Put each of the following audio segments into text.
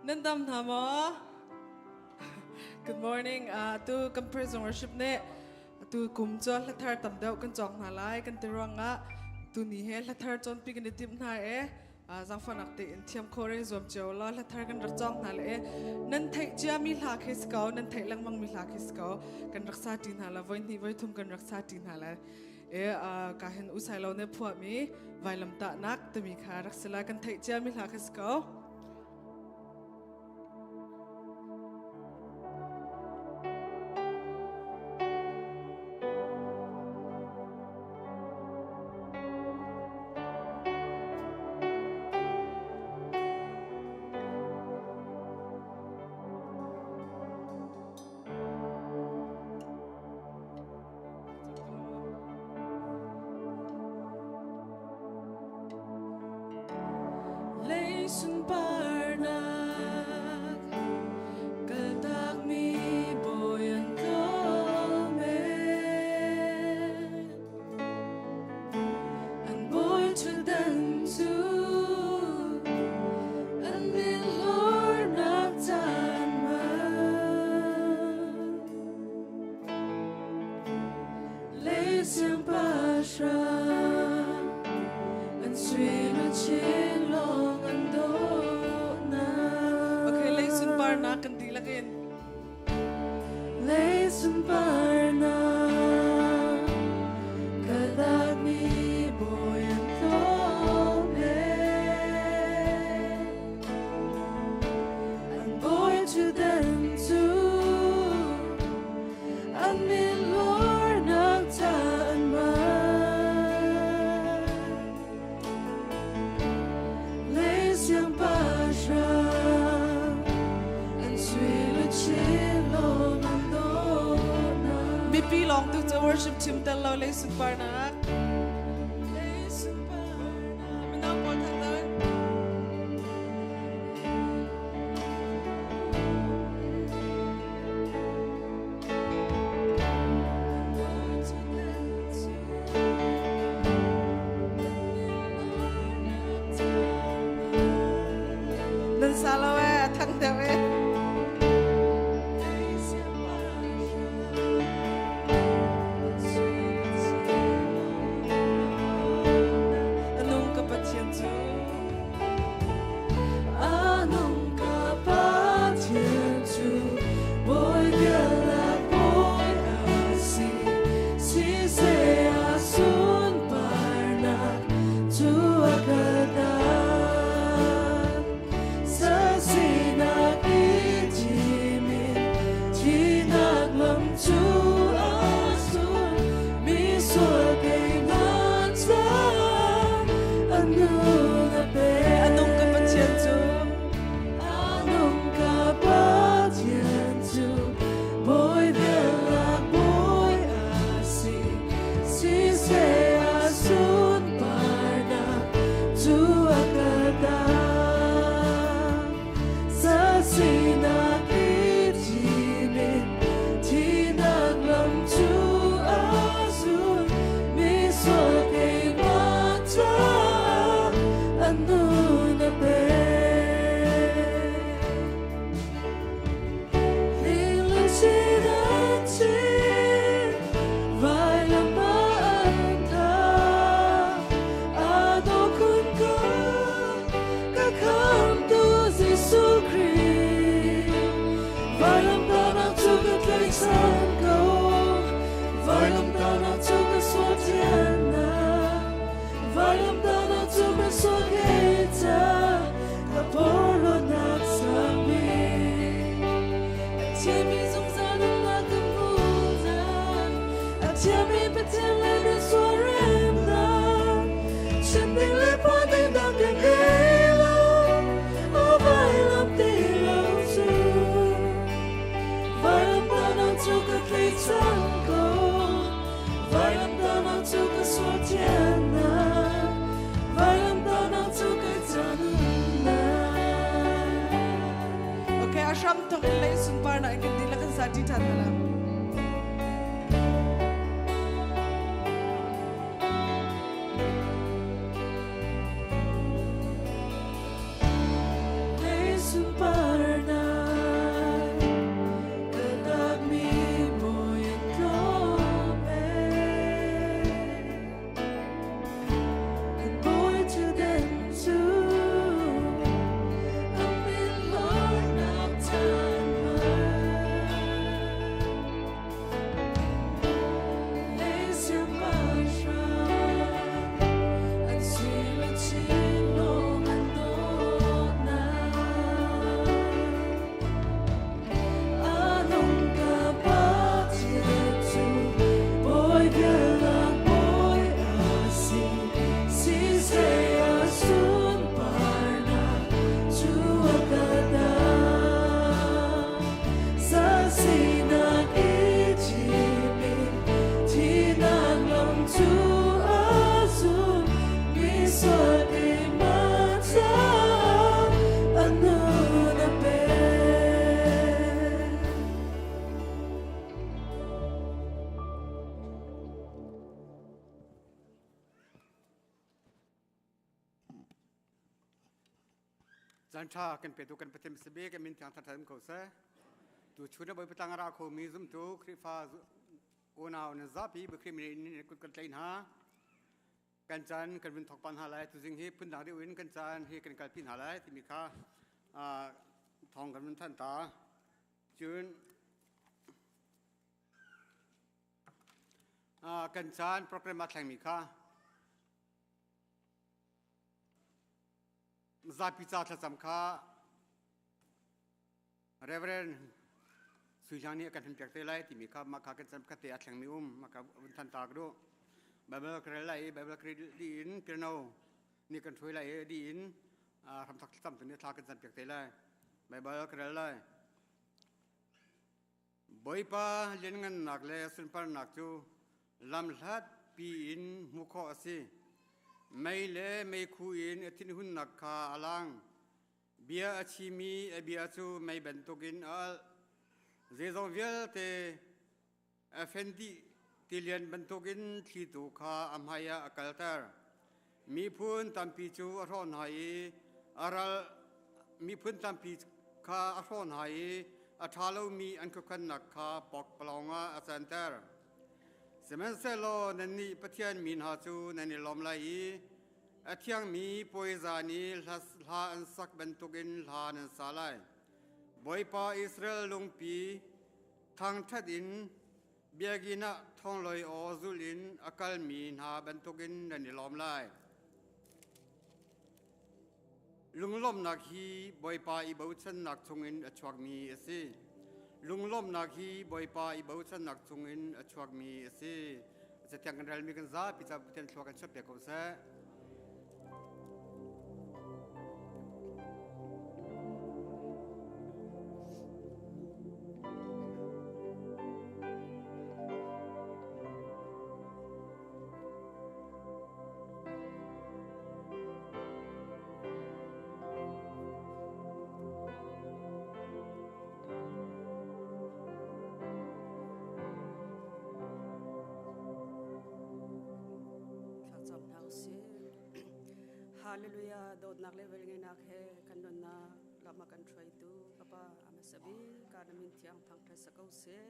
Nan dam hna maw? Good morning. Tu kan praise and worship nih tu kum cu hlathar tam deuh kan cawk hna lai kan ti ruangah tu ni he hlathar cawnpi kan i timh hna e zangfahnak tein thiam khawh re zuam cio law hlathar kan rak cawng hna le nan theih ciami hla khi si ko nan theih lengmang mi hla khi si ko kan rak sa ṭi hna la voi hnih voi thum kan rak sa ṭi hna la e ka hin usai lo ne phuahmi vailam tahnak timi kha rak si la kan theih ciami hla khi si ko. Lei sunparnak kaltakmi bawi an tlawm e. An bawi ṭhutdan cu an min hlornak caan hman. Lei siangpahrang an sui luchin lawng an dawhnak. Okay, lei sunparnak kan dihlak in. Lei sunparnak kaltakmi bawi an tlawm e. An bawi ṭhutdan cu an min lornak ca an man. Lei siangpahrang an sui luchin lawng an dawhnak. Mipi lawng tu cu worship chim tel lo lei sunparnak. Lei sunparnak. Mino pawl thang deuh. Nan sa lo e, a thang deuh e. Anung ka Pathian cu. Anung ka Pathian cu Bawi bialak bawi a si, siseh a sunparnak cu a kaltak. Sasinak i thim in thihnak lam cu a zul, misual keimah caah a nun a pe. A nung ka Pathian cu, a nung ka Pathian cu, Bawi bialak Bawi a si, siseh a sunparnak cu a kaltak. Sasinak i thim in thihnak lam cu a zul, misual keimah caah a nun a pe. Hling an cin, vailam ah an thah, aa dawh khun ko, ka khamtu Jesuh Khrih. Vailamtahnak cu ka tlaihchan ko, vailamtahnak cu ka sual thiannak, vailamtahnak cu ka sual kei ca, ka porhlawtnak sangmi. A thiami zungzal nunnak ka hmuhnak, a thiami Pathian le na sual remnak, chim ding le phuan ding dang ka ngei lo, a vailam ti lo cu. Vailamtahnak cu ka tlaihchan ko, vailamtahnak cu ka sual thiannak, vailamtahnak cu ka ca nunnak. Okay, a hram thawk in lei sunparnak in kan dihlak kan sa ṭi ṭhan hna lai. Lei sunparnak. Cu a zum mi sual keimah caah a nun a pek. Caan ṭha kan petu kan Pathian si kan min thiang thangṭhat ko seh. Tu chun a Bawipa tlang a ra khomi zumtu Khrihfa unau nan zapi Khrih min in kut kan tlaih hna. Kan caan kan vun thawk pa hna lai. Tuzing hi phundang deuh in kan caan hi kan kalpi hna lai timi kha thawng kan vun thanh ta. Cun kan caan program a thlengmi kha Zapi ca thlacam kha Reverend Sui Hlang nih a kan hman te lai timi kha mah kha kan chan khat te a thlengmi um mah kha vun than ta ka duh. Bible ka rel lai i Bible ka rel dih in piano nih kan hruai lai i dih in hramthak thlacam tu nih thla kan cam piak te lai. Bible ka rel lai. Bawipa lianngannak le sunparnak cu lamhlat piin hmuh khawh a si. Mei le meikhu in a thinhunnak kha a lang. Bia a chimi a bia cu mei bantukin a alh. Zeizong vialte a fen dih tilian bantukin thlitu kha a hmaiah a kalter. Miphun tampi cu a hrawh hna i a ral miphun tampi kha a hrawh hna i a ṭha lomi an khuakhannak kha pakpalawng ah a canter. Sihmanhsehlaw nannih Pathian mi hna cu nan i lawm lai i a thiangmi puai zan i hla an sak bantukin hla nan sa lai. Bawipa Israel lungpi thangṭhat in Biakinn ah thongloi aw zulh in a kalmi hna bantukin nan i lawm lai. Lunglawmhnak hi Bawipa i bochannak chungin a chuakmi a si. Lunglawmhnak hi Bawipa i bochannak chungin a chuakmi a si. Cathiang kan relmi kan zapi ca Pathian thlua kan chuahpiak ko seh. Thlacam hna usih. Hallelujah dawtnak le velngeihnak he kan nunnak lam a kan hruaitu Papa Amasabi ka na min thiang thangṭhat sa ko seh.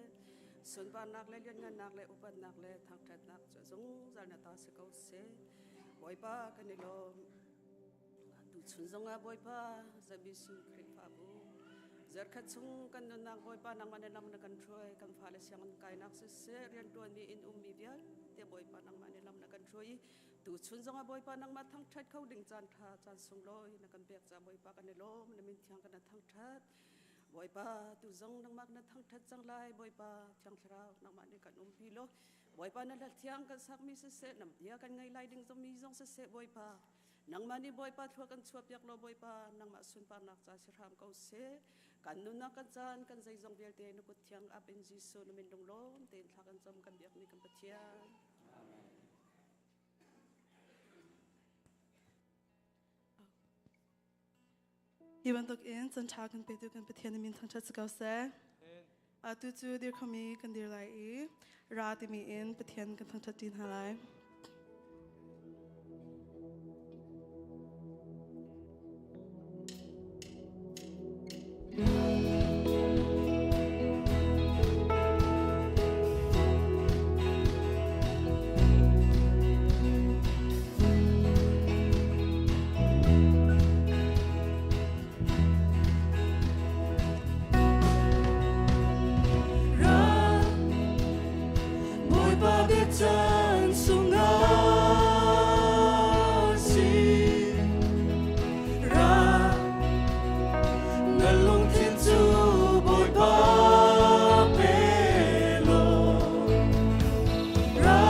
Sunparnak le lianngannak le upatnak le thangṭhatnak cu zungzal na ta si ko seh. Bawipa kan i lawm. Tuchun zongah Bawipa ZBC Khrihfabu zarkhat chung kan nunnak Bawipa nangmah na lam na kan hruai kan fale sianginn kainak siseh rianṭuanmi in ummi vialte Bawipa nangmah na lam na kan hruai i tuchun zongah Bawipa nangmah thangṭhat kho ding caan ṭha caan sunglawi na kan pek caah Bawipa kan i lawm na min thiang kan thangṭhat Bawipa tu zong nangmah na thangṭhat cang lai Bawipa Thiang Thlarau nangmah nih kan umpi law Bawipa na hla thiang kan sakmi siseh na bia kan ngei lai ding zong mi zong siseh Bawipa Nangmah nih Bawipa thlua kan chuahpiak law Bawipa nangmah sunparnak ca si hram ko seh. Kan nunnak kan caan kan zeizong vialte na kut thiang ap in Jesuh na min lunglawm tein thla kan cam kan biakmi kan Pathian. Hi bantuk in chan ṭha kan petu kan Pathian na min thangṭhat si ko seh. Atu cu dir khomi kan dir lai i ra timi in Pathian kan thangṭhat ṭi hna lai. Bawipa biachan sungah si ra na lungthin cu Bawipa pe law ra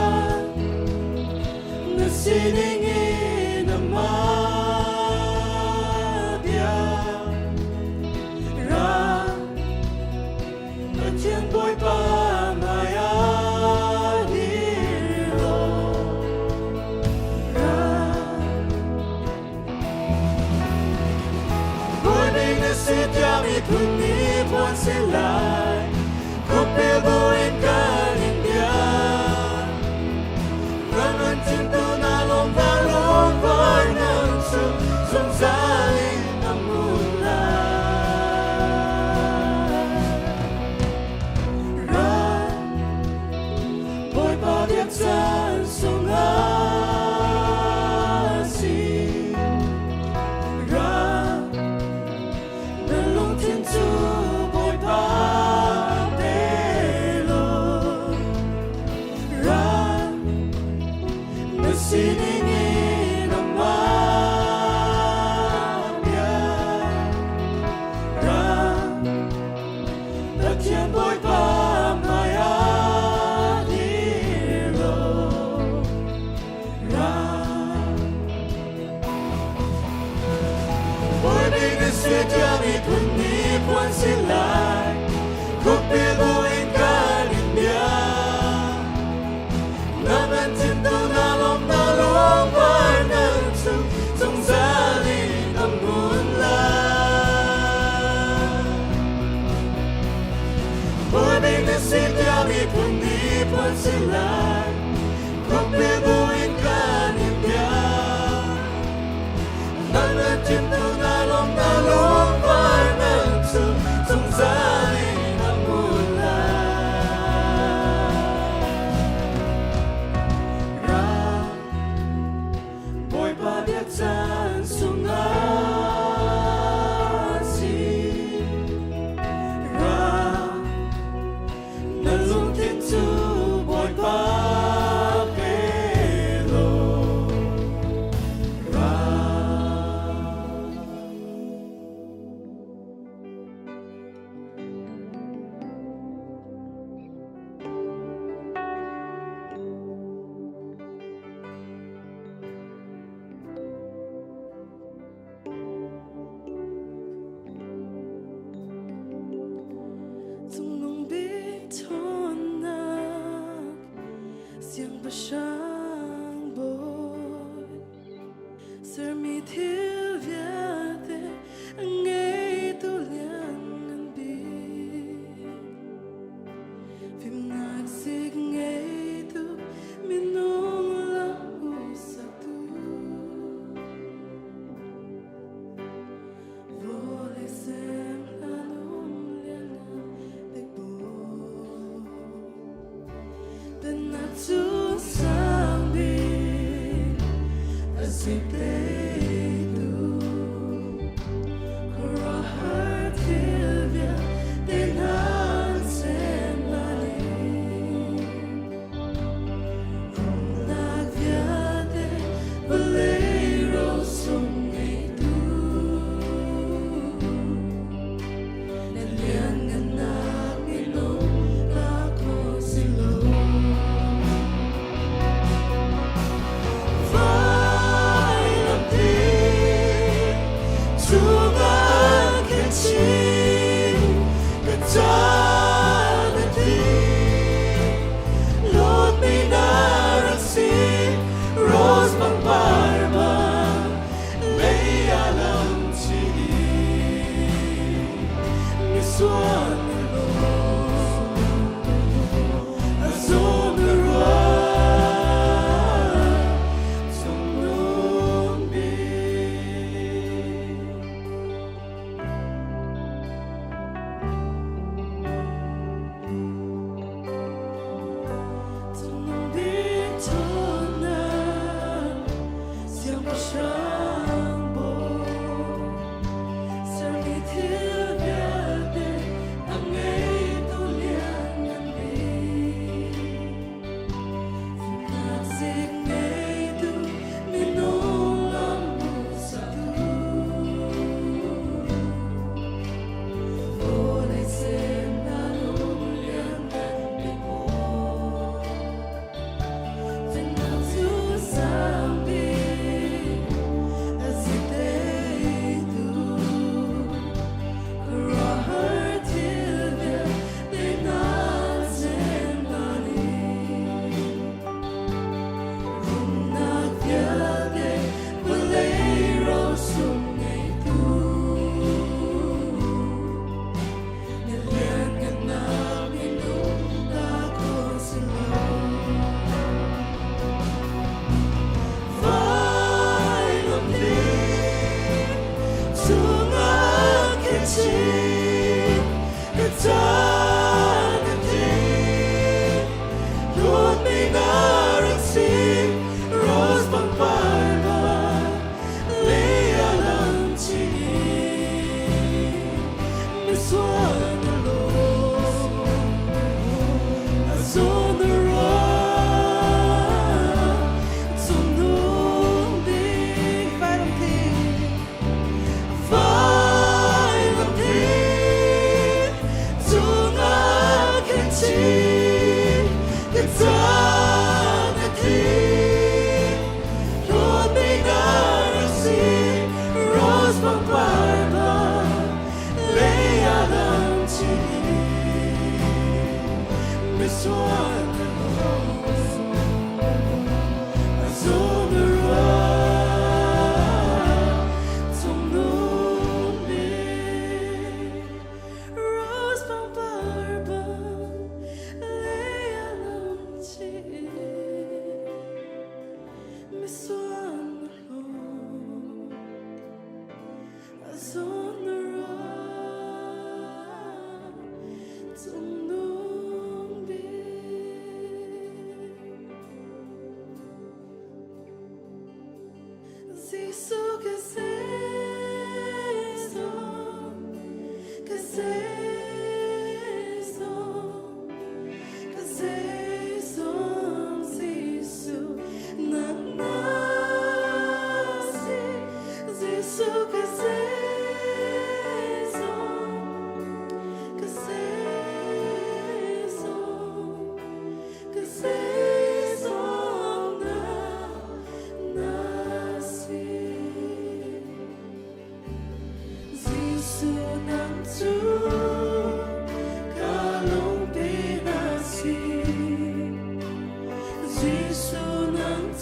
Na sining in amah bia ra Pathian Bawipa hmai ah dir law. miphun nih phuan si lai, khukbil buin kan in biak. Ram an chimtu na lungvar lungvar nang cu zungzal in a hmun lai. Ra, Bawipa biakchan sungah si. Ra, na lungthin cu Bawipa pe law. Ra, na sining in amah bia. Ra, Pathian Bawipa hmaiah dir law. Ra, Bawi na si tiah miphun nih phuan si lai, khukbil buin kan in biak. Na man chimtu na lawm na lungvar nang cu zungzal in a hmun lai. Bawi na si tiah miphun nih phuan si lai, khukbil buin kan in biak. Na man chimtu na lawm na lungvar nang cu zungzal in a hmun lai. Ra, Bawipa biakchan sungah si. Ra, na lungthin cu Bawipa pe law. Ra. Cungnung bik ṭhawnnak siangpahrang bawi sermi thil vialte a ngeitu lianngan bik fimnak zik ngeitu minung lam saktu vawlei sem hlan um lianngan bik bawi Pennak cu sang bik a si teitu khuaruahhar thil vialte hna sem lai. Rumnak vialte vawlei rosung ngeitu na lianngannak minung ka khawh si lo. Vailampi cungah khin chin ka caan a dih. Lawtmi na rak si, rose pangpar bang lei ah lam chih misual na lawm a zum na ruah cungnung bik. Cungnung bik ṭhawnnak siangpahrang bawi sermi thil vialte a ngeitu lianngan bik fimnak zik ngeitu minung lam hmuhsaktu vawlei sem na lung lianngan bik bawi Pennak cu sang bik a si teitu khuaruahhar thil vialte hna sem bani.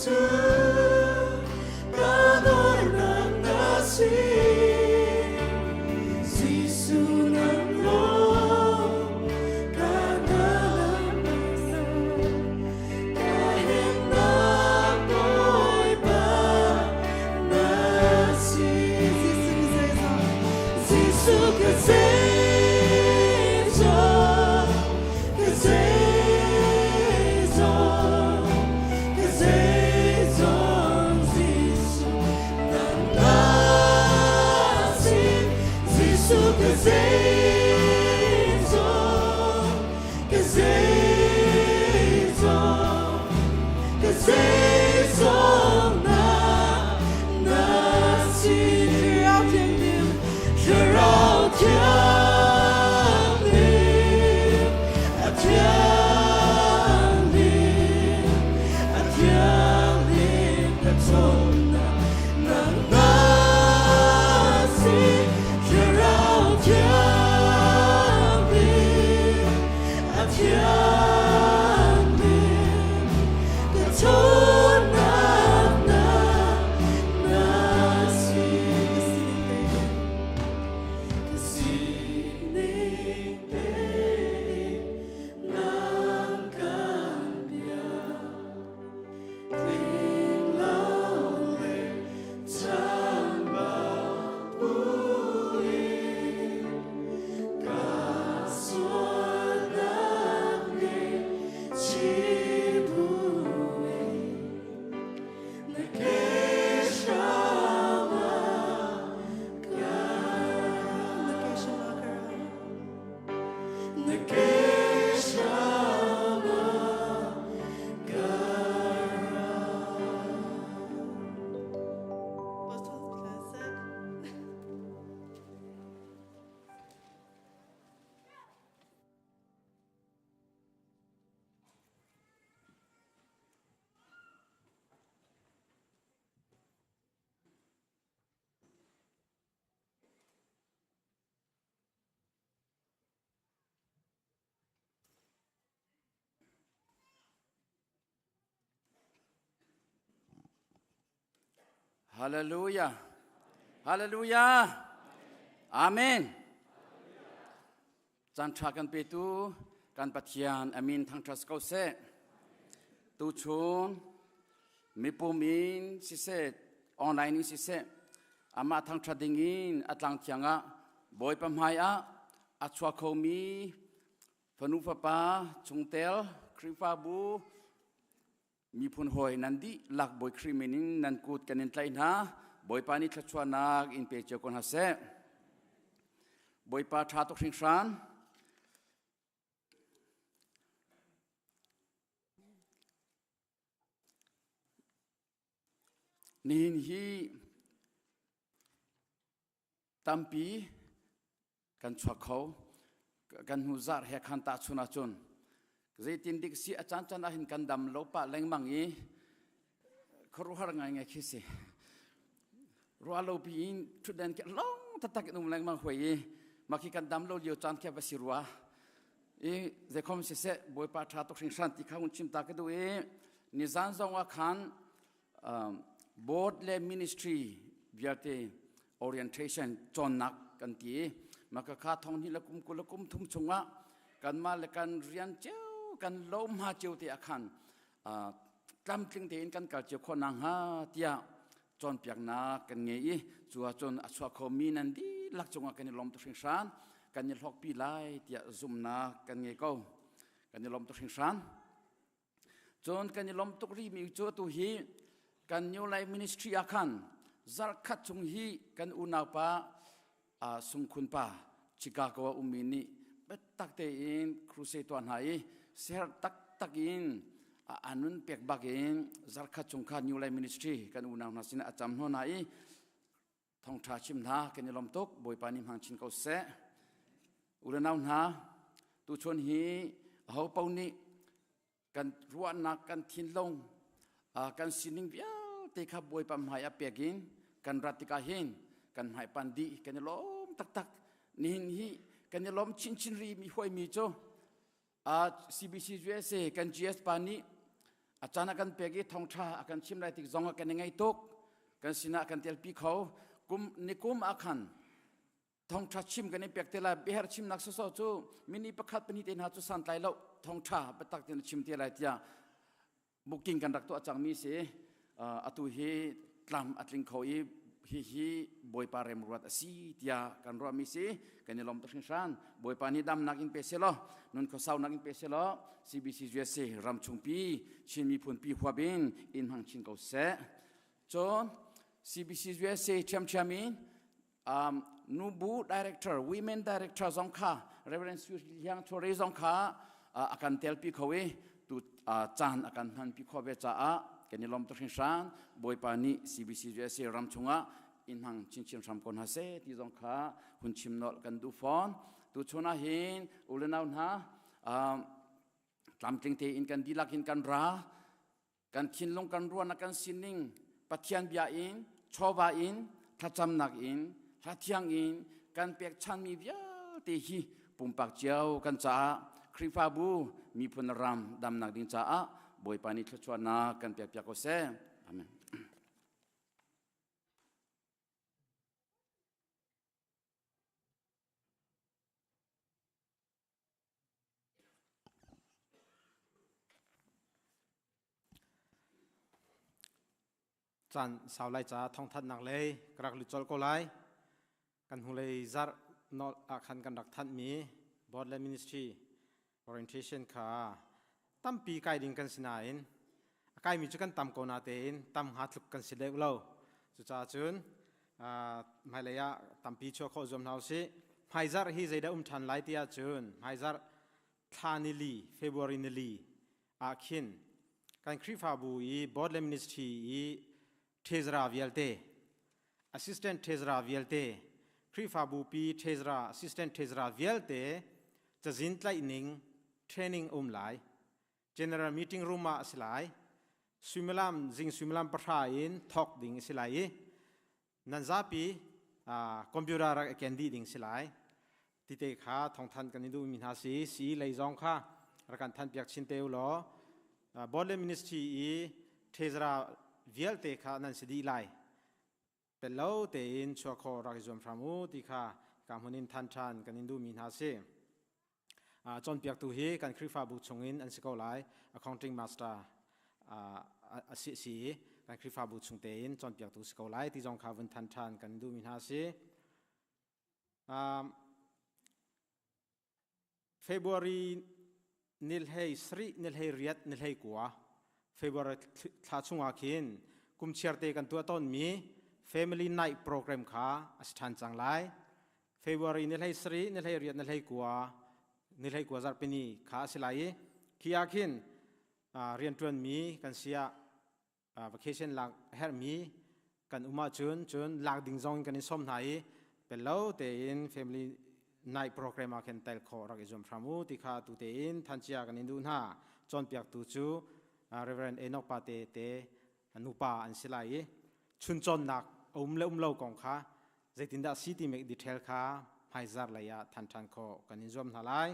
cu ka dornak na si. Jesuh nang lawng ka Ka himnak Bawipa na si. Jesuh ka zeizong, ka zeizong, ka zeizong Jesuh nang na si. Jesuh ka zeizong, ka zeizong, ka zeizong na na si. Thlarau Thianghlim, Thlarau Thianghlim, a Thianghlim, a Thianghlim ka ṭhawnnak nang na si. Thlarau Thianghlim, a Thianghlim, ka ṭhawnnak na na si. Ka sining tein nang kan biak. Tling lo le chambau buin ka sualnak ngaihchih buin na ke hram ah ka Na ke hram ah ka ra. Na ke hram ah ka ra. Pastor Classic. Hallelujah. Hallelujah. Amen. Caan ṭha kan petu kan Pathian amin thangṭhat ko seh. Tuchun mipum in siseh online in siseh amah thangṭhat ding in a tlang thiang ah Bawipa hmai ah a chuak khomi fanu fapa chungtel Khrihfabu miphun hawi nan dihlak Bawi Khrih min in nan kut kan in tlaih hna. Bawipa nih thluachuahnak in pe cio ko hna seh. Bawipa ṭha tuk hringhran. Nihin hi tampi kan chuak kho. Kan hnu zarh he khan tahchun ahcun zeitin dik si a caan caan ahhin kan dam lo pah lengmang i khuaruahhar ngaingai khi si. Ruah lo piin ṭhutden khi long taktak in um lengmang huai i mah khi kan dam lo lio caan khi va si rua. I zeikhom siseh Bawipa ṭha tuk hringhran ti kha hun chim ta ka duh i nizan zong ah khan board le ministry vialte orientation cawnnak kan ti i maka kha thong hnih le kum 20 le kum thum chungah kanmah le kan rian cio kan lohma cio te ah khan tlamtling tein kan kal cio khawh nakhnga tiah cawnpiaknak kan ngei i cu ahcun a chuak khomi nan dihlak cungah kan i lawm tuk hringhran, kan i hlawkpi lai tiah zumhnak kan ngei ko. Kan i lawm tuk hringhran. Cun kan i lawm tuk rihmi cu atu hi kan New Life Ministry ah khan zarhkhat chung hi kan unaupa Sungkhun pa Chicago ah ummi nih biatak tein crusade tuah hna i ser taktak in a nun pek bak in zarhkhat chung kha New Life Ministry kan unau hna sinah a cam hna i thawngṭha chim hna kan i lawm tuk. Bawipa nih hmang chin ko seh. U le nau hna, tuchun hi aho paoh nih kan ruahnak, kan thinlung, kan sining vialte kha Bawipa hmai ah pek in kan rat tikah hin kan hmai pan dih, kan i lawm taktak. Nihin hi kan i lawm chinchin rih mi huaimi cu CBC USA kan GS pa nih. A caan a kan pek i thawngṭha a kan chim lai tik zong ah kan i ngaih tuk. Kan sinah a kan telpi kho. Kum nikum ah khan thawngṭha chim kan i pek te lai. Biaherh chimnak sawsawh cu mini pakhat pahnih te hna cu santlai lo thawngṭha biatak tein a chim te lai tiah booking kan rak tuah cangmi si. Atu hi tlam a tling kho i hihi Bawipa remruat a si tiah kan ruahmi si. Kan i lawm tuk hringhran. Bawipa nih damnak in pe selaw, nun khuasaunak in pe selaw, CBC USA ram chungpi Chin miphun pi huap in in hmang chin ko seh. Cun CBC USA ṭhiamṭhiam in nubu director, women director zong kha Reverend Sui Liang Chore zong kha a kan telpi kho i tu caan a kan hmanpi khawh ve caah kan i lawm tuk hringhran. Bawipa nih CBC USA ram chungah in hmang chinchin hram ko hna seh ti zong kha hun chim nolh kan duh fawn. Tu chun ah hin u le nau hna tlamtling tein kan dihlak in kan ra. Kan thinlung kan ruahnak kan sining Pathian bia in chawva in thlacamnak in hlathiang in kan pekchanmi vialte hi pumpak cio kan caah Khrihfabu miphun ram damnak ding caah Bawipa nih thluachuahnak kan pekpiak ko seh. Amen. Caan sau lai ca thawngthanhnak lei ka rak lut colh ko lai. Kan hnulei zarh nolh ah khan kan rak thanhmi Board le Ministry orientation kha tampi kai ding kan si nain a kaimi cu kan tam ko natein tam hnga tluk kan si deuh lo. Cucaah cun hmailei ah tampi chuah khawh zuam hna usih. Hmaizarh hi zeidah um ṭhan lai ti ahcun hmaizarh thla nili February nili ah khin kan Khrihfabu i board le ministry i treasurer vialte assistant treasurer vialte Khrihfabu pi treasurer assistant treasurer vialte cazin tlaih ning training um lai general meeting room ah a si lai suimilam zing suimilam pahra in thawk ding a si lai i nan zapi computer rak i ken dih ding si lai tite kha thongthan kan i duhmi hna si si lei zong kha rak kan than piak chin te u law board le ministry i treasurer vialte kha nan si dih lai pel lo tein chuah khawh rak i zuam hram u ti kha ka hmun in than ṭhan kan in duhmi hna si. Cawnpiaktu hi kan Khrihfabu chungin an si ko lai. Accounting master a si si i kan Khrihfabu chung tein cawnpiaktu si ko lai ti zong kha vun than ṭhan kan duhmi hna si. February nilhei sarih nilhei riat nilhei kua February thla chungah khin kum chiarte kan tuah tawnmi Family Night program kha a si ṭhan cang lai. February nilhei sarih nilhei riat nilhei kua nilhei kua zarhpini kha a si lai i khi ah khin rianṭuanmi kan si ah vacation lak herhmi kan um ahcun cun lak ding zong in kan i sawm hna i pello tein family night program ah khin tel khawh rak i zuam hram u ti kha tu tein thancia kan in duh hna. Cawnpiaktu cu Reverend Enoch Pate te nupa an si lai i chun cawnnak a um le um lo kong kha zeitindah si ti mek detail kha hmaizar lei ah than ṭhan khawh kan in zuam hna lai.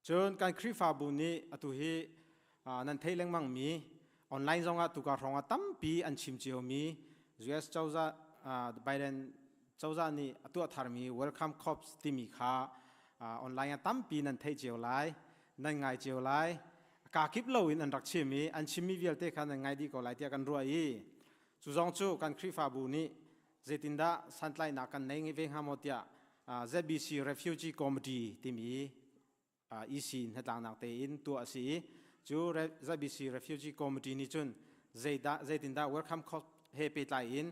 Cun kan Khrihfabu nih atu hi nan theih lengmangmi online zongah tuka hrawngah tampi an chim ciomi US cozah Biden cozah nih a tuah tharmi Welcome Corps timi kha online ah tampi nan theih cio lai, nan ngai cio lai. Kakip loin an rak chim i an chimmi vialte kha nan ngai dih ko lai tiah kan ruah i cu zong cu kan Khrihfabu nih zeitindah santlainak kan nei ve hnga maw tiah ZBC Refugee Committee timi EC hnatlaknak tein tuah a si i cu ZBC Refugee Committee nih cun zeidah zeitindah Welcome Corps he pehtlai in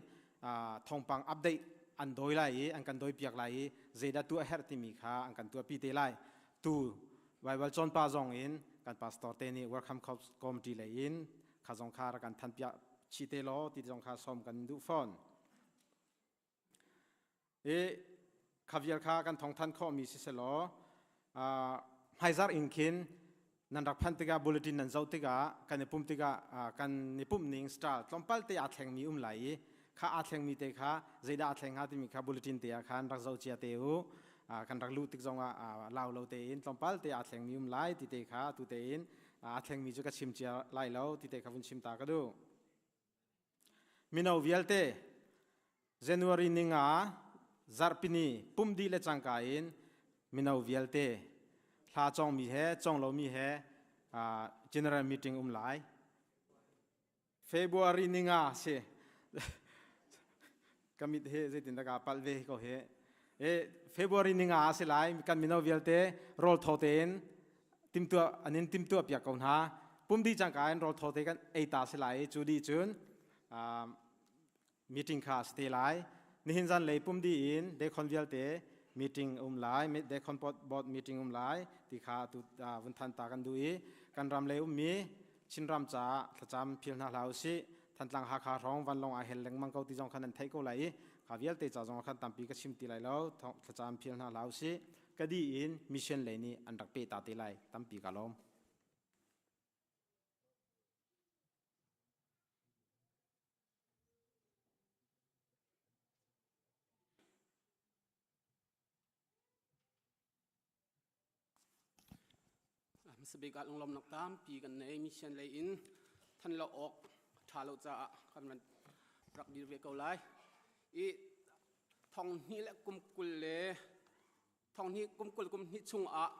thawngpang update an dawi lai i an kan dawipiak lai i zeidah tuah herh timi kha an kan tuahpi te lai. Tu Bible cawnpa zong in kan pastor te nih Welcome Corps Committee lei in kha zong kha rak kan thanpiak chih te law ti zong kha sawm kan duh fawn. I kha vial kha kan thongthan khawhmi si selaw hmaizarh in khin nan rak phanh tikah bulletin nan zoh tikah kan i pumh tikah kan i pumh ning style tlawmpal te aa thlengmi um lai i kha aa thlengmi te kha zeidah aa thleng hnga timi kha bulletin te ah khan rak zoh cia te u. Kan rak luh tik zongah lau lo tein tlawmpal te aa thlengmi um lai ti te kha tu tein. Aa thlengmi cu ka chim cia lai lo ti te kha vun chim ta ka duh. Mino vialte January ninga zarhpini pum dih le cangka in mino vialte hla cawngmi he cawng lomi he general meeting um lai. February ninga si. Ka mit he zeitin dah ka palh ve ko he. E February ninga si lai kan mino vialte rawl tho tein timtuah an in timtuah piak ko hna. Pum di cangka in rawl tho te kan ei ta si lai cu di cun meeting kha si te lai. Nihin zan lei pum di in dekhon vialte meeting um lai, dekhon board meeting um lai ti kha tu vun than ta kan du i kan ram lei ummi Chinram caah thlacam phil hna hlah usih. Thantlang Hakha hrawng vanlawng ai hel lengmang ko ti zong khan nan theih ko lai i kha vialte ca zong khan tampi ka chim ti lai lo. Thlacam phil hna hlah usih. Ka di in mission lei nih an rak pe ta te lai. Tampi ka lawm. Hmasabik ah lunglawmnak tampi kan nei. Mission lei in than lo awk tha lo caah kan van rak dir ve ko lai. I thong hnih le kum 20 le thong hnih kum 20 kum hnih chung ah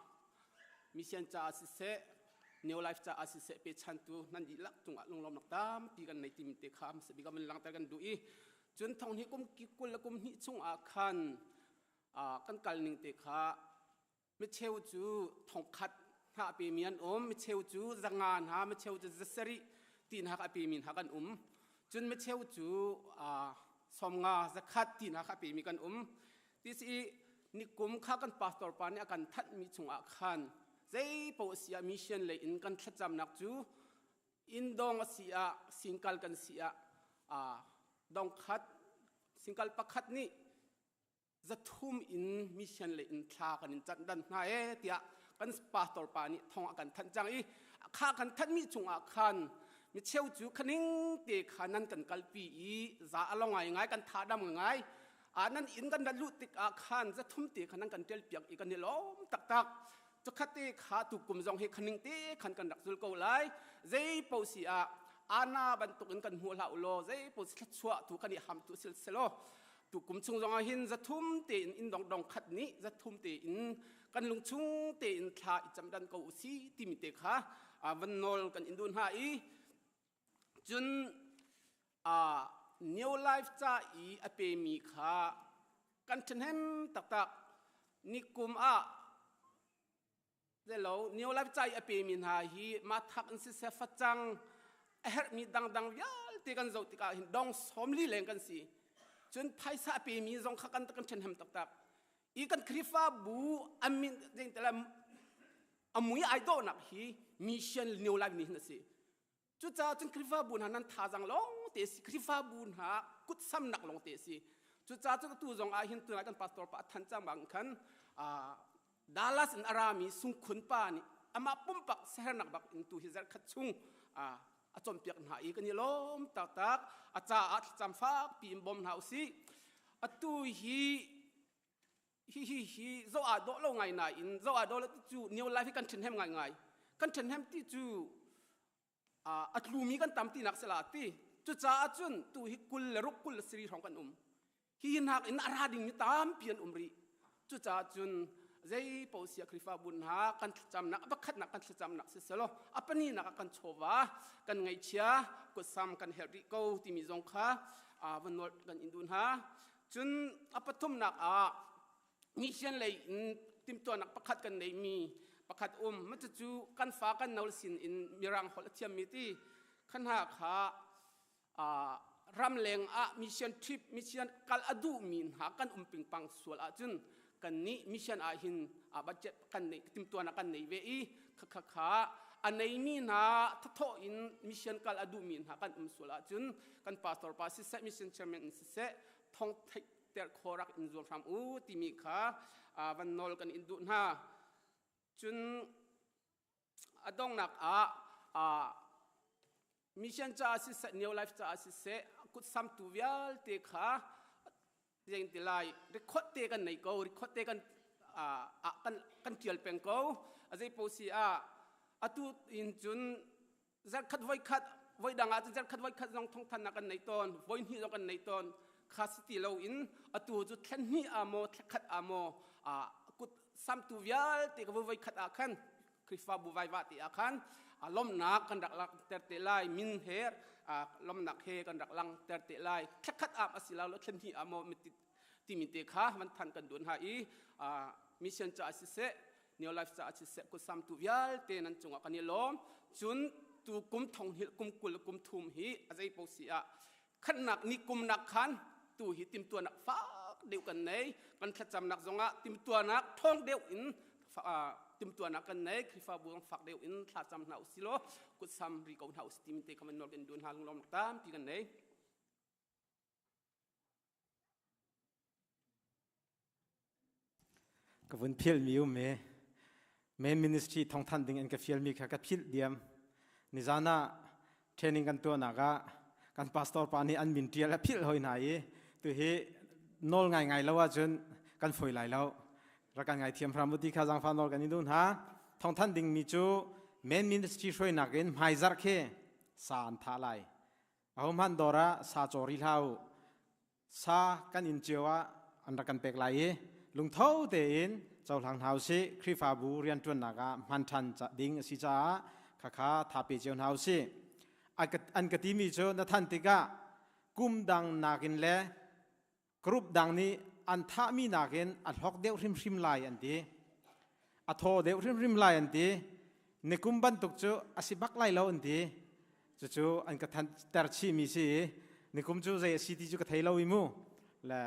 mission caah siseh New Life caah siseh pechantu nan dihlak cungah lunglawmnak tampi kan nei timi te kha hmasabik ah van langhter kan duh i cun thong hnih kum 20 le kum hnih chung ah khan kan kal ning te kha micheu cu thongkhat hna a pemi an um micheu cu zanga hna micheu cu zasarih ti hna a pemi hna kan um cun micheu cu sawmnga zakhat ti hna kha a pemi kan um ti si i nikum kha kan pastor pa nih a kan thanhmi chungah khan zei paoh si ah mission lei in kan thlacamnak cu inn dong a si ah singkal kan si ah dong khat singkal pakhat nih 300 in mission le in thla kan in canh dan hna e tiah kan pastor pa nih thong a kan thanh cang i kha kan thanhmi chungah khan micheu cu khaning te kha nan kan kalpi i za along ngai ngai kan tha dam ngai a nan inn kan rat luh tik ah khan 300 te kha nan kan tel piak i kan i lawm taktak cukhat te kha tu kum zong hi khaning te khan kan rak zul ko lai zei po si ah ana bantuk in kan hmu hlah ulaw zei po si thluachuah tu kan i ham tu sil selaw Tu kum chung zongah hin 300 tein inn dongdong khat nih 300 tein kan lungchung tein thla i camdan ko u si timi te kha van nawl kan in duh hna i cun New Life ca i a pemi kha kan ṭhahnem taktak nikum ah Zelo New Life ca i a pemi hna hi mathak in siseh facang a herhmi dangdang vialte kan zoh tikah hin dong 40 leng kan si. Cun phaisa a pemi zong kha kan kan ṭhenhem taktak. I kan Khrihfabu a min a mui ai dawhnak hi mission New Life nih hin a si. Cucaah cun Khrihfabu hna nan thazaang lawng te si Khrihfabu hna kutsamnak lawng te si. Cucaah cun atu zong ah hin tunai kan pastor pa a than cang bang khan Dallas in a rami Sungkhun pa nih amah pumpak sehernak bak in tu hi zarhkhat chung a cawnpiak hna i kan i lawm taktak a caah thlacam fak piin bawm hna usih atu hi hi hi hi zoh ah dawh lo ngai nain zoh ah dawh lo ti cu new life hi kan ṭhenhem ngai ngai kan ṭhenhem ti cu a tlumi kan tam tinak sila ti cucaah cun tu hi 26 27 hrawng kan um hi hnak in a ra dingmi tampi an um rih cucaah cun zei paoh sia Khrihfabu hna kan thlacamnak a pakhatnak kan thlacamnak siselaw a paninak ah kan chawva kan ngaihchia kutsam kan herh rih ko timi zong kha van nawl kan in duh hna Cun a pathumnak ah mission lei in timhtuahnak pakhat kan neimi pakhat um ma cucu kan fa kan no sin in mirang holh a thiammi ti khan hna kha ramleng ah mission trip mission kal a duhmi hna kan um pingpang sual ahcun kan nih mission ah hin budget kan nei timhtuahnak kan nei ve i kha kha a neimi hna thathawh in mission kal a duhmi hna kan um sual ahcun kan pastor pa siseh mission chairman in siseh thong theihter kho rak in zuam hram u timi kha van nawl kan in duh hna cun a dongnak ah mission caah siseh new life caah siseh kutsamtu vialte kha zeng ti lai record te kan nei ko record te kan kan kan tial peng ko a zei po si ah. Atu in cun zarkhat voi khat voi dang ah cun zarkhat voi khat zong thawngthannak kan nei tawn, voi hnih zong kan nei tawn. Kha si ti loin atu cu thlen hnih ah maw thlakhat ah maw kut samtu vialte ka voi khat ah khan Khrihfabu vaiva te ah khan lawmhnak kan rak langhter te lai, min he lawmhnak he kan rak langhter te lai. Thlakhat ah a si lo, thlen hnih ah maw timi te kha van than kan duan ha i mission caah siseh, New Life caah siseh, kutsamtu vialte nan cungah kan i lawm. Cun tu kum thong hil kum 20 kum thum hi a zei po si ah khannak ni kumnak khan tu hi timtuanak fak deuh kan nei. Kan thlacamnak zongah timtuanak thong deuh in timtuanak kan nei. Khrihfabu zong fak deuh in thlacam hna usilaw kutsam ri ko hna usi timi te kha man nawl kan duan hna. Lunglawm tampi kan nei. Ka vun philmi um i main ministry thawngthanh ding in ka fialmi kha ka philh diam. Nizan ah training kan tuahnak ah kan pastor pa nih an min ṭial a philh hoi hna i tuhi nawl ngaingai lo ahcun kan foi lai lo. Rak kan ngaithiam hram u ti kha zaangfah nawl kan in duh hna. Thawngthanh dingmi cu main ministry hruainak in hmaizarh khi sa an thah lai. Ahohmanh dawr ah sa caw rih hlah u. Sa kan inn cio ah an rak kan pek lai i lungtho tein cohlang hna usih. Khrihfabu rianṭuannak ah hman ṭhan ding a si caah khakha thape cio hna usih. An ka timi cu na than tikah kum dang nakin le group dang nih an thahmi nakin a hlawk deuh hrimhrim lai an ti. A thaw deuh hrimhrim lai an ti. Nikum bantuk cu a si bak lai lo an ti. Cucu an ka thanter chihmi si i nikum cu zei a si ti cu ka thei lo i mu. Le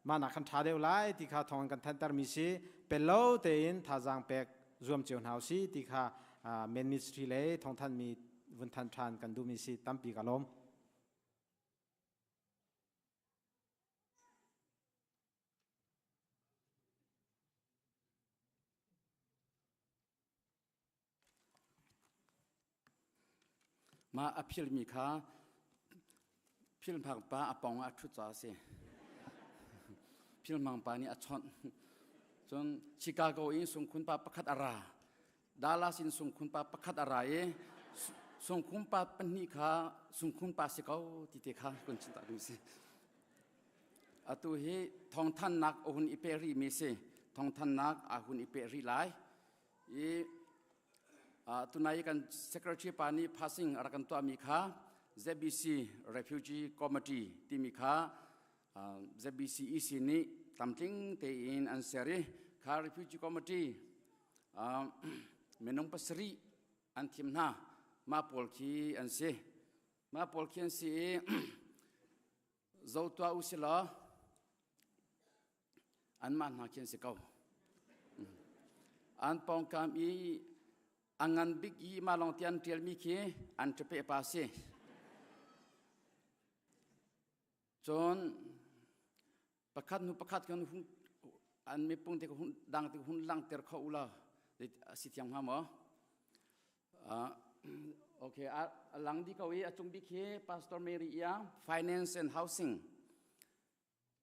mah nak khan ṭha deuh lai ti kha thawng an kan thantermi si. Pel lo tein thazaang pek zuam cio hna usih ti kha main ministry lei thawngthanhmi vun thanh ṭhan kan duhmi si. Tampi ka lawm. Mah a philmi kha philhmang pa a pawng ah a ṭhut caah a si. Philhmang pa nih a chawnh. Cun Chicago in sungkhun pa pakhat a ra. Dallas in sungkhun pa pakhat a ra i sungkhun pa pahnih kha sungkhun pa si ko ti te kha kun chim ta ding si. Atu hi thawngthannak a hun i peh rih mi si. Thawngthannak a hun i peh rih lai. I tunai kan secretary pa nih passing a rak kan tuahmi kha ZBC Refugee Committee timi kha ZBC EC nih tlamtling tein an ser i kha Refugee Committee minung pasarih an thim hna. Mah pawl khi an si. Mah pawl khi an si i zo tuah u si law anmah hna khi an si ko. An pawngkam i a ngan bik i mah lawng ti an ṭialmi khi an ṭape pa si. Cun pakhat hnu pakhat kan hun an mipung te hun dang te hun langter kho u law a si thiam hnga maw? Okay, a lang di ko i a cung bik hi Pastor Mary Iang, Finance and Housing.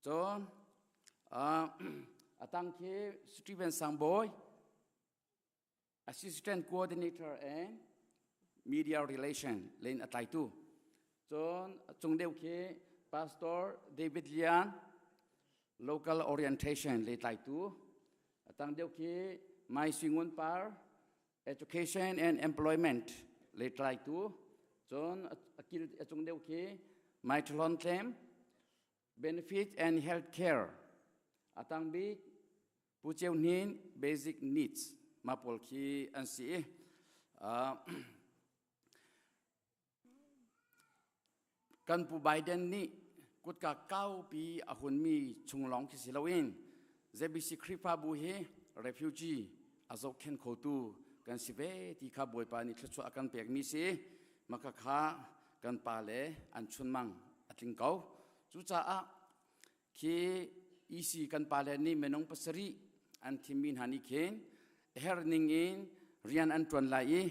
Cun a tang khi Stephen Sangbawi, Assistant Coordinator and Media Relation len a tlaitu. Cun a cung deuh khi Pastor David Lian, Local Orientation le tlaitu. A tang deuh khi Mai Singun Par, Education and Employment le tlaitu. Cun a kil a cung deuh khi Mai Thlon Tlem, Benefit and Health Care. A tang bik Pu Ceu Hnin Basic Needs ma pawl khi an si. Kan Pu Biden nih kutka kaupi a hunmi chung lawng khi si loin ZBC Khrihfabu hi refugee a zohkhen khotu kan si ve ti kha Bawipa nih thluachuah a kan pekmi si. Maka kha kan pa le an chunmang a tling ko. Cucaah khi EC kan pa le nih minung pasarih an thimmi hna nih khin herh ning in rian an ṭuan lai i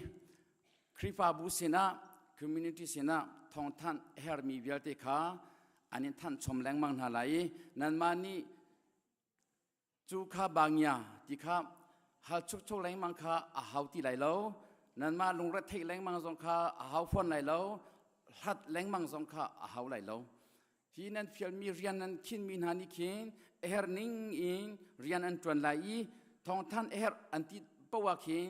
Khrihfabu sinah, community sinah thawngthanh herhmi vialte kha an in thanh chom lengmang hna lai i nanmah nih cu kha bangia ti kha hal chukchuk lengmang kha a hau ti lai lo. Nanmah lungretheih lengmang zong kha a hau fawn lai lo, hlat lengmang zong kha a hau lai lo. Hi nan fialmi rian nan khinmi hna nih khin a herh ning in rian an ṭuan lai i thawngthan a herh an ti paoh ah khin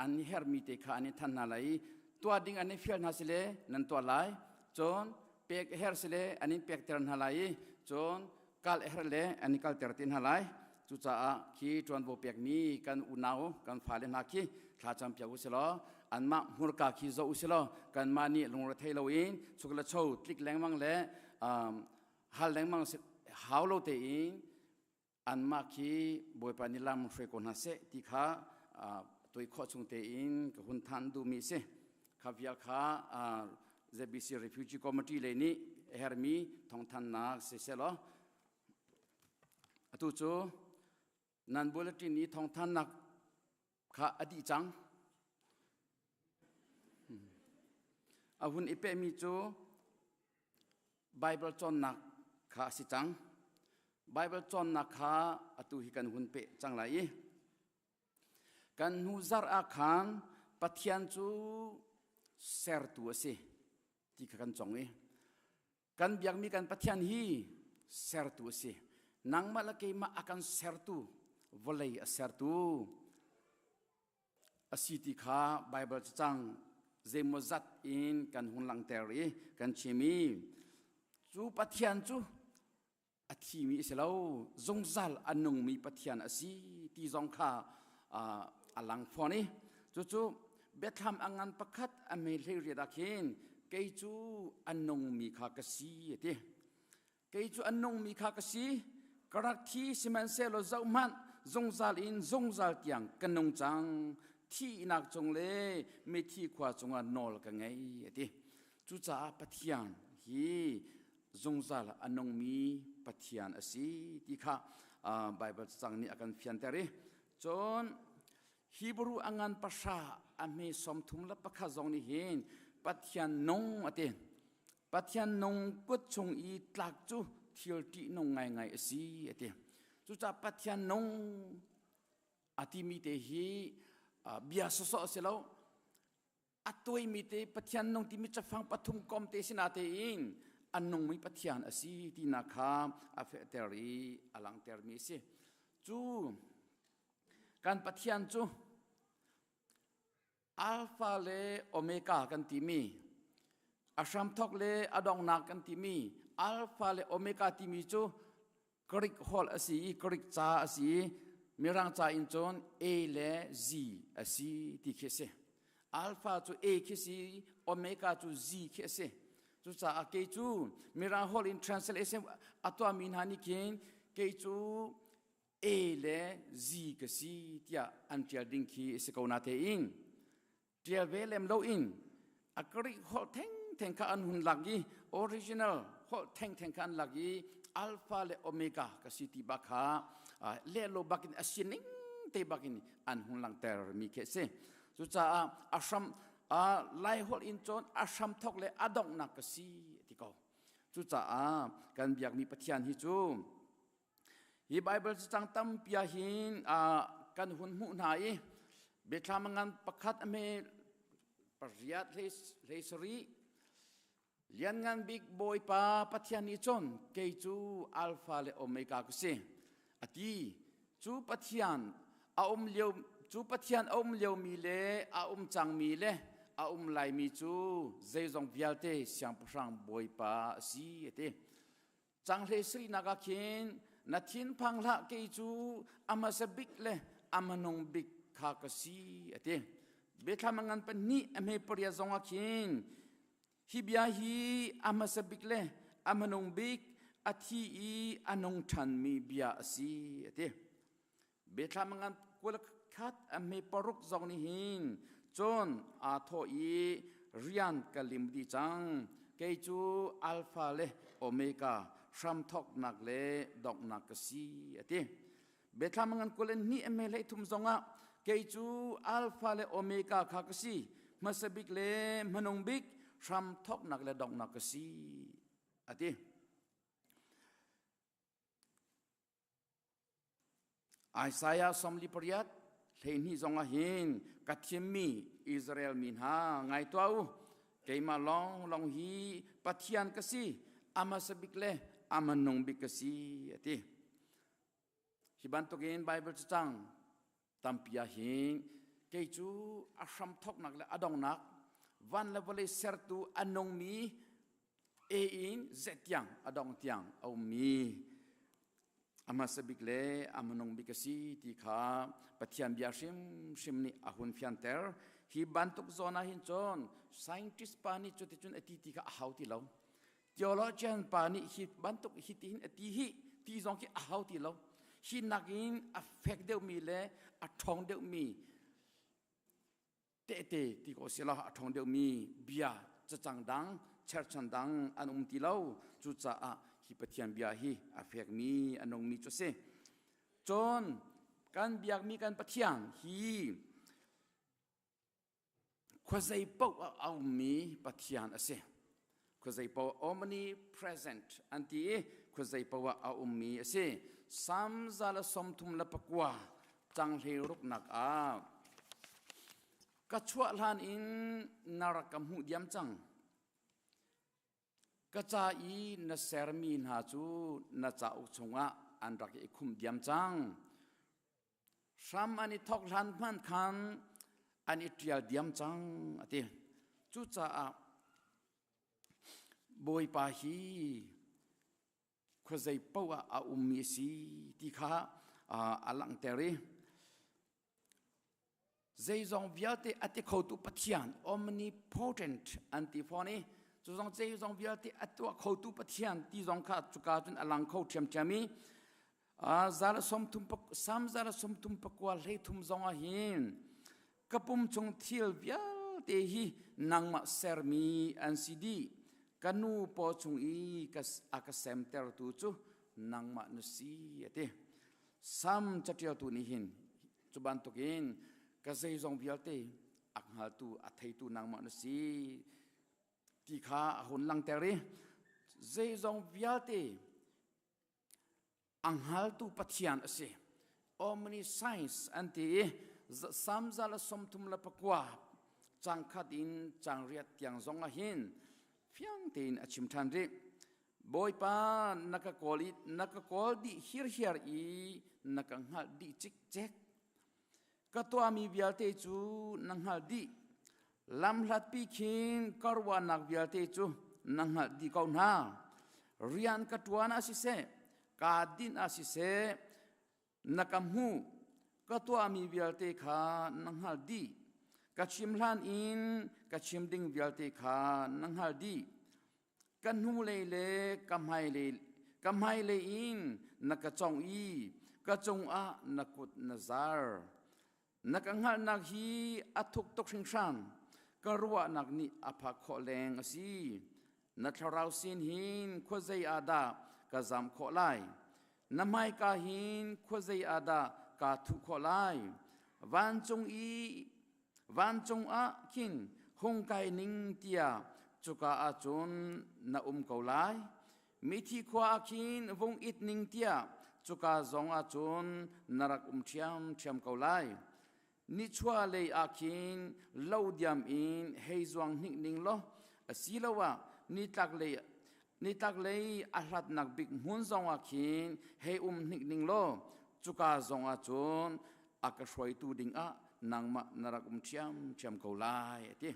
an herhmi te kha an i than hna lai i tuah ding an i fial hna sile nan tuah lai. Cun pek a herh sile an in pekter hna lai i cun kal a herh le an i kalter te hna lai. Cucaah khi ṭuanvo pekmi kan unau kan fale hna khi thlacam piak u silaw anmah hmurka khi zoh u silaw kanmah nih lungrethei loin chuk le cho tlik lengmang le hal lengmang hau lo tein anmah khi Bawipa nih lam hruai ko hna seh ti kha toi khawh chung tein ka hun than duhmi si. Kha vial kha ZBC Refugee Committee lei nih a hermi thawngthannak si selaw atu cu nan bulletin i thawngthannak kha a dih cang. A hun i pehmi cu Baibal cawnnak kha a si cang. Baibal cawnnak kha atu hi kan hun peh cang lai i kan hnu zarh ah khan Pathian cu sertu a si ti kha kan cong i kan biakmi kan Pathian hi sertu a si. Nangmah le keimah a kan sertu, vawlei a sertu a si ti kha Baibal cacang zeimawzat in kan hun langhter i kan chim i cu Pathian cu a thimi a si lo, zungzal a nungmi Pathian a si ti zong kha a lang fawn i cucu biathlam a ngan pakhat a mei hlei riat ah khin kei cu a nungmi kha ka si a ti. Kei cu a nungmi kha ka si, ka rak thi sihmanhsehlaw zohhmanh zungzal in zungzal tiang ka nung cang, thihnak cung le mithi khua cungah nawl ka ngei a ti. Cucaah Pathian hi zungzal a nungmi Pathian a si ti kha Baibal cacang nih a kan fianter i cun Hebrew a ngan pahra a hme 31 zong nih hin Pathian nung a ti. Pathian nung kut chung i tlak cu thil ṭihnung ngaingai a si a ti. Cucaah Pathian nung a timi te hi bia sawsawh a si lo. A tuaimi te Pathian nung timi cafang pathum kom te sina tein a nungmi Pathian a si tinak kha a fehter i a langhtermi a si. Cu kan Pathian cu Alpha le Omega kan timi a hramthok le a donghnak kan timi Alpha le Omega timi cu Greek holh a si i Greek ca a si i Mirang ca in cun A le Z a si ti khi a si. Alpha cu A khi si, Omega cu Z khi a si. Cucaah kei cu Mirang holh in translation a tuahmi hna nih khin kei cu A le Z ka si tiah an ṭial ding khi a si ko na tein ṭial ve lem loin a Greek holh thengtheng kha an hun lak i original holh thengtheng kha an lak i alpha le omega ka si ti bak kha lehlo bakin a sining te bakin an hun langhter mi khi a si. Cucaah a hram Lai holh in cun a hram thok le a donghnak ka si ti ko. Cucaah kan biakmi Pathian hi cu Hi Baibal cacang tampi ah hin kan hun hmuh hna i Biathlam ngan pakhat a hme pariat hlei sarih Lianngan bik Bawipa Pathian nih cun kei cu Alpha le Omega ka si a ti. Cu Pathian a um lio cu Pathian a um liomi le a um cangmi le a um laimi cu zeizong vialte Siangpahrang Bawipa a si a ti. Canghle sarihnak ah khin na thinphang hlah kei cu a hmasa bik le a hmanung bik kha ka si a ti. Biathlam a ngan pahnih a hme pariat zong ah khin hi bia hi a hmasa bik le a hmanung bik a thi i a nung ṭhanmi bia a si a ti. Biathlam a ngan 21 a hme paruk zong nih hin cun aa thawh i rian ka lim dih cang. Kei cu Alpha le Omega, hramthawknak le donghnak ka si a ti. Biathlam a ngan 22 a hme 13 zongah kei cu Alpha le Omega kha ka si, hmasa bik le hmanung bik, hramthawknak le donghnak ka si a ti. Isaiah 48 hleihnih zong ah hin ka thimmi Israel mi hna ngai tuah u keimah lawnglawng hi Pathian ka si a hmasa bik le a hmanung bik ka si a ti. Hi bantukin Bible cacang tampi ah hin kei cu a hramthawknak le a donghnak van le vawlei sertu a nungmi A in Z tiang a dong tiang a ummi a hmasa bik le a hmanung bik a si ti kha Pathian bia hrimhrim nih a hun fianter. Hi bantuk zawn ah hin cun scientist pa nih cuticun a ti ti kha a hau ti lo. Theologian pa nih hi bantuk hi ti hin a ti hi ti zong khi a hau ti lo. Hi nakin a fek deuhmi le a ṭhawng deuhmi tehte ti ko sila a ṭhawng deuhmi bia cacang dang cherchan dang an um ti lo. Cucaah hi Pathian bia hi a fekmi a nungmi cu a si. Cun kan biakmi kan Pathian hi khuazei paoh ah a ummi Pathian a si. Khuazei paoh omnipresent an ti i khuazei paoh ah a ummi a si. Salm 139 cang ruknak ah ka chuah hlan in na rak ka hmuh diam cang. Ka ca i na sermi hna cu na cauk chungah an rak i khumh diam cang. Hram an i thawk hlan hmanh khan an i ṭial diam cang a ti. Cucaah Bawipa hi khuazei paoh ah a ummi a si ti kha a langhter i zeizong vialte a ti khotu Pathian omnipotent an ti fawn i cu zong zeizong vialte a tuah khotu Pathian ti zong kha cuka cun a lang kho ṭhiamṭhiam i Sam zala 30 pakua hlei thum zong ah hin ka pum chung thil vialte hi nangmah sermi an si dih ka nu paw chung i a ka semtertu cu nangmah na si a ti. Sam caṭialtu nih hin cu bantukin ka zeizong vialte a hngaltu a theitu nangmah na si ti kha a hun langhter i zeizong vialte a hngaltu Pathian a si. Omniscience an ti i Salm 139 cang khat in cang riat tiang zong ah hin fiang tein a chim ṭhan rih. Bawipa na ka kawl i na ka kawl dih hirhiar i na ka hngalh dih cikcek. Ka tuahmi vialte cu na hngalh dih. Lamhlatpi khin ka ruahnak vialte cu na hngalh dih ko hna. Rian ka ṭuan ah siseh, kaa dinh ah siseh, na ka hmuh. Ka tuahmi vialte kha na hngalh dih. Ka chim hlan in ka chim ding vialte kha na hngalh dih. Ka hnulei le ka hmailei ka hmailei in na ka congh i ka cungah na kut na zar. Na ka hngalhnak hi a thuk tuk hringhran. Ka ruahnak nih a phak khawh leng a si. Na thlarau sin hin khuazei ah dah ka zam khawh lai? Na hmaika hin khuazei ah dah kaa thuh khawh lai? Vancung i Vancung ah khin hung kai ning tiah cuka ah cun na um ko lai. Mithi khua ah khin vung it ning tiah cuka zong ah cun na rak um ṭhiamṭhiam ko lai. Nichuah lei ah khin lo diam in hei zuang hnik ning law asiloah nitlaklei nitlaklei a hlatnak bik hmun zong ah khin hei um hnik ning law cuka zong ah cun a ka hruaitu dingah nangmah na rak um ṭhiamṭhiam ko lai a ti.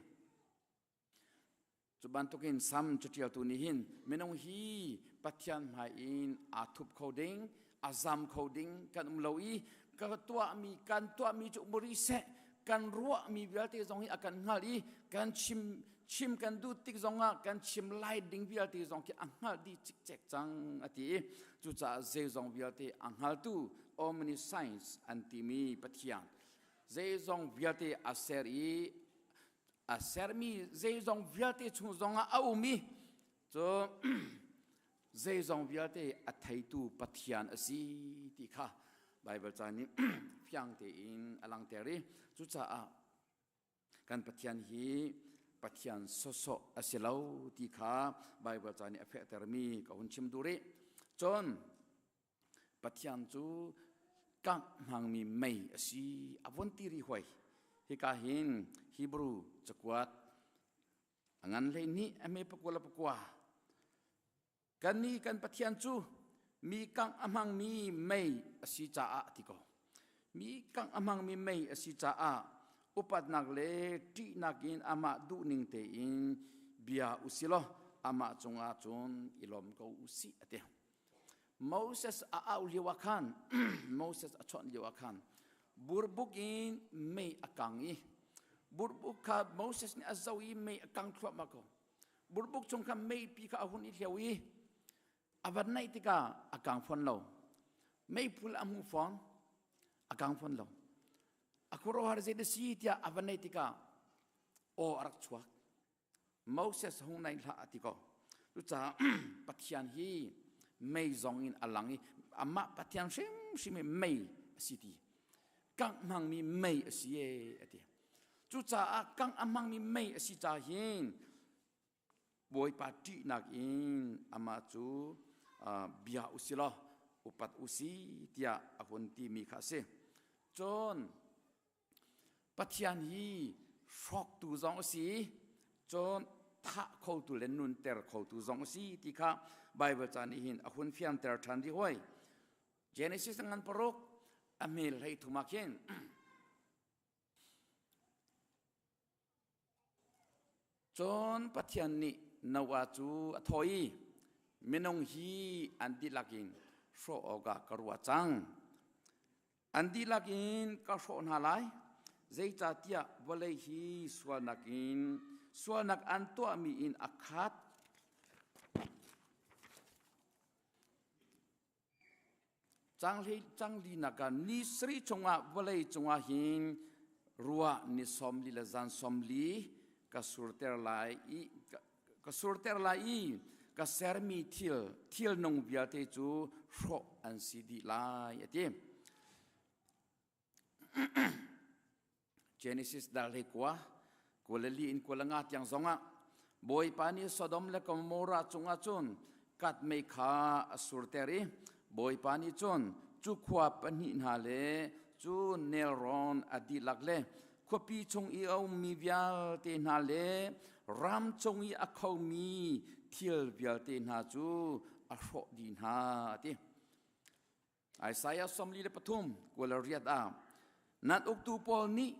Cu bantukin Sam caṭialtu nih hin minung hi Pathian hmai in aa thup kho ding, a zam kho ding kan um lo i ka tuahmi kan tuahmi cu um rih seh kan ruahmi vialte zong hi a kan hngalh i kan chim chim kan duh tik zongah kan chim lai ding vialte zong khi a hngalh dih cikcek cang a ti i cucaah zeizong vialte a hngaltu omniscience an timi Pathian zeizong vialte a ser i a sermi zeizong vialte chung zongah a um i cu zeizong vialte a theitu Pathian a si ti kha Baibal ca nih fiang tein a langhter i cucaah kan Pathian hi Pathian sawsawh a si lo ti kha Baibal ca nih a fehtermi ka hun chim duh rih. Cun Pathian cu kangh hmangmi mei a si a von ti ri huai. Hika hin Hebrew cakuat a ngan 12 a hme pakua le pakua. Kannih kan Pathian cu mi kangh a hmangmi mei a si caah ti ko. Mi kangh a hmangmi mei a si caah upatnak le ṭihnak in amah duhning tein bia usilaw amah cungah cun i lawm ko usih a ti. Moses a auh lio ah khan Moses a chawnh lio ah khan burbuk in mei a kang i burbuk kha Moses nih a zoh i mei a kang thluahmah ko. Burbuk chung kha meipi kha a hun i hlio i a van naih tikah a kang fawn lo. Meipul a hmu fawn, a kang fawn lo. A khuaruahhar zei si tiah a van naih tikah aw a rak chuak. Moses hung naih hlah a ti ko. Cucaah Pathian hi mei zong in a lang i amah Pathian hrimhrim hi mei a si ti. Kangh hmangmi mei a si e a ti. Cucaah kangh a hmangmi mei a si ca hin Bawipa ṭihnak in amah cu bia u si law upat u si tiah a hun timi kha a si. Cun Pathian hi hrawktu zong a si, cun thah khotu le nunter khotu zong a si ti kha Baibal ca nih hin a hun fianter ṭhan rih hoi. Genesis ngan paruk a hmel hlei thum ah khin Cun Pathian nih Noah cu a thawh i, Minung hi an dihlak in hrawh awkah ka ruah cang. An dihlak in ka hrawh hna lai, zeicahtiah vawlei hi sualnak in sualnak an tuahmi in a khat. Cangli nak ah ni sarih chungah vawlei cungah hin ruah ni 40 le zan 40 ka surter lai i ka surter lai i ka sermi thil thil nung vialte cu hrawh an si dih lai a ti. Genesis dal hlei kua kualali in kualanga tiang zongah Bawipa nih Sodom le Gomorrah cungah cun kat mei kha a surter i Bawipa nih cun cu khua pahnih hna le cu nelrawn a dihlak le khuapi chung i a ummi vialte hna le ram cung i a khomi thil vialte hna cu a hrawh dih hna a ti. Isaiah 43 kualariat ah nan uktu pawl nih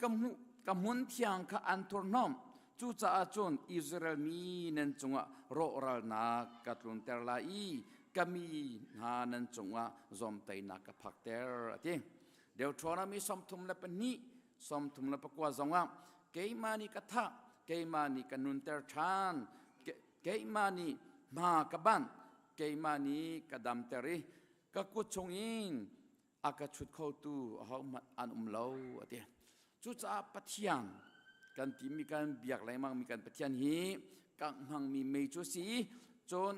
ka hmuh ka hmun thiang kha an thurhnawmh cucaah cun Israel mi nan cungah rawhralnak ka tlunter lai i ka mi hna nan cungah zawmtainak ka phakter a ti. Deuteronomy 32 34 zongah keimah nih ka thah keimah nih ka nunter ṭhan keimah nih hma ka banh keimah nih ka damter i ka kut chungin a ka chut khotu ahohmanh an um lo a ti. Cucaah Pathian kan timi kan biak lengmangmi kan Pathian hi kangh hmangmi mei cu a si i cun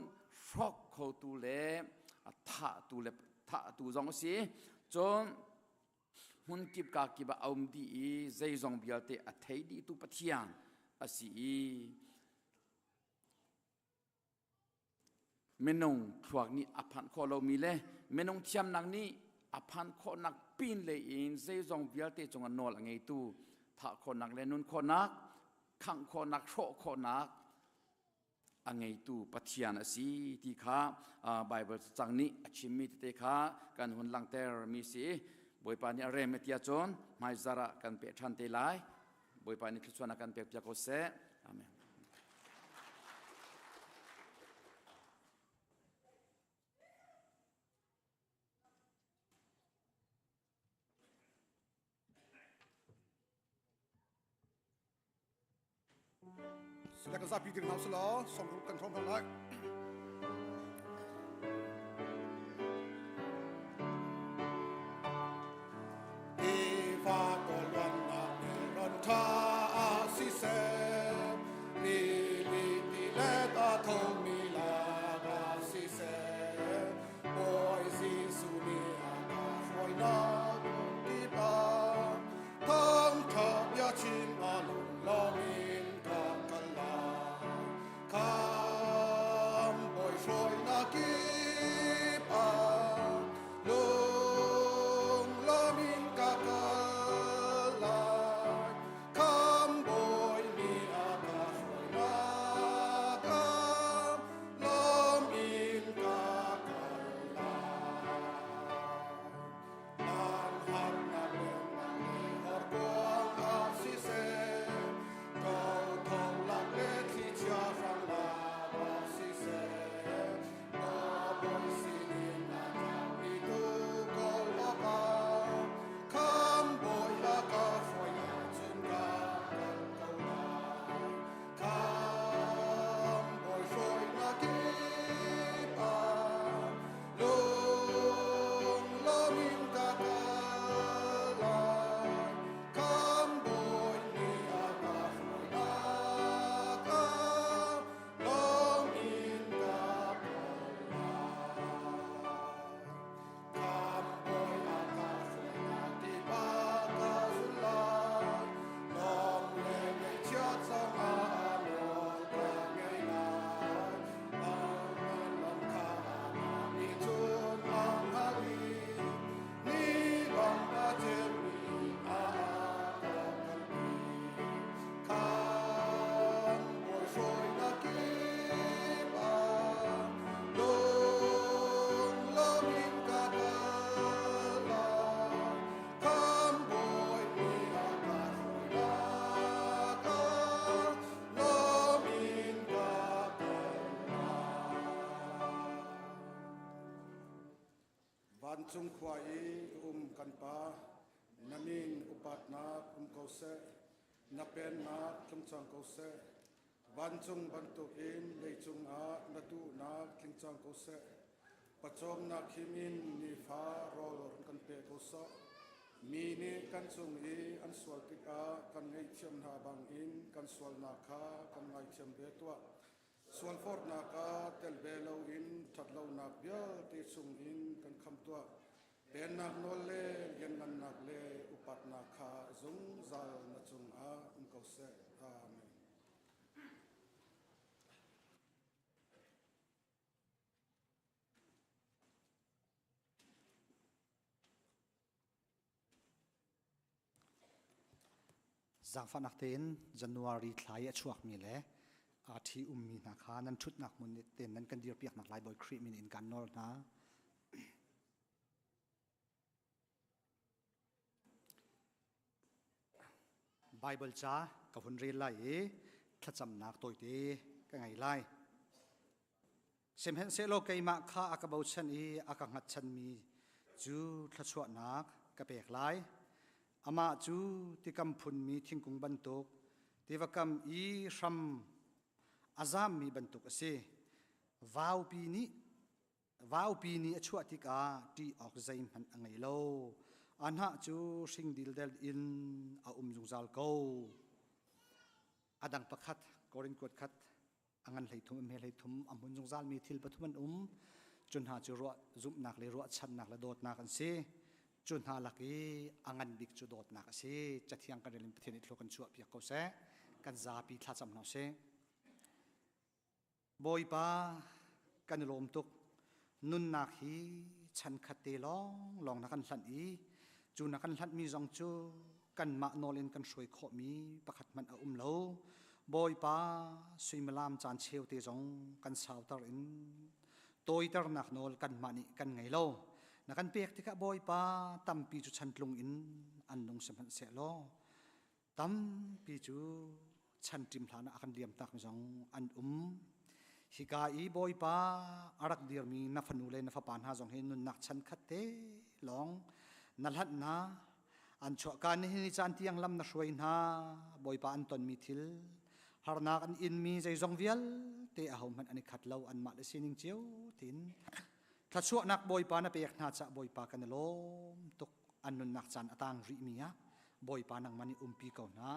hrawk khotu le a thahtu le thahtu zong a si. Cun hmun kip ka kip ah a um dih i zeizong vialte a thei dihtu Pathian a si i Minung thluak nih a phanh khawh lomi le minung thiamnak nih a phanh khawhnak pin lei in zeizong vialte cungah nawl a ngeitu thah khawhnak le nun khawhnak, khangh khawhnak, hrawh khawhnak a ngeitu Pathian a si ti kha Baibal cacang nih a chimmi tete kha kan hun langhter mi si. Bawipa nih a rem ti ahcun hmaizarh ah kan peh ṭhan te lai. Bawipa nih thluachuahnak kan pek piak ko seh. Amen. Sila kan zapi ding hna selaw sawmruk kan hrawm hna lai. Tiva kawlwannak nelrawn ṭha ah siseh, rili tilet a thomi lakah siseh, Bawi Jesuh nih a ka hruainak hmunkip ah thangṭha bia chim a lunglawm in ka kal lai. Khamh Bawi hruai. Vancung khua i um kan Pa, na min upatnak um ko seh, na pennak tlung cang ko seh. Vancung bantukin leicung ah na duhnak tling cang ko seh. Pawcawmnak him in nifa rawl run kan pe ko sawh. Mi nih kan cung i an sual tikah kan ngaihthiam hna bangin kan sualnak kha kan ngaithiam ve tuah. Sualforhnak ah tel ve loin ṭhatlonak vialte chungin kan khamh tuah. Pennak nawl le lianngannak le upatnak kha zungzal na cungah um ko seh. Amen. Zaangfahnak tein January thla i a chuakmi le aa ṭhi ummi hna kha nan ṭhutnak hmun tein nan kan dirpiaknak lai Bawi Khrih min in kaan nawl hna. Baibal ca ka hun rel lai i thlacamnak tawite ka ngei lai. Sihmanhsehlaw keimah kha a ka bochan i a ka hngatchanmi cu thluachuahnak ka pek lai. Amah cu tikam phunmi thingkung bantuk, tiva kam i hram a zammi bantuk a si. Vaupi nih vaupi nih a chuah tikah ṭih awk zeihmanh a ngei lo. A hnah cu hring dildel in a um zungzal ko. A dang pakhat, Korin kuat khat a ngan 13 a hme 33 a hmun zungzal mi thil pathum an um. Cu hna cu ruah zumhnak le ruahchannak le dawtnak an si. Cu hna lak i a ngan bik cu dawtnak a si. Cathiang kan rel in Pathian nih thlua kan chuah piak ko seh. Kan zapi thlacam hna usih. Bawipa kan i lawm tuk. Nunnak hi chan khat te lawng lawng na kan hlanh i cu na kan hlanhmi zong cu kanmah nawl in kan hruai khawhmi pakhat hmanh a um lo. Bawipa suimilam caan cheu te zong kan sauter in tawiternak nawl kanmah nih kan ngei lo. Na kan pek tikah Bawipa tampi cu chantlung in an nung sihmanhsehlaw tampi cu chanṭim hlan ah a kan liamtak mi zong an um. Hika i Bawipa a rak dirmi na fanu le na fapa hna zong hi nunnak chan khat te lawng na hlanh hna. An chuahka nihin ni caan tiang lam na hruai hna. Bawipa an tonmi thil harnak an inmi zeizong vialte ahohmanh an i khat lo anmah le sining cio tin thluachuahnak Bawipa na pek hna caah Bawipa kan i lawm tuk an nunnak caan a tang rihmi ah Bawipa nangmah nih umpi ko hna.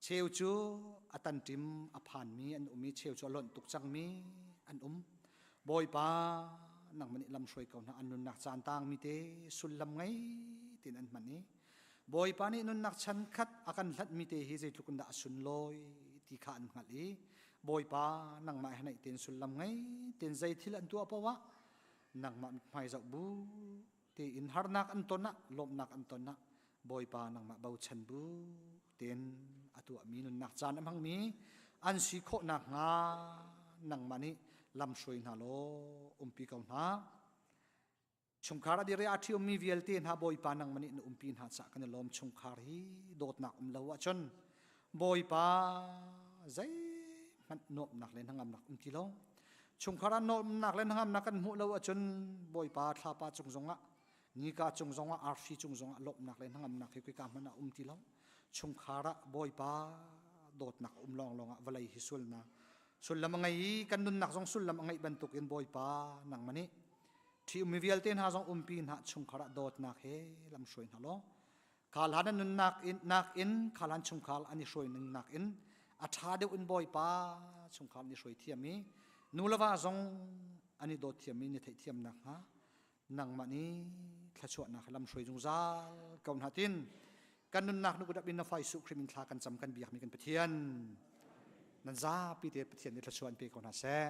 Cheu cu a tanṭim a phanmi an um i cheu cu a lonh tuk cangmi an um. Bawipa nangmah nih lamhruai ko hna an nunnak caan tangmi te sullam ngei tiin an hman i Bawipa nih nunnak chan khat a kan hlanhmi te hi zeitluk in dah a sunlawi ti kha an hngalh i Bawipa nangmah he naih tein sullam ngei tein zei thil an tuah paoh ah nangmah mithmai zoh bu tiin harnak an ton ah lawmhnak an ton ah Bawipa nangmah bochan bu tein a tuahmi nunnak caan a hmangmi an si khawh nakhnga nangmah nih lamhruai hna law umpi ko hna. Chungkhar a dir i a ṭhiummi vialte hna Bawipa nangmah nih na umpi hna caah kan i lawm chungkhar hi dawtnak um lo ahcun Bawipa zeihmanh nuamhnak le hnangamnak um ti lo. Chungkhar ah nuamhnak le hnangamnak kan hmuh lo ahcun Bawipa thlapa cung zongah nika cung zongah arfi cung zongah lawmhnak le hnangamnak hi kuika hmanh ah um ti lo. Chungkhar ah Bawipa dawtnak um lawnglawng ah vawlei hi sulnak sullam a ngei i kan nunnak zong sullam a ngeih bantukin Bawipa nangmah nih ṭhi-ummi vialte hna zong umpi hna chungkhar ah dawtnak he lamhruai hna law Khalan an nunnak in nakin khalan chungkhar an i hruai ning nakin a ṭha deuh in Bawipa chungkhar an i hruai thiam i nu le va zong an i dawt thiam i ni theih thiam nakhnga nangmah nih thluachuahnak lam hruai zungzal ko hna tin kan nunnak nu kut in na fai su Khrih min thla kan cam kan biakmi kan Pathian nan zapi te Pathian nih thluachuah an pe ko hna seh.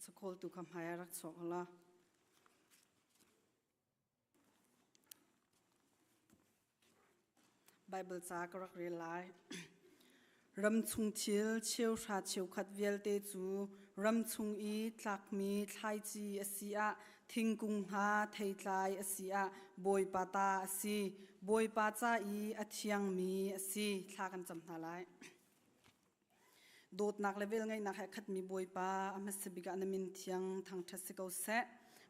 Sakawltu kha hmai ah rak chuak la. Bible ca ka rak rel lai. Ram chung thil cheuhra cheukhat vialte cu ram chung i tlakmi thlaici a si ah thingkung hna theitlai a si ah Bawipa ta a si. Bawipa ca i a thiangmi a si. Thla kan cam hna lai. Dawtnak le velngeihnak he khatmi Bawipa, a hmasa bik ah na min thiang thangṭhat si ko seh.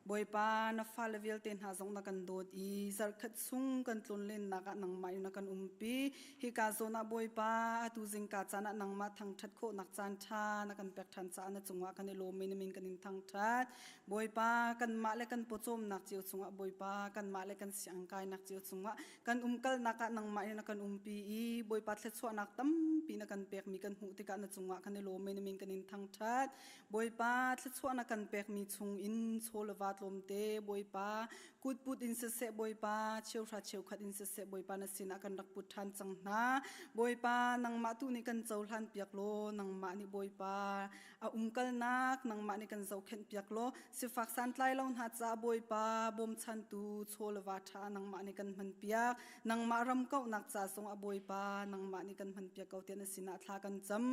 Bawipa, na fale vialte hna zong na kan dawt i zarhkhat chung kan tlonlennak ah nangmah in na kan umpi. Hika zawn ah Bawipa, atu zingka caan ah nangmah thangṭhat khawhnak caan ṭha na kan pek ṭhan caah na cungah kan i lawm i na min kan in thangṭhat. Bawipa, kanmah le kan pawcawmnak cio chungah Bawipa, kanmah le kan siangkainak cio chungah kan umkalnak ah nangmah in na kan umpi i Bawipa thluachuahnak tampi na kan pekmi kan hmuh tikah na cungah kan i lawm i na min kan in thangṭhat. Bawipa thluachuah na kan pekmi chung in chaw le va tlawmte Bawipa kutput in siseh Bawipa cheuhra cheukhat in siseh Bawipa na sinah kan rak put ṭhan cang hna. Bawipa nangmah tu nih kan cohlan piak law nangmah nih Bawipa a umkalnak nangmah nih kan zohkhenh piak law sifak santlai lo hna caah Bawipa bawmchantu chaw le va ṭha nangmah nih kan hman piak nangmah ram kauhnak ca zongah Bawipa nangmah nih kan hman piak ko tiah na sinah thla kan cam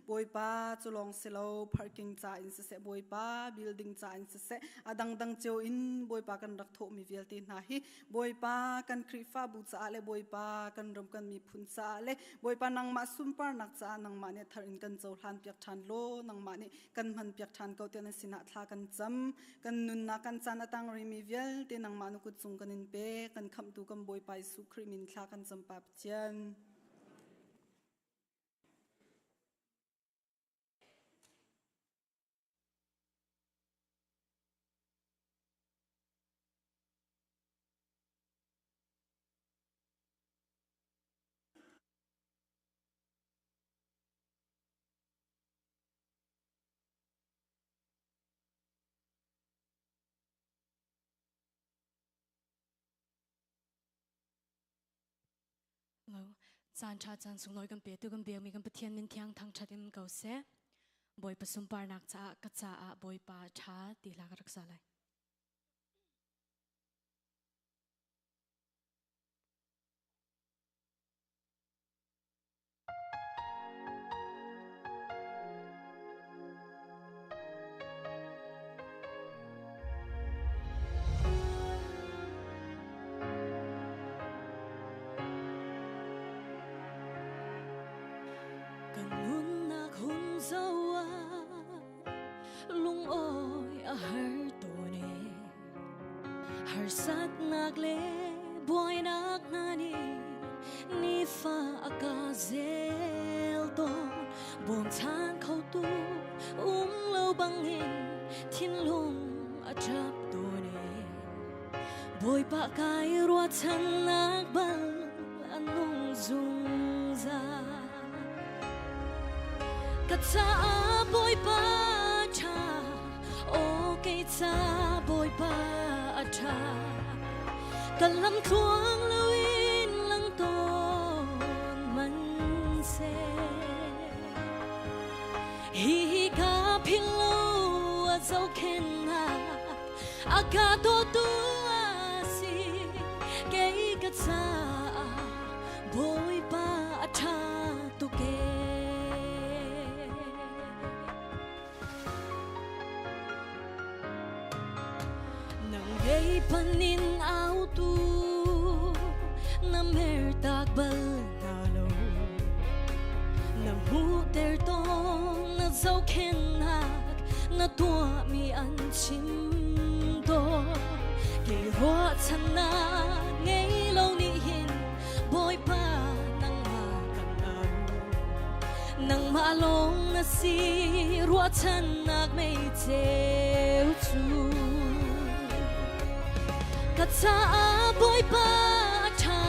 Bawipa cu lawng si lo parking ca in siseh Bawipa building ca in siseh a dangdang cio in Bawipa kan rak thawhmi vialte hna hi Bawipa kan Khrihfabu caah le Bawipa kan ram kan miphun caah le Bawipa nangmah sunparnak caah nangmah nih thar in kan cohlan piak ṭhan law nangmah nih kan hman piak ṭhan ko tiah na sinah thla kan cam kan nunnak kan caan a tang rimi vialte nangmah na kut cung kan in pek kan khamhtu kan Bawipa Jesuh Khrih min thla kan cam pa Pathian. Caan ṭha caan sunglawi kan petu kan biakmi kan Pathian min thiang thangṭhat in ko seh. Bawipa sunparnak caah ka caah Bawipa ṭha ti hla ka rak sa lai. Kan nunnak hun zo ah lungawi a har tawn e harsatnak le buainak hna nih nifa a ka zel tawn bawmchan khotu um lo bangin thinlung a ṭap tawn e Bawipa kai ruahchannak bal a nung zungzal Ka caah Bawipa ṭha aw kei ca Bawipa a ṭha ka lam tluang loin lang tawn man seh Hi ka philh lo a zohkhenhnak a ka dawtu a si kei ka caah Bawipa a ṭha tuk ee. Nang ngei panin au tu na mer tak bal hna lo na hmuhter tawn na zohkhenhnak na tuahmi an chim tawn kei ruahchannak ngei lo nih hin Bawipa nangmah kan au nangmah lawng na si ruahchannak mei ceu cu ka caah Bawipa a ṭha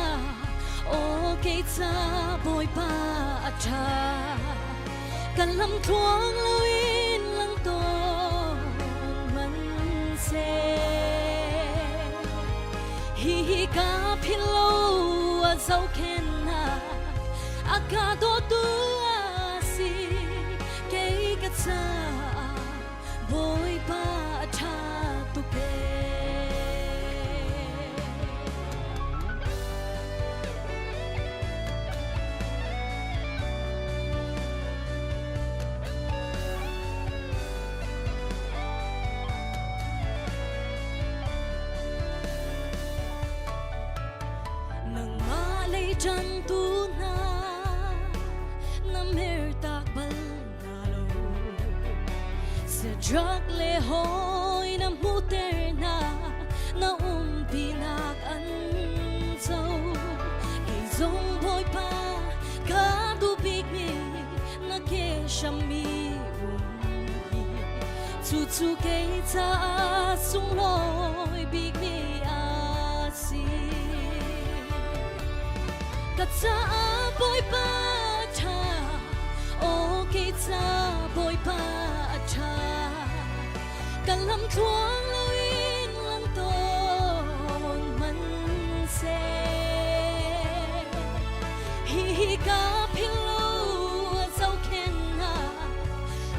aw kei ca Bawipa a ṭha kan lam tluang loin lang tawn man seh Hihi ka philh lo a zohkhenhnak a ka dawtu a si kei ka caah Bawipa. ṭantu hna na mertak bal hna lo. Sedrak le hawi na hmuhter hna, na umpinak an co. Kei zong Bawipa ka duh bikmi na ke hrammi um hi. Cucu kei caah sunglawi bikmi a si. Ka caah Bawipa ṭha, aw kei ca Bawipa a ṭha. Ka lam tluang loin lang tawn hmanhseh. Hihi ka philh lo a zohkhenhnak,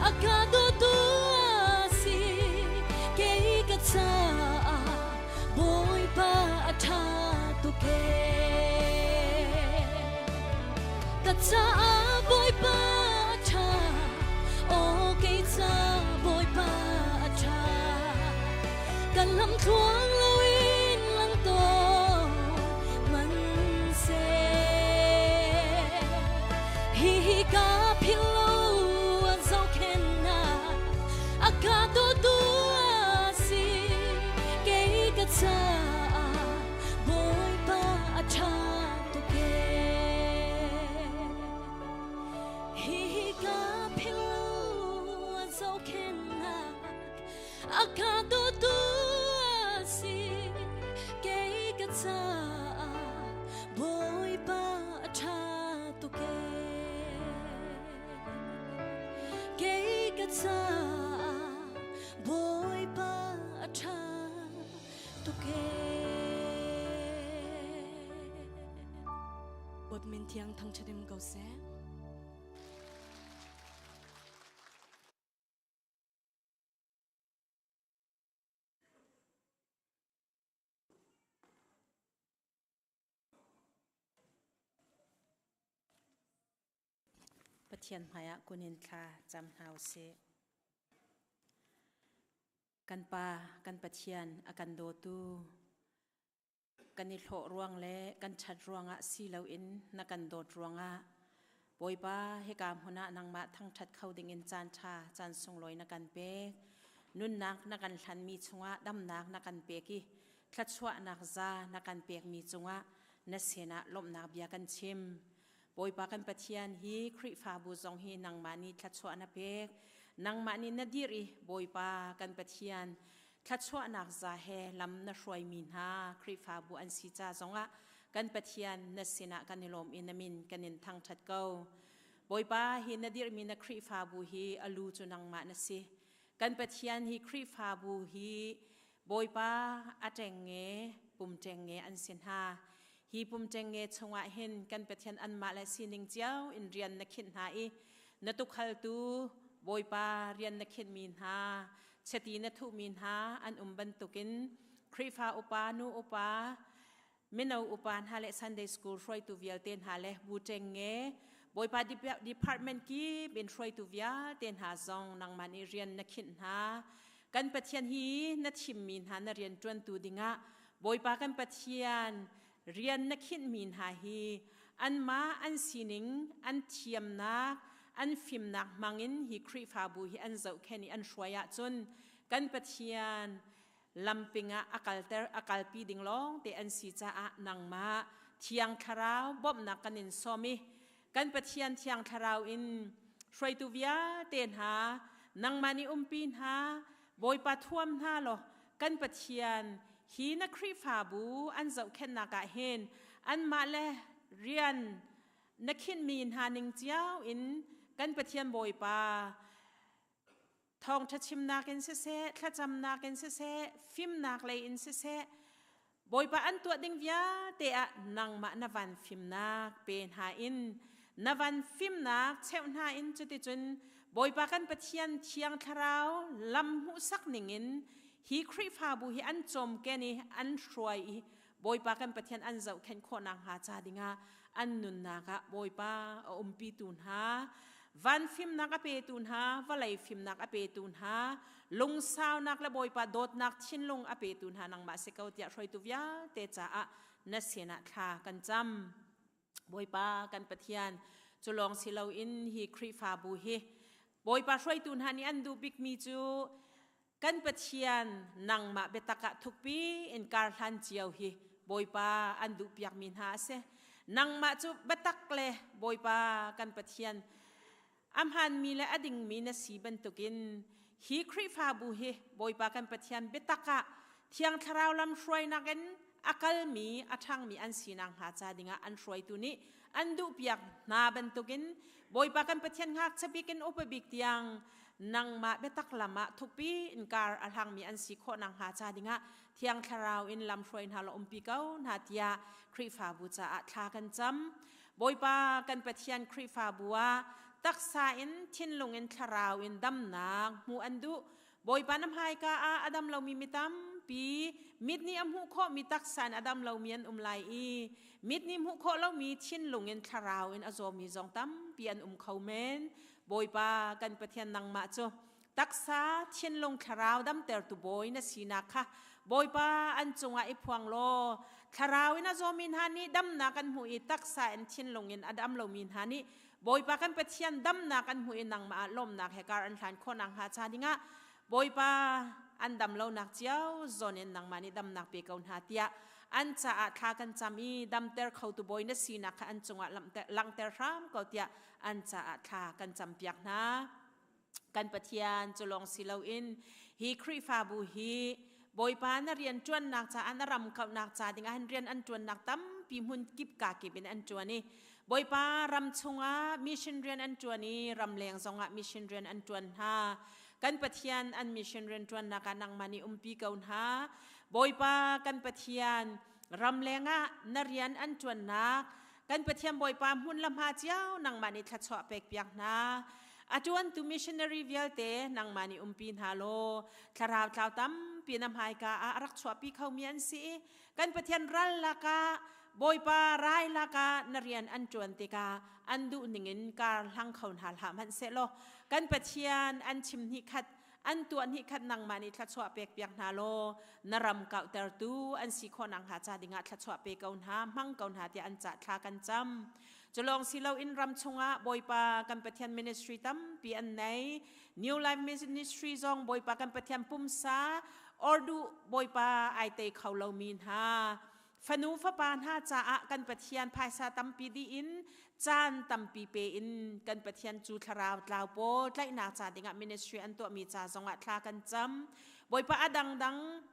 a ka dawtu a si. Kei ka caah Bawipa a ṭha tuk ee. Ka caah Bawipa a ṭha, aw kei ca Bawipa a ṭha. Ka lam thluang loin lang tawn hmanhseh. Hihi ka philh lo a zohkhenhnak, a ka dawtu a si. Kei ka caah Bawipa a ṭha tuk ee. Hihi ka philh lo a zohkhenhnak, a ka dawtu a si. Kei ka caah Bawipa a ṭha tuk ee. Kei ka caah Bawipa a ṭha tuk ee. Bawipa min thiang thangṭhat in ko seh. Pathian hmaiah kun in thla cam hna u sih. Kan Pa, kan Pathian a kan dawtu, kan i hlawh ruang le kan ṭhat ruangah si loin na kan dawt ruangah Bawipa hika hmun ah nangmah thangṭhat kho dingin caan ṭha, caan sunglawi na kan pek. Nunnak na kan hlanmi chungah damnak na kan pek i thluachuahnak za na kan pekmi cungah na sinah lawmhnak bia kan chim. Bawipa kan Pathian hi Khrihfabu zong hi nangmah nih thluachuah na pek. Nangmah nih na dirh i Bawipa kan Pathian thluachuahnak za he lam na hruaimi hna Khrihfabu an si ca zongah kan Pathian na sinah kan i lawm i na min kan in thangṭhat ko. Bawipa hi na dirhmi na Khrihfabu hi a lu cu nangmah na si. Kan Pathian hi Khrihfabu hi Bawipa a ṭengnge pum ṭengnge an si hna. Hi pum ṭengnge chungah hin kan Pathian anmah le sining cio in rian na khinh hna i na tukhaltu Bawipa rian na khinhmi hna, chiti na thuhmi hna an um bantukin Khrihfa upa, nu upa, mino upa hna le Sunday School hruaitu vialte hna le bu ṭengnge Bawipa department kip in hruaitu vialte hna zong nangmah nih rian na khinh hna. Kan Pathian hi na thimmi hna na rian ṭuantu dingah Bawipa kan Pathian rian na khinhmi hna hi anmah an sining, an thiamnak, an fimnak hmangin hi Khrihfabu hi an zohkhenh i an hruai ahcun kan Pathian lamping ah a kalter a kalpi ding lawng te an si caah nangmah Thiang Thlarau bawmhnak kan in sawm i kan Pathian Thiang Thlarau in hruaitu vialte hna nangmah nih umpi hna Bawipa thuam hna law kan Pathian hi na Khrihfabu an zohkhenhnak ah hin anmah le rian na khinhmi hna ning cio in kan Pathian Bawipa Thawngṭha chimnak in siseh, thlacamnak in siseh, fimnak lei in siseh, Bawipa an tuah ding vialte ah nangmah na van fimnak pe hna in na van fimnak cheuh hna in cuticun Bawipa kan Pathian Thiang Thlarau lam hmuhsak ningin hi Khrihfabu hi an cawmken i an hruai i Bawipa kan Pathian an zohkhenh khawh nakhnga ca dingah an nunnak ah Bawipa a umpitu hna van fimnak a petu hna vawlei fimnak a petu hna lungsaunak le Bawipa dawtnak thinlung a petu hna nangmah si ko tiah hruaitu vialte caah na sinah thla kan cam. Bawipa kan Pathian, cu lawng si loin hi Khrihfabu hi Bawipa hruaitu hna nih an duh bikmi cu kan Pathian nangmah biatak ah thukpi in kar hlan cio hi Bawipa an duh piakmi hna a si. Nangmah cu biatak le Bawipa kan Pathian a hmaanmi le a dingmi na si bantukin hi Khrihfabu hi Bawipa kan Pathian biatak ah Thiang Thlarau lam hruainak in a kalmi a ṭhangmi an sinak hnga ca dingah an hruaitu nih an duhpiak hna bantukin Bawipa kan Pathian ngakchia bik in upa bik tiang nangmah biatak lam ah thukpi in kar a hlangmi an si khawh nakhnga ca dingah Thiang Thlarau in lam hruai hna law umpi ko hna tiah Khrihfabu caah thla kan cam. Bawipa kan Pathian Khrihfabu ah taksa in thinlung in thlarau in damnak hmuh an duh. Bawipa na hmaika ah a dam lomi mi tampi mit nih a hmuh khawhmi taksa in a dam lomi an um lai i mit nih hmuh khawh lomi thinlung in thlarau in a zawmi zong tampi an um kho men. Bawipa kan Pathian nangmah cu taksa thinlung thlarau damtertu bawi na sinak kha Bawipa an cungah i phuang law thlarau in a zawmi hna nih damnak an hmuh i taksa in thinlung in a dam lomi hna nih Bawipa kan Pathian damnak an hmuh i nangmah ah lawmnak he kar an hlan khawh nakhnga ca dingah Bawipa an dam lonak cio zawn in nangmah nih damnak pe ko hna tiah an caah thla kan cam i damter khotu bawi na sinak kha an cungah langhter hram ko tiah an caah thla kan campiak hna. Kan Pathian cu lawng si loin hi Khrihfabu hi Bawipa na rian ṭuannak caah na ram kauhnak ca dingah hin rian an ṭuannak tampi hmun kip ka kip in an ṭuan i Bawipa ram chungah mission rian an ṭuan i ramleng zongah mission rian an ṭuan hna. Kan Pathian an mission rian ṭuannak ah nangmah nih umpi ko hna. Bawipa kan Pathian ramleng ah na rian an ṭuannak kan Pathian Bawipa hmun le hma cio nangmah nih thluachuah pek piak hna. A ṭuantu missionary vialte nangmah nih umpi hna law thlarau tlau tampi na hmaika ah a rak chuahpi khomi an si i kan Pathian ral lakah Bawipa rai lakah na rian an ṭuan tikah an duh ningin kar hlang kho hna hlah hmanh sehlaw kan Pathian an chim hnih khat an tuah hnih khat nangmah nih thluachuah pek piak hna law na ram kauhtertu an si khawh nakhnga ca dingah thluachuah pe ko hna hmang ko hna tiah an cah thla kan cam cu lawng si loin ram chungah Bawipa kan Pathian ministry tampi an nei New Life Ministry zong Bawipa kan Pathian pumsa ordu Bawipa ai tei kho lomi hna Fanu fapa hna caah kan Pathian phaisa tampi dih in caan tampi pe in kan Pathian cu thlarau tlau pawl tlaihnak ca dingah ministry an tuahmi ca zongah thla kan cam. Bawipa a dangdang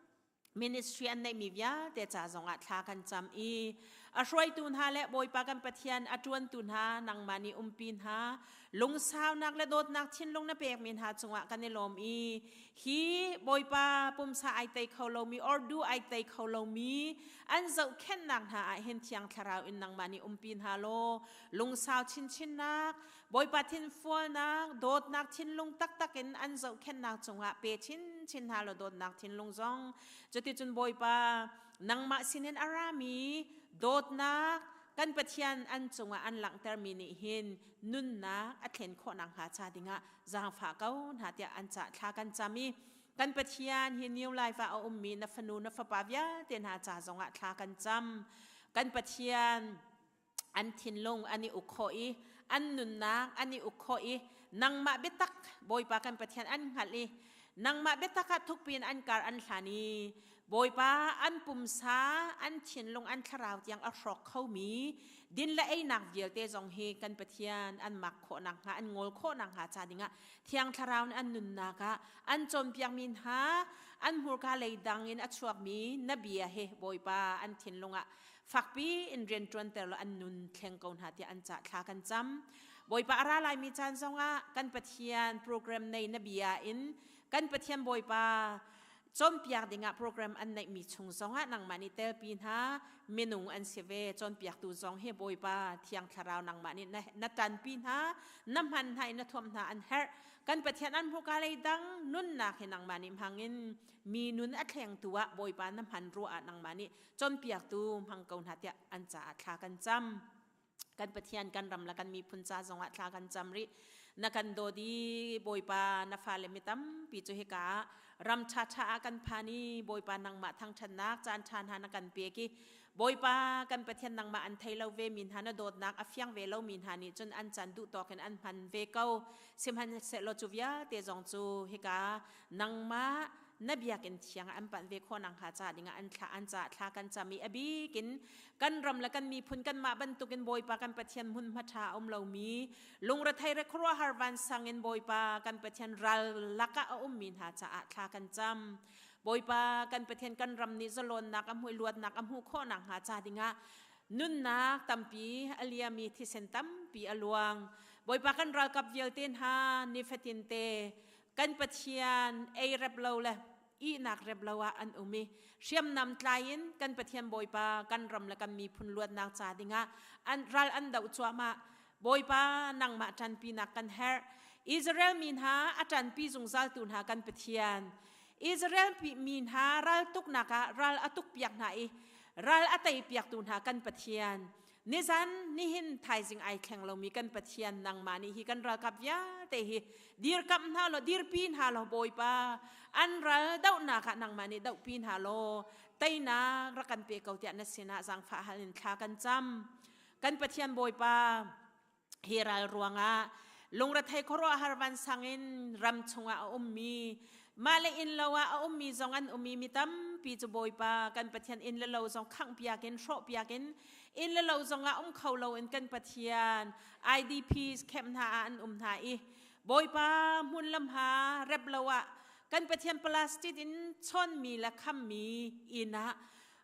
ministry an neihmi vialte ca zongah thla kan cam i a hruaitu hna le Bawipa kan Pathian a ṭuantu hna nangmah nih umpi hna lungsaunak le dawtnak thinlung na pekmi hna cungah kan i lawm i hi Bawipa pumsa ai tei kho lomi ordu ai tei kho lomi an zohkhenhnak hna ah hin Thiang Thlarau in nangmah nih umpi hna law lungsau chinchinnak Bawipa thinfualnak dawtnak thinlung taktak in an zohkhenhnak cungah pe chinchin hna law dawtnak thinlung zong cuticun Bawipa nangmah sinin a rami dawtnak kan Pathian an cungah an langhtermi nih hin nunnak a thlen khawh nakhnga ca dingah zaangfah ko hna tiah an cah thla kan cam i kan Pathian hi New Life ah a ummi na fanu na fapa vialte hna ca zongah thla kan cam kan Pathian an thinlung an i uk khawh i an nunnak an i uk khawh i nangmah biatak Bawipa kan Pathian an hngalh i nangmah biatak ah thukpi in an kar an hlan i Bawipa an pumsa an thinlung an thlarau tiang a hrawk khomi din le einak vialte zong hi kan Pathian an mak khawh nakhnga an ngawl khawh nakhnga ca dingah Thiang Thlarau nih an nunnak ah an cawnpiakmi hna an hmurka lei dang in a chuakmi na bia hi Bawipa an thinlung ah fakpi in rian ṭuanter law an nun thleng ko hna tiah an cah thla kan cam. Bawipa a ra laimi caan zongah kan Pathian program nei na bia in kan Pathian Bawipa cawnpiak dingah program an neihmi chung zongah nangmah nih telpi hna minung an si ve cawnpiaktu zong hi Bawipa Thiang Thlarau nangmah nih na ṭanpi hna na hman hna i na thuam hna an herh kan Pathian an hmuka lei dang nunnak hi nangmah nih hmangin mi nun a thlengtu ah Bawipa na hman ruah ah nangmah nih cawnpiaktu hmang ko hna tiah an caah thla kan cam kan Pathian kan ram le kan miphun ca zongah thla kan cam rih na kan dawt i Bawipa na fale mi tampi cu hika ah ram ṭhaṭha ah kan phan i Bawipa nangmah thangṭhatnak caan ṭha hna na kan pek i. Bawipa kan Pathian nangmah an thei lo ve mi hna na dawtnak a fiang ve lo mi hna nih cun an caan duh tawk in an hman ve ko. Sihmanhsehlaw cu vialte zong cu hika nangmah na biakinn thiang an panh ve khawh nakhnga ca dingah an thla an ca thla kan cam i a bik in kan ram le kan miphun kanmah bantukin Bawipa kan Pathian hmunhma ṭha a um lomi lungrethei re khuaruahhar vansang in Bawipa kan Pathian ral lakah a ummi hna caah thla kan cam. Bawipa kan Pathian kan ram nih zalawnnak a hmuh luatnak a hmuh khawh nakhnga ca dingah nunnak tampi a liami thisen tampi a luang. Bawipa kan ralkap vialte hna nifatin te kan Pathian ei rep lo le ihnak rep lo ah an um i hriamnam tlai in kan Pathian Bawipa kan ram le kan miphun luatnak ca dingah an ral an doh cuahmah. Bawipa nangmah ṭanpinak kan herh. Israel mi hna a ṭanpi zungzaltu hna kan Pathian. Israel mi hna ral tuknak ah ral a tukpiak hna i ral a teipiaktu hna kan Pathian. Nizan nihin thaizing ai thleng lomi kan Pathian nangmah nih hi kan ralkap vialte hi dirkamh hna law dirpi hna law Bawipa an ral dohnak ah nangmah nih dohpi hna law teinak rak kan pe ko tiah na sinah zaangfah hal in thla kan cam. Kan Pathian Bawipa hi ral ruangah lungrethei khuaruahhar vansang in ram chungah a ummi mah le inn lo ah a ummi zong an um i mi tampi cu Bawipa kan Pathian inn le lo zong khangh piak in hrawh piak in inn le lo zong ah um kho lo in kan Pathian IDPs camp hna ah an um hna i Bawipa hmun lam ha rep lo ah kan Pathian plastic in chawnmi le khammi inn ah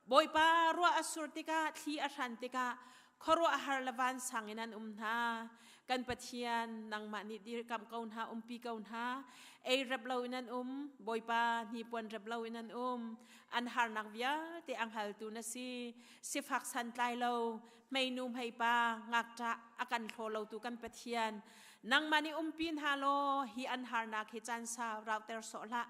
Bawipa ruah a sur tikah thli a hran tikah khuaruahhar le vansang in an um hna. Kan Pathian nangmah nih dirkamh ko hna, umpi ko hna. Ei rep lo in an um, Bawipa hnipuan rep lo in an um. An harnak vialte a hngaltu na si. Sifak santlai lo, hmeinu hmeipa, ngakṭah a kan hlaw lotu kan Pathian. Nangmah nih umpi hna law hi an harnak hi caan sau rauhter sawh hlah.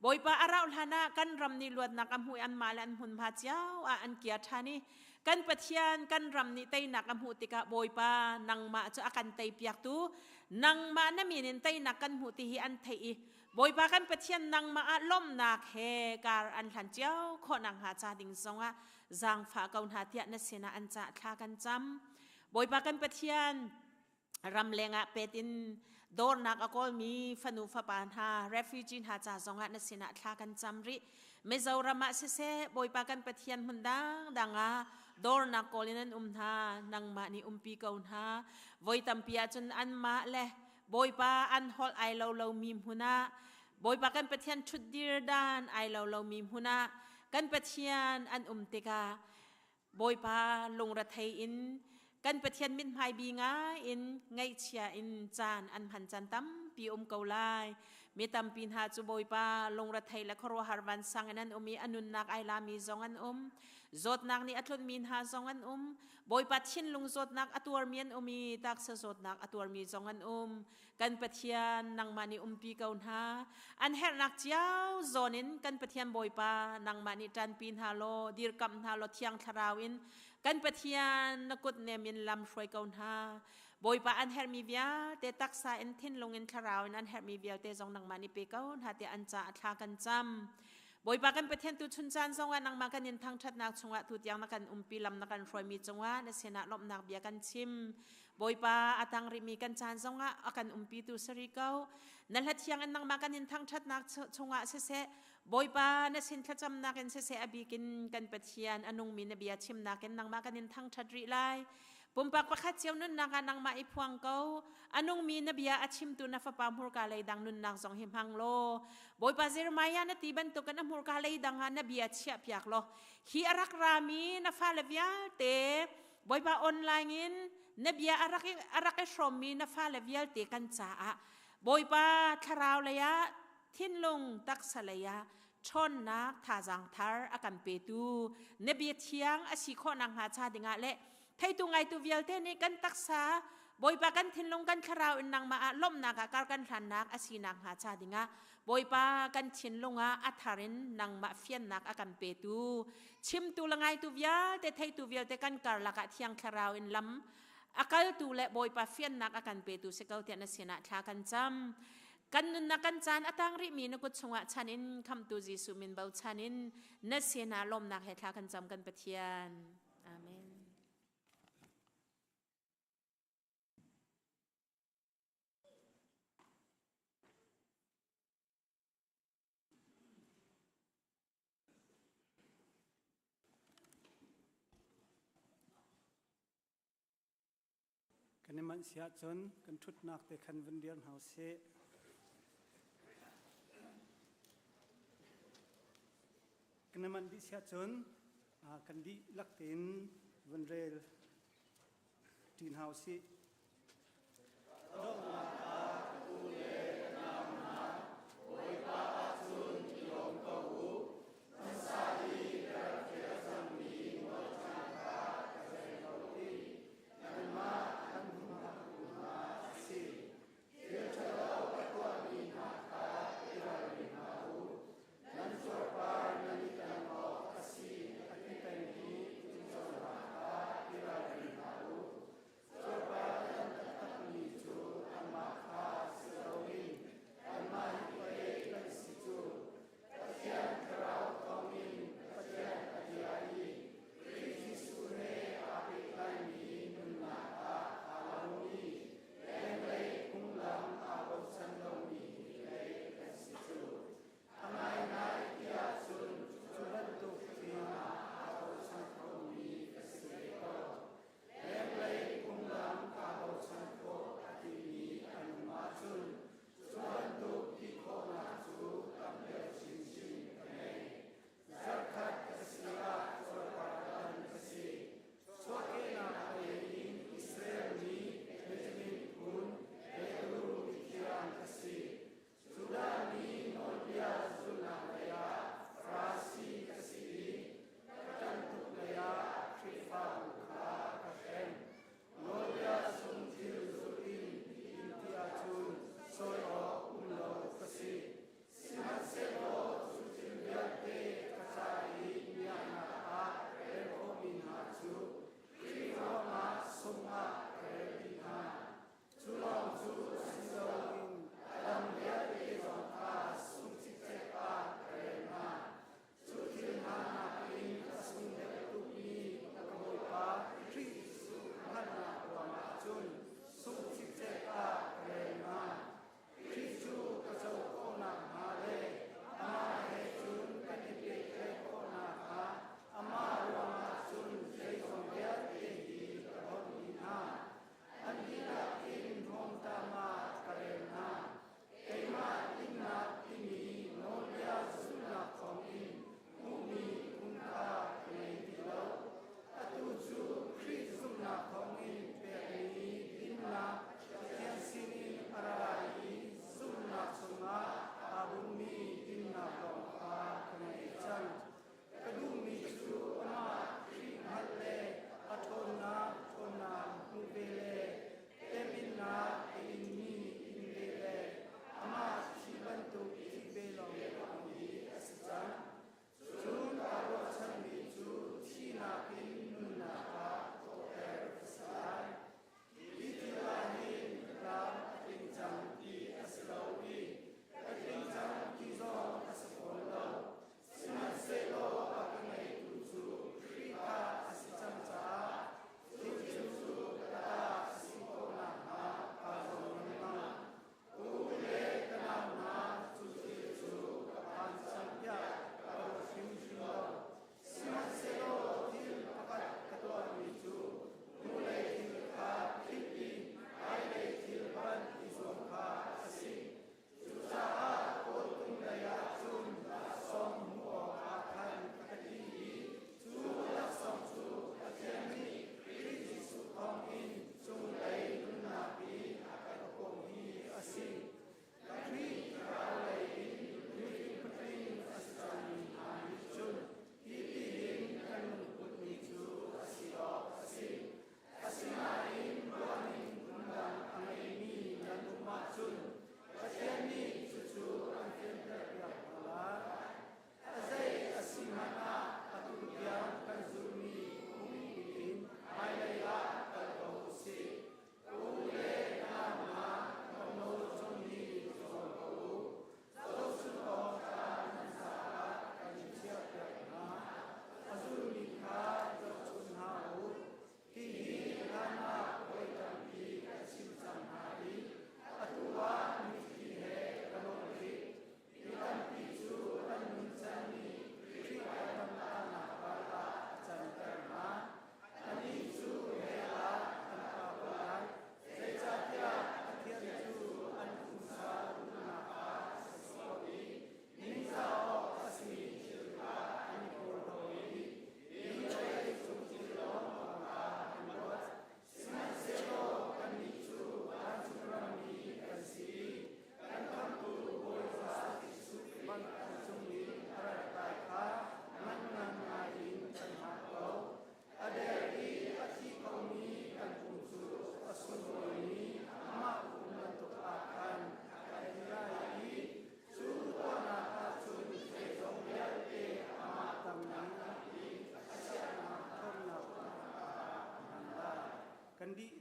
Bawipa a rauh hlan ah kan ram nih luatnak a hmuh i anmah le an hmunhma cio ah an kia ṭhan i kan Pathian kan ram nih teinak a hmuh tikah Bawipa nangmah cu a kan teipiaktu nangmah na min in teinak kan hmuh ti hi an theih i Bawipa kan Pathian nangmah ah lawmhnak he kar an hlan cio khawh nakhnga ca ding zongah zaangfah ko hna tiah na sinah an cah thla kan cam. Bawipa kan Pathian ramleng ah pet in dawrnak a kawlmi fanu fapa hna refugee hna ca zongah na sinah thla kan cam rih. Mizoram ah siseh Bawipa kan Pathian hmun dangdang ah dawrnak kawl in an um hna nangmah nih umpi ko hna. Voi tampi ahcun anmah le Bawipa an holh ai lo lomi hmun ah Bawipa kan Pathian ṭhutdir dan ai lo lomi hmun ah kan Pathian an um tikah Bawipa lungrethei in kan Pathian mithmai bi ngai in ngaihchia in caan an hman caan tampi um ko lai. Mi tampi hna cu Bawipa lungrethei le khuaruahhar vansang in an um i a nunnak ai lami zong an um. Zawtnak nih a tlunhmi hna zong an um. Bawipa thinlung zawtnak a tuarmi an um i taksa zawtnak a tuarmi zong an um. Kan Pathian nangmah nih umpi ko hna. An herhnak cio zawn in kan Pathian Bawipa nangmah nih ṭanpi hna law dirkamh hna law thiang thlarau in kan Pathian na kut nem in lam hruai ko hna. Bawipa an herhmi vialte taksa in thinlung in thlarau in an herhmi vialte zong nangmah nih pe ko hna tiah an caah thla kan cam. Bawipa kan Pathian tu chun caan zongah nangmah kan in thangṭhatnak chungah tu tiang na kan umpi lam na kan hruaimi cungah na sinah lawmhnak bia kan chim. Bawipa a tang rihmi kan caan zongah a kan umpitu si rih ko. Na hla thiang in nangmah kan in thangṭhatnak chungah siseh, Bawipa na sin thlacamnak in siseh a bikin kan Pathian a nungmi na bia chimnak in nangmah kan in thangṭhat rih lai. Pumpak pakhat cio nunnak ah nangmah i phuang ko. A nungmi na bia a chimtu na fapa hmurka leidang nunnak zong hi hmang law. Bawipa Jeremiah na ti bantukin a hmurka leidang ah na bia chiahpiak law hi a rak rami na fale vialte Bawipa online in na bia a rak i hrawmmi na fale vialte kan caah Bawipa thlarau lei ah thinlung taksa lei ah ṭhawnnak thazaang thar a kan petu na bia thiang a si khawh nakhnga cha dingah le theitu ngaitu vialte nih kan taksa Bawipa kan thinlung kan thlarau in nangmah ah lawmhnak ah kar kan hlannak a si nakhnga cha dingah Bawipa kan thinlung ah a thar in nangmah fiannak a kan petu chimtu le ngaitu vialte theitu vialte kan karlak ah thiang thlarau in lam a kaltu le Bawipa fiannak a kan petu si ko tiah na sinah thla kan cam. Kan nunnak kan caan a tang rihmi na kut chungah chan in khamtu Jesuh min bochan in na sinah lawmnak he thla kan cam kan Pathian. Amen. Kan i manh si ahcun kan ṭhutnak te khan vun dir hna usih. Kan i manh dih si ahcun kan dihlak tein vun rel ṭi hna usih. Donghnak ah ka u le ka nau hna, Bawipa ah cun i lawm ko u. Hmasa i ka rak ṭial cangmi nawlcang kha ka zel ko ti. Nanmah kan humhaktu hna a si. Thil ṭhalo a tuahmi hna kha i ralring hna u. Nan cuarpar nan i tan awk a si a ti pengtu uico hna kha i ralring hna u. Cuarpar a tan taktakmi cu an.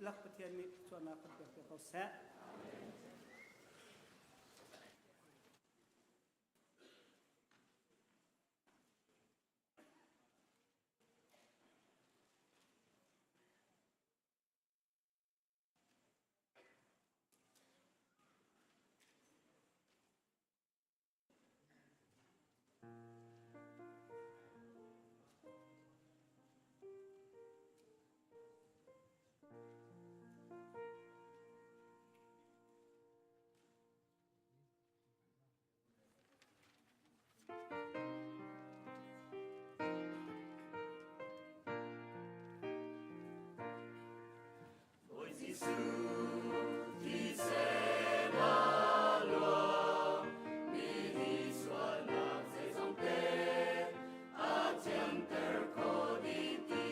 Dihlak Pathian nih thluachuahnak kan pek piak ko seh. Bawi Jesuh thisen a luang, mi sualnak zeizongte a thianter kho dih ti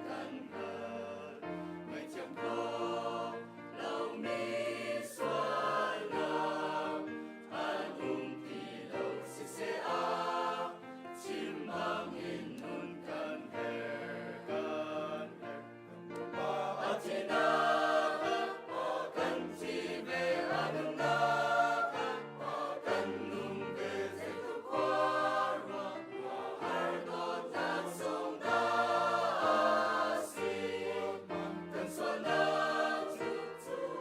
kan hngalh. Ngaihthiam khawh lomi sualnak an um ti lo siseh a chim bangin nun kan herh, kan herh. A thihnak kan thi ve, a nunnak kan nung ve, zeitluk khua ruah har dawtnak sung dah a si. Kan sualnak cu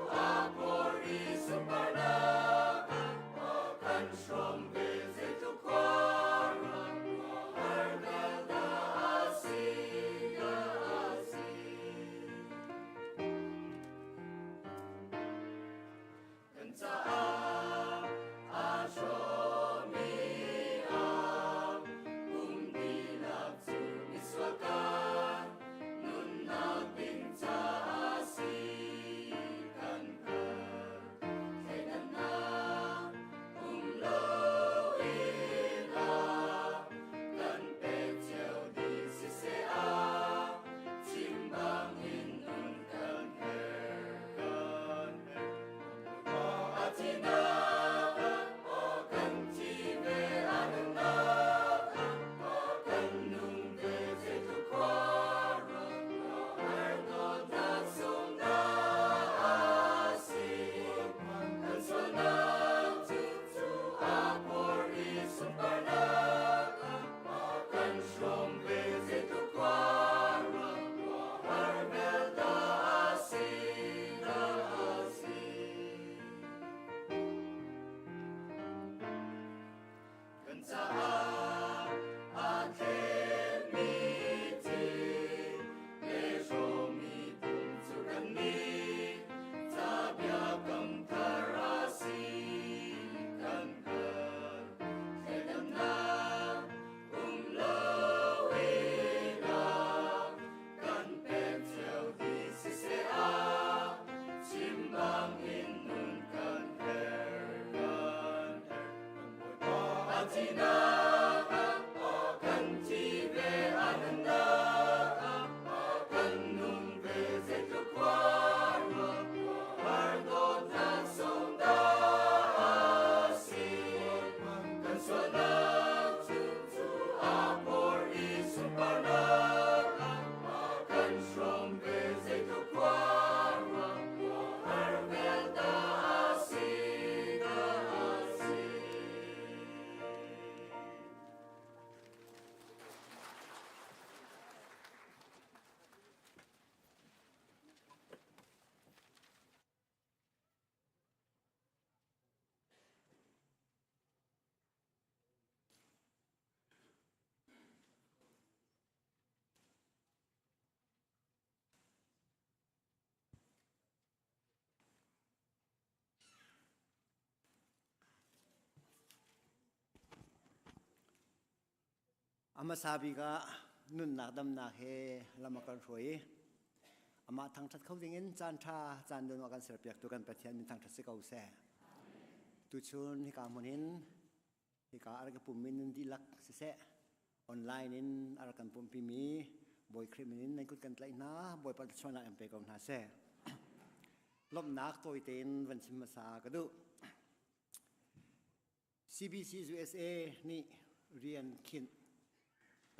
a phor i sunparnak kan hrawm ve, zeitluk khua ruah har vel dah a si, dah a si. Kan caah aa hrawmmi ah pum dihlak cu misual kan nunnak ding caah si kan hngalh. Thleidannak um loin a kan pek cio dih siseh a chim bangin nun kan herh, kan herh. A thihnak kan thi ve, a nunnak kan nung ve, zeitluk khua har dawtnak sung dah a si. Kan sualnak cu a phor i sunparnak kan hrawm ve, zeitluk khua har vel dah a si, dah a si. Kan caah aa thletmi thi le hrawmmi pum cu kannih ca biakam thar a si kan hngalh. Thleidannak um loin a kan pek cio dih siseh a chim bangin nun kan herh, kan herh. A thihnak kan thi ve, a nunnak kan nung ve, zeitluk khua har dawtnak sung dah a si. Kan sualnak cu a phor i sunparnak kan hrawm ve, zeitluk khua har vel dah a si, dah a si. A hmasa bik ah nunnak damnak he lam a kan hruai i amah thangṭhat kho dingin caan ṭha caan dun a kan serpiaktu kan Pathian min thangṭhat si ko seh. Tuchun hika hmun hin hika a rak i pummi nan dihlak siseh online in a rak kan pumhpimi Bawi Khrih min in nan kut kan tlaih hna Bawipa thluachuahnak in pe ko hna seh. Lawmhnak tawi tein van chim hmasa ka duh. CBC USA nih rian khinh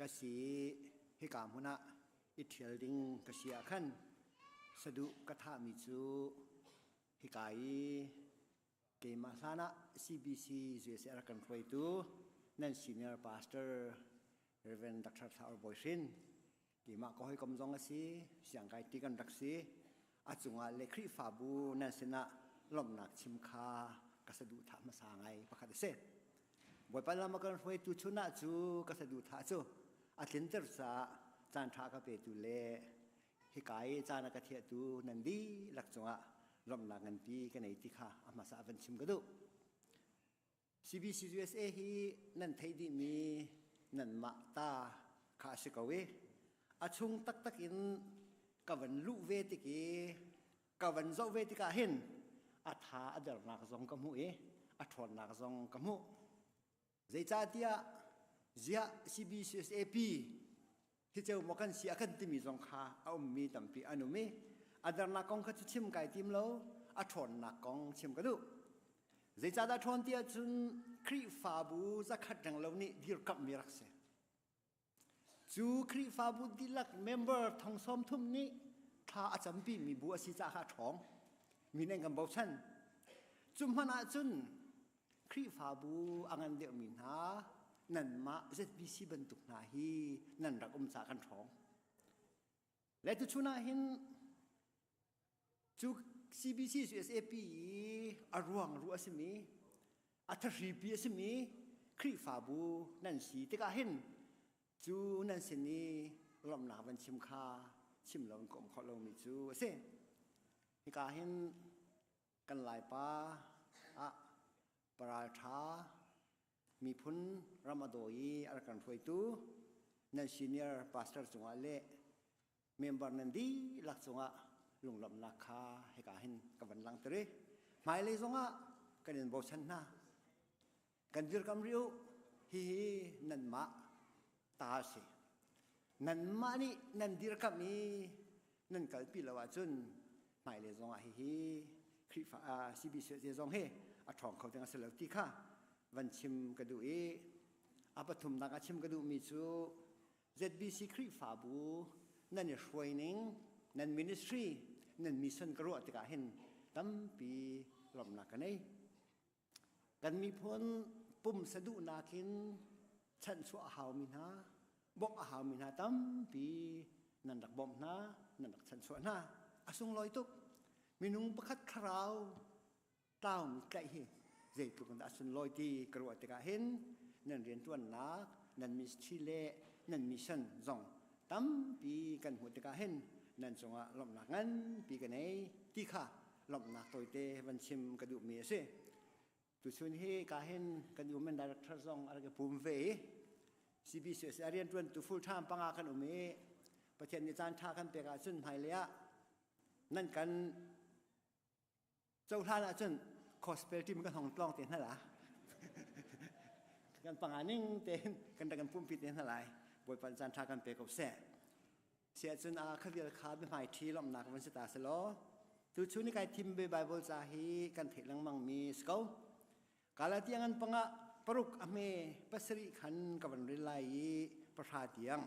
ka si hika hmun ah i ṭhial ding ka si ah khan. Saduh ka thahmi cu hika i keimah hlan ah CBC USA a rak kan hruaitu nan senior pastor Reverend Dr. Thla Or Bawi Hrin keimah ka hawikom zong a si siangkai ti kan rak si a cungah le Khrihfabu nan sinah lawmhnak chim kha ka saduhthah hmasa ngai pakhat a si. Bawipa lam a kan hruaitu chun ah cu ka saduhthah cu a tlinter caah caan ṭha ka petu le hika i caan a ka thiahtu nan dihlak cungah lawmhnak nganpi ka nei ti kha a hmasa ah van chim ka duh. CBC USA hi nan theih dihmi nanmah ta kha a si ko i a chung taktak in ka van luh ve tik i ka van zoh ve tikah hin a tha a dernak zong ka hmuh i a ṭhawnnak zong ka hmuh. Zeicahtiah ziah CBCSAP hi ceu maw kan si a kan timi zong kha a ummi tampi an um i a dernak kong kha cu chim kai tim lo a ṭhawnnak kong chim ka duh. Zeicahdah ṭhawn ti ahcun Khrihfabu zakhat reng lo nih dirkamhmi rak si. Cu Khrihfabu dihlak member thong sawm thum nih thla a campi mi bu a si caah kha a ṭhawng. Mi nih an kan bochan. Cu hmanh ahcun Khrihfabu a ngan deuhmi hna nanmah ZBC bantuk hna hi nan rak um caah kan ṭhawng. Le tuchun ah hin Cu CBC USAP i a ruang ruah a simi, a thahripi a simi Khrihfabu nan si tikah hin cu nan sin i lawmhnak van chim kha chim lo in ka um khawh lomi cu a si. Hika hin kan Laipa ah paralṭha miphun ram a daw i a rak kan hruaitu nan senior pastor cungah le member nan dihlak cungah lunglawmhnak kha hika hin ka van langhter i hmailei zongah kan in bochan hna kan dirkam rih u hihi nanmah ta si nanmah nih nan dirkamh i nan kalpi lo ahcun hmailei zongah hihi Khrihfa CBC zong hi a ṭhawng kho ding a si lo ti kha van chim ka duh i a pathumnak ah chim ka duhmi cu ZBC Khrihfabu nan i hruaining, nan ministry, nan mission ka ruah tikah hin tampi lawmhnak ka nei. Kan miphun pumsa duhnak in chanhchuah a haumi hna, bawmh a haumi hna tampi nan rak bawmh hna, nan rak chanhchuah hna. A sunglawi tuk. Minung pakhat thlarau tlaumi tlaih hi zeitluk in dah a sunlawi ti ka ruah tikah hin nan rianṭuannak, nan ministry le nan mission zong tampi kan hmuh tikah hin nan cungah lawmhnak nganpi ka nei ti kha lawmhnak tawite van chim ka duhmi a si. Tuchun hi ka hin kan human director zong a rak i pum ve i CBCS a rianṭuantu full time panga kan um i Pathian nih caan ṭha kan pek ahcun hmailei ah nan kan cohlan ahcun gospel team kan hong tlawng te hna la kan panga ning tein kan rak kan pumpi te hna lai bawipa caan tha kan pe ko seh siah cun a khavial kha biahmai ṭhi lawmhnak van si ta selaw tu chu ni kai thim be bible ca hi kan theih lengmang mi si ko Galatia ngan panga paruk a hme pasarih khan ka van rel lai i pahra tiang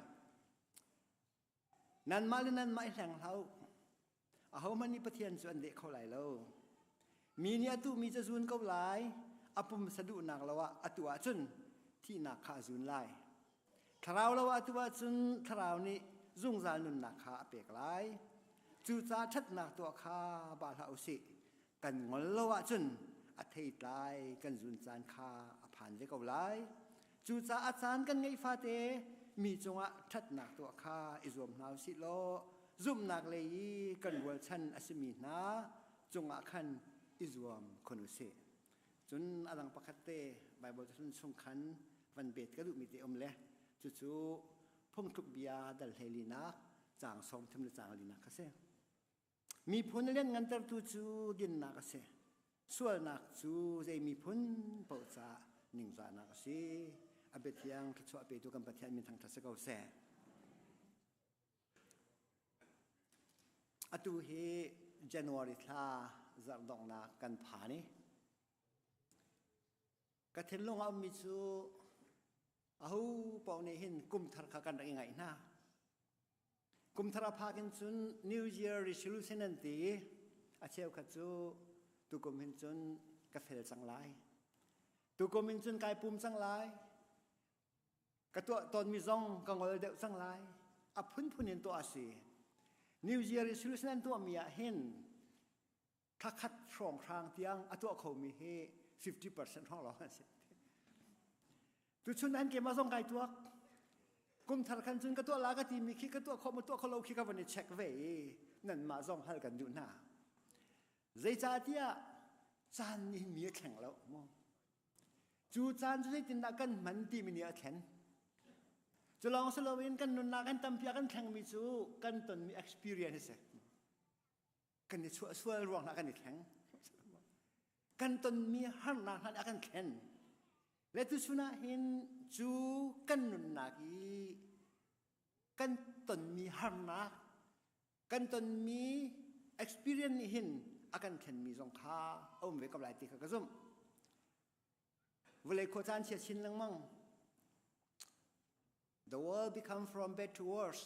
Nanmah le nanmah i hleng hlah u. Ahohmanh nih Pathian cu an deh kho lai lo. Mi nih a tuhmi cu a zun ko lai, a pumsa duhnak lo ah a tuah ahcun thihnak kha a zun lai. Thlarau lo ah a tuah ahcun thlarau nih zungzal nunnak kha a pek lai. Cucaah ṭhatnak tuah kha ba hlah u sih. Kan ngol lo ahcun a theitlai kan zun caan kha a phan ve ko lai. Cucaah caan kan ngeih fate mi cungah ṭhatnak tuah kha i zuam hna u sih law zumhnak lei i kan rualchan a simi hna cungah khan i zuam khun u sih. Cun a dang pakhat te Baibal cahlun chung khan van bet ka duhmi te um le cucu phungthluk bia dal hleilinak caang sawm thum le caang linak kha si. Miphun a lianngantertu cu dinnak a si. Sualnak cu zei miphun paoh caah ningzahnak a si. A biathiang thluachuah petu kan Pathian min thangṭhat si ko seh. Atu hi January thla zarh donghnak kan phan i ka thinlung a ummi cu aho paoh nih hin kum thar kha kan rak i ngaih hna. Kum thar a phak in cun New Year resolution an ti i a cheukhat cu tukum hin cun ka fel cang lai. Tukum in cun kai pum cang lai. Ka tuah tawnmi zong ka ngol deuh cang lai. A phunphun in tuah a si. New Year resolution an tuahmi ah hin thla khat hrawnghrang tiang a tuah khomi hi 50% hrawng lawng an si. Tuchun an keimah zong kai tuak. Kum thar khan cun ka tuah la ka timi khi ka tuah khawh ma tuah kho lo khi ka van i check ve i nanmah zong hal kan duh hna. Zeicahtiah caan nih mi a thleng lo mu. Cu caan cu zeitindah kan hman timi nih a thlen. Cu lawng si loin kan nunnak kan tampi a kan thlengmi cu kan tonmi experience a si. Kan i chuah sual ruang hna kan i thleng. Kan tonmi harnak hna nih a kan thlen. Le tuchun ah hin cu kan nunnak i kan tonmi harnak kan tonmi experience nih hin a kan thlenmi zong kha a um ve ko lai ti kha ka zumh. Vawlei khuacaan chia chin lengmang. The world become from bad to worse.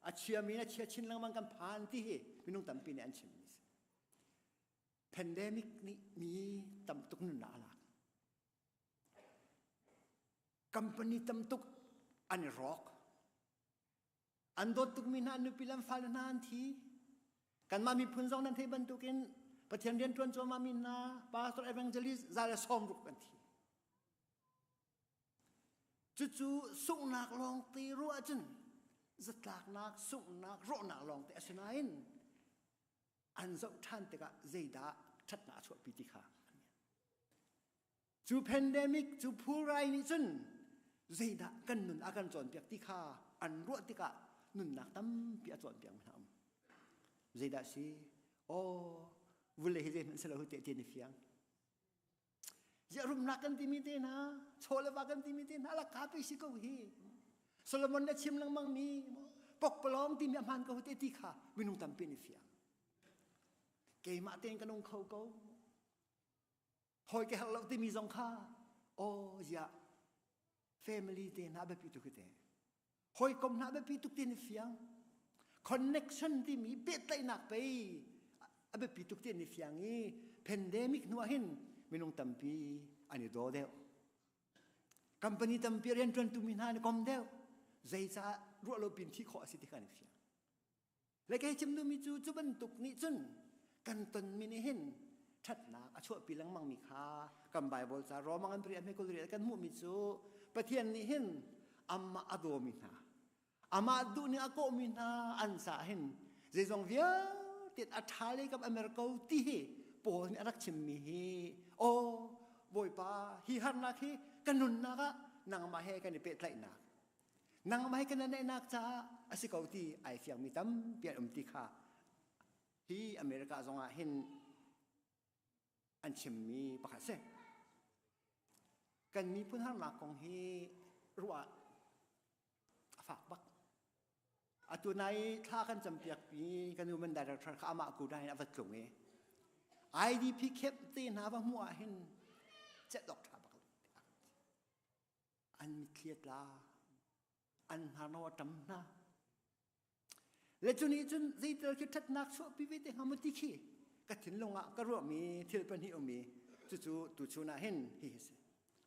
A chiami in a chia chin lengmang kan phan ti hi minung tampi nih an chimmi si. Pandemic nih mi tam tuk nunnak a lak. Company tam tuk an i rawk. An dawt tukmi hna nupi le an fale hna an thi. Kanmah miphun zong nan theih bantukin Pathian rian ṭuan cuahmah mi hna pastor evangelist 160 an thi. Cucu sunghnak lawngte ruah ahcun zatlaknak, sunghnak, rawhnak lawngte a si nain an zoh ṭhan tikah zeidah ṭhatnak a chuahpi ti kha Cu pandemic cu phurai nih cun zeidah kan nun a kan cawnpiak ti kha an ruah tikah nunnak tampi a cawnpiak mi hna um. Zeidah si? Aw, vule hi zeihmanh si lo te ti ni fiang. Ziah rumnak kan timi te hna, chaw le va kan timi te hna la ka pe si ko hi. Solomon le chim lengmang mi pokpalong timi a hmaan ko te ti kha minung tampi ni fiang. Keimah tein ka nung kho ko. Hawi ka herh lo timi zong kha aw ziah family te hna biapi tuk te hawikom hna biapi tuk ti ni fiang connection timi pehtlaihnak pei a biapi tuk ti ni fiang i pandemic hnu ah hin minung tampi an i daw deuh company tampi rianṭuantu mi hna an i kom deuh zeicah ruah lo pin thi khawh a si ti kha an i fiang Le kei chim duhmi cu cu bantuk nih cun kan tonmi nih hin ṭhatnak a chuahpi lengmangmi kha kan Baibal ca Roma ngan pariat hme 28 kan hmuhmi cu Pathian nih hin amah a dawmi hna amah duh ning a kawhmi hna an caah hin zeizong vialte a ṭha lei kam a mer ko ti hi Paul nih a rak chimmi hi aw Bawipa hi harnak hi ka nunnak ah nangmah he kan i pehtlaihnak Nangmah he kan naihnak caah a si ko ti ai fiangmi tampi an um ti kha hi America zongah hin an chimmi pakhat si. Kan miphun harnak kong hi ruah a fak bak. Atu nai thla kan campiak pi kan human director kha amah ku in a va tlung i IDP camp te hna va hmuh ah hin cet awk ṭha bak lo. An mitthli a tla an hnarno a ṭam hna le cu nih cun zeital khi ṭhatnak chuahpi ve te hnga maw ti khi ka thinlung ah ka ruahmi thil pahnih um i cucu tuchun ah hin hi hi si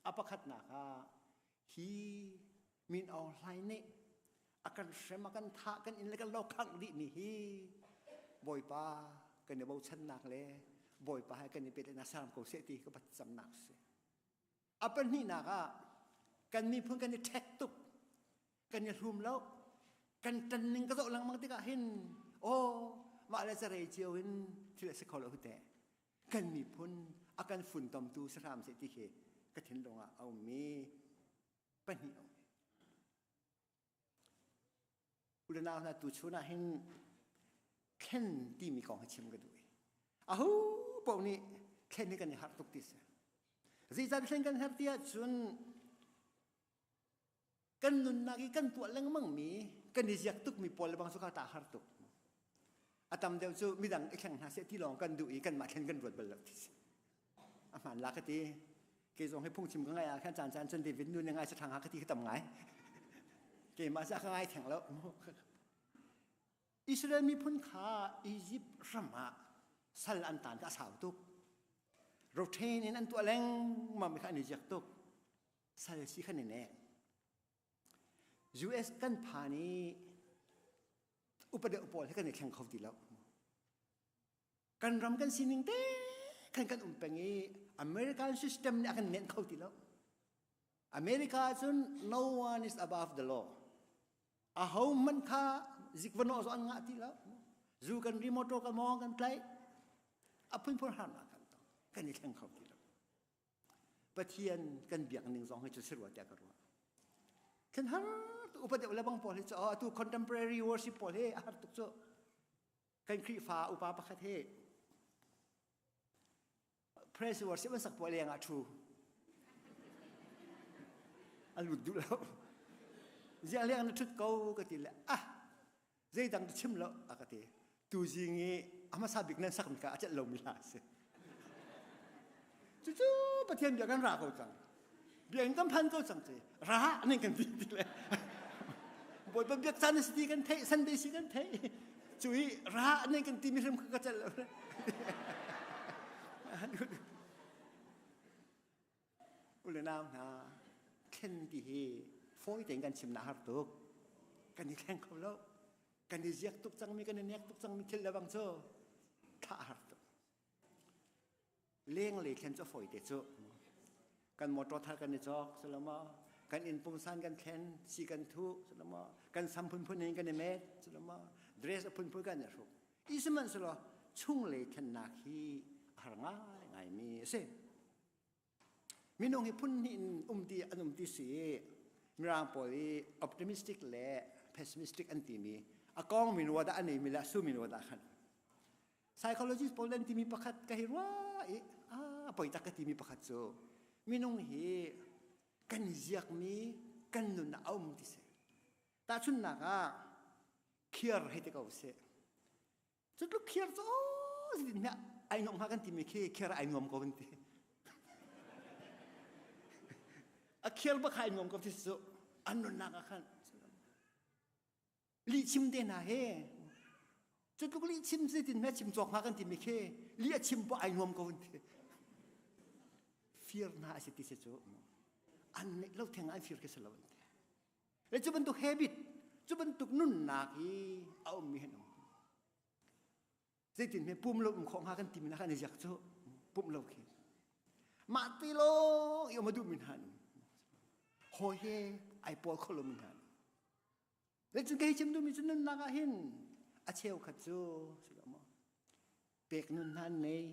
a pakhatnak ah hi Min Aung Hlaing nih a kan hrem a kan thah kan inn le kan lo khangh dih mi hi Bawipa kan i bochannak le Bawipa he kan i pehtlaihnak saram ko seh ti ka camnak si. A pahnihnak ah kan miphun kan i ṭhek tuk, kan i hlum lo, kan ṭan ning ka zoh lengmang tikah hin aw mah le carei cio in thil a si kho lo teh. Kan miphun a kan funtomtu si hram seh ti khi ka thinlung ah a ummi pahnih a um. U le nau hna tuchun ah hin thlen timi kong hi chim ka duh i aho paoh nih thlen hi kan i harh tuk ti si. Zeicah thlen kan herh ti ahcun kan nunnak i kan tuah lengmang mi kan i ziak tukmi pawl le bang cu kha ta har tuk. A tam deuh cu midang i thleng hna seh ti lawng kan duh i kanmah thlen kan ruat bal lo ti si. A hmaan la ka ti. Kei zong hi phungchim ka ngai ah khan caan caan cun David nu nih ngai sa thang ha ka ti ka tam ngai. Keimah cu a ka ngai theng lo. Israel miphun kha Egypt ram ah sal an tan kha a sau tuk. Rotain in an tuah lengmang mi kha an i ziak tuk. Sal si khan i nek. US kan phan i upa deuh pawl he kan i thleng kho ti lo. Kan ram kan sining te khan kan um peng i American system nih a kan nenh kho ti lo. America ahcun no one is above the law. Aho hmanh kha zikvano zo an ngah ti lo. Zu kan ri motor kan mawng kan tlaih. A phunphun harnak kan tong. Kan i thleng kho ti lo. Pathian kan biak ning zong hi cu si rua tiah ka ruah. Thlen har tu upa deuh le bang pawl hi cu atu contemporary worship pawl hi a har tuk cu. Kan Khrihfa upa pakhat hi praise worship an sak pawl leng ah thu. A lut duh lo. Ziang leng na thut ko ka ti le ah zeidang tu chim lo a ka ti. Tu zing i a hmasa bik nan sak mi ka a celh lomi hla a si. Cucu Pathian bia kan ra ko cang. Bia in kan phan ko cang ci. Ra nan kan ti ti le. Bawipa biak caan si ti kan theih, Sunday si kan theih. Cu i ra nan kan ti mi hrim ka celh lo. Ule nau hna, thlen ti hi fawi tein kan chim na har tuk. Kan i thleng kho lo. Kan i ziak tuk cangmi, kan i nek tuk cangmi thil le bang cu thah har tuk. Lenglei thlen cu a fawi te cu. Kan motor thar kan i cawk, salama. Kan inn pungsan kan thlen, si kan thuh, salama. Kan sam phunphun in kan i met, salama. Dress a phunphun kan i hruk. I sihmanhsehlaw chunglei thlennak hi a har ngaingaimi a si. Minung hi phun hnih in um ti an um ti si i Mirang pawl i optimistic le pessimistic an timi a kong min wa dah a neimi le a su min wa dah khan psychologist pawl an timi pakhat ka hi rua i a poi tak ka timi pakhat cu minung hi kan ziakmi kan nun ah a um ti si tahchunhnak ah khiar hei ti ko sih Cu tluk khiar cu zeitin hme ai nuam hnga kan timi khi khiar ai nuam ko kan ti. A khiar bak ai nuam ko ti cu an nunnak ah khan lih chim te hna he cu tluk lih chim zeitin hme chim cawk hnga kan timi khi lih a chim poh ai nuam ko kan ti. Fir hna a si ti si cu an neih lo theng an fir khi si lo an ti. Le cu bantuk habit, cu bantuk nunnak hi a ummi hin um. Zeitin hme pum lo um khawh hnga kan timi na kan i ziak cu pum lo khi. Mah ti lawng i um a duhmi hna an um. Hawi he ai pawl kho lomi hna an um. Le cun kei chim duhmi cu nunnak ah hin a cheukhat cu si lo maw pek nun hna an nei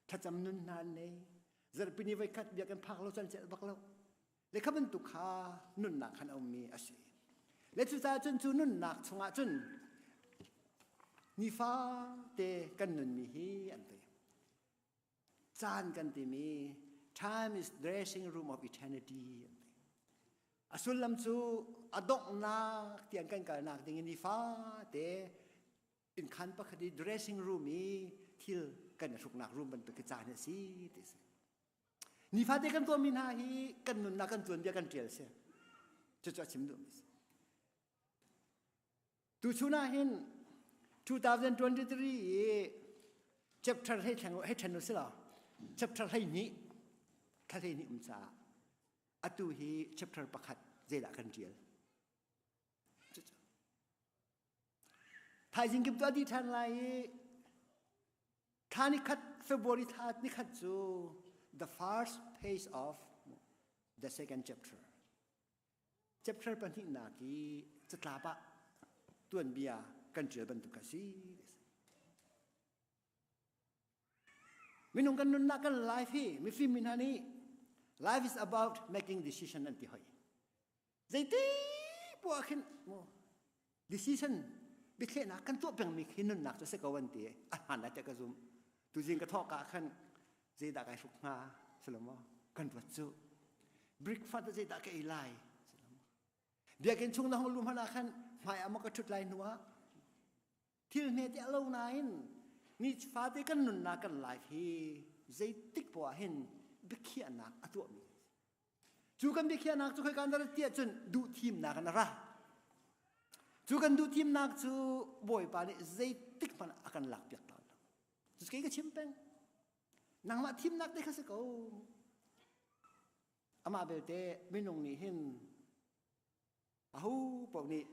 thlacam nun hna an nei zarhpini voikhat bia kan phak lo cun celh bak lo Le kha bantuk kha nunnak khan a ummi a si. Le cucaah cun cu nunnak chungah cun nifate kan nunmi hi an ti. Caan kan timi time is dressing room of eternity an ti. A sullam cu a donghnak tiang kan kalnak ding in nifate innkhan pakhat i dressing room i thil kan i hruknak room bantuk khi caan a si ti si. Nifate kan tuahmi hna hi kan nunnak kan tuanbia kan ṭial si. Cucu a chim duhmi si. Tuchun ah hin 2023 i chapter hei thleng hei ṭhen u si law chapter 12 thla 12 um caah atu hi chapter pakhat zeidah kan ṭial. Thaizing kip tu a dih ṭhan lai i Thla nikhat February thla nikhat cu the first page of the second chapter. Chapter pahnihnak i catlap ah tuanbia kan ṭial bantuk a si. Minung kan nunnak kan life hi mifim mi hna nih life is about making decision an ti hoi. Zeiti poah khin mu decision biathlehnak kan tuah pengmi khi nunnak cu si ko an ti a hmaan lai tiah ka zum tuzing ka thawh ka khan zeidah kai hruk hnga silomaw kan ruat cu breakfast zeidah ka ei lai biakinn chung na hong lu hmanh ah khan hmai ah maw ka ṭhut lai hnu ah thil hme te a lo nain ni fate kan nunnak kan life hi zeitik poah hin biakhiahnak a tuahmi Cu kan biakhiahnak cu khoika in dah tiah cun duhthimnak in a ra. Cu kan duh thimnak cu Bawipa nih zeitik hmanh a kan lak piak lo. Cu kei ka chim peng. Nangmah thimnak te kha si ko. Amah belte minung nih hin aho paoh nih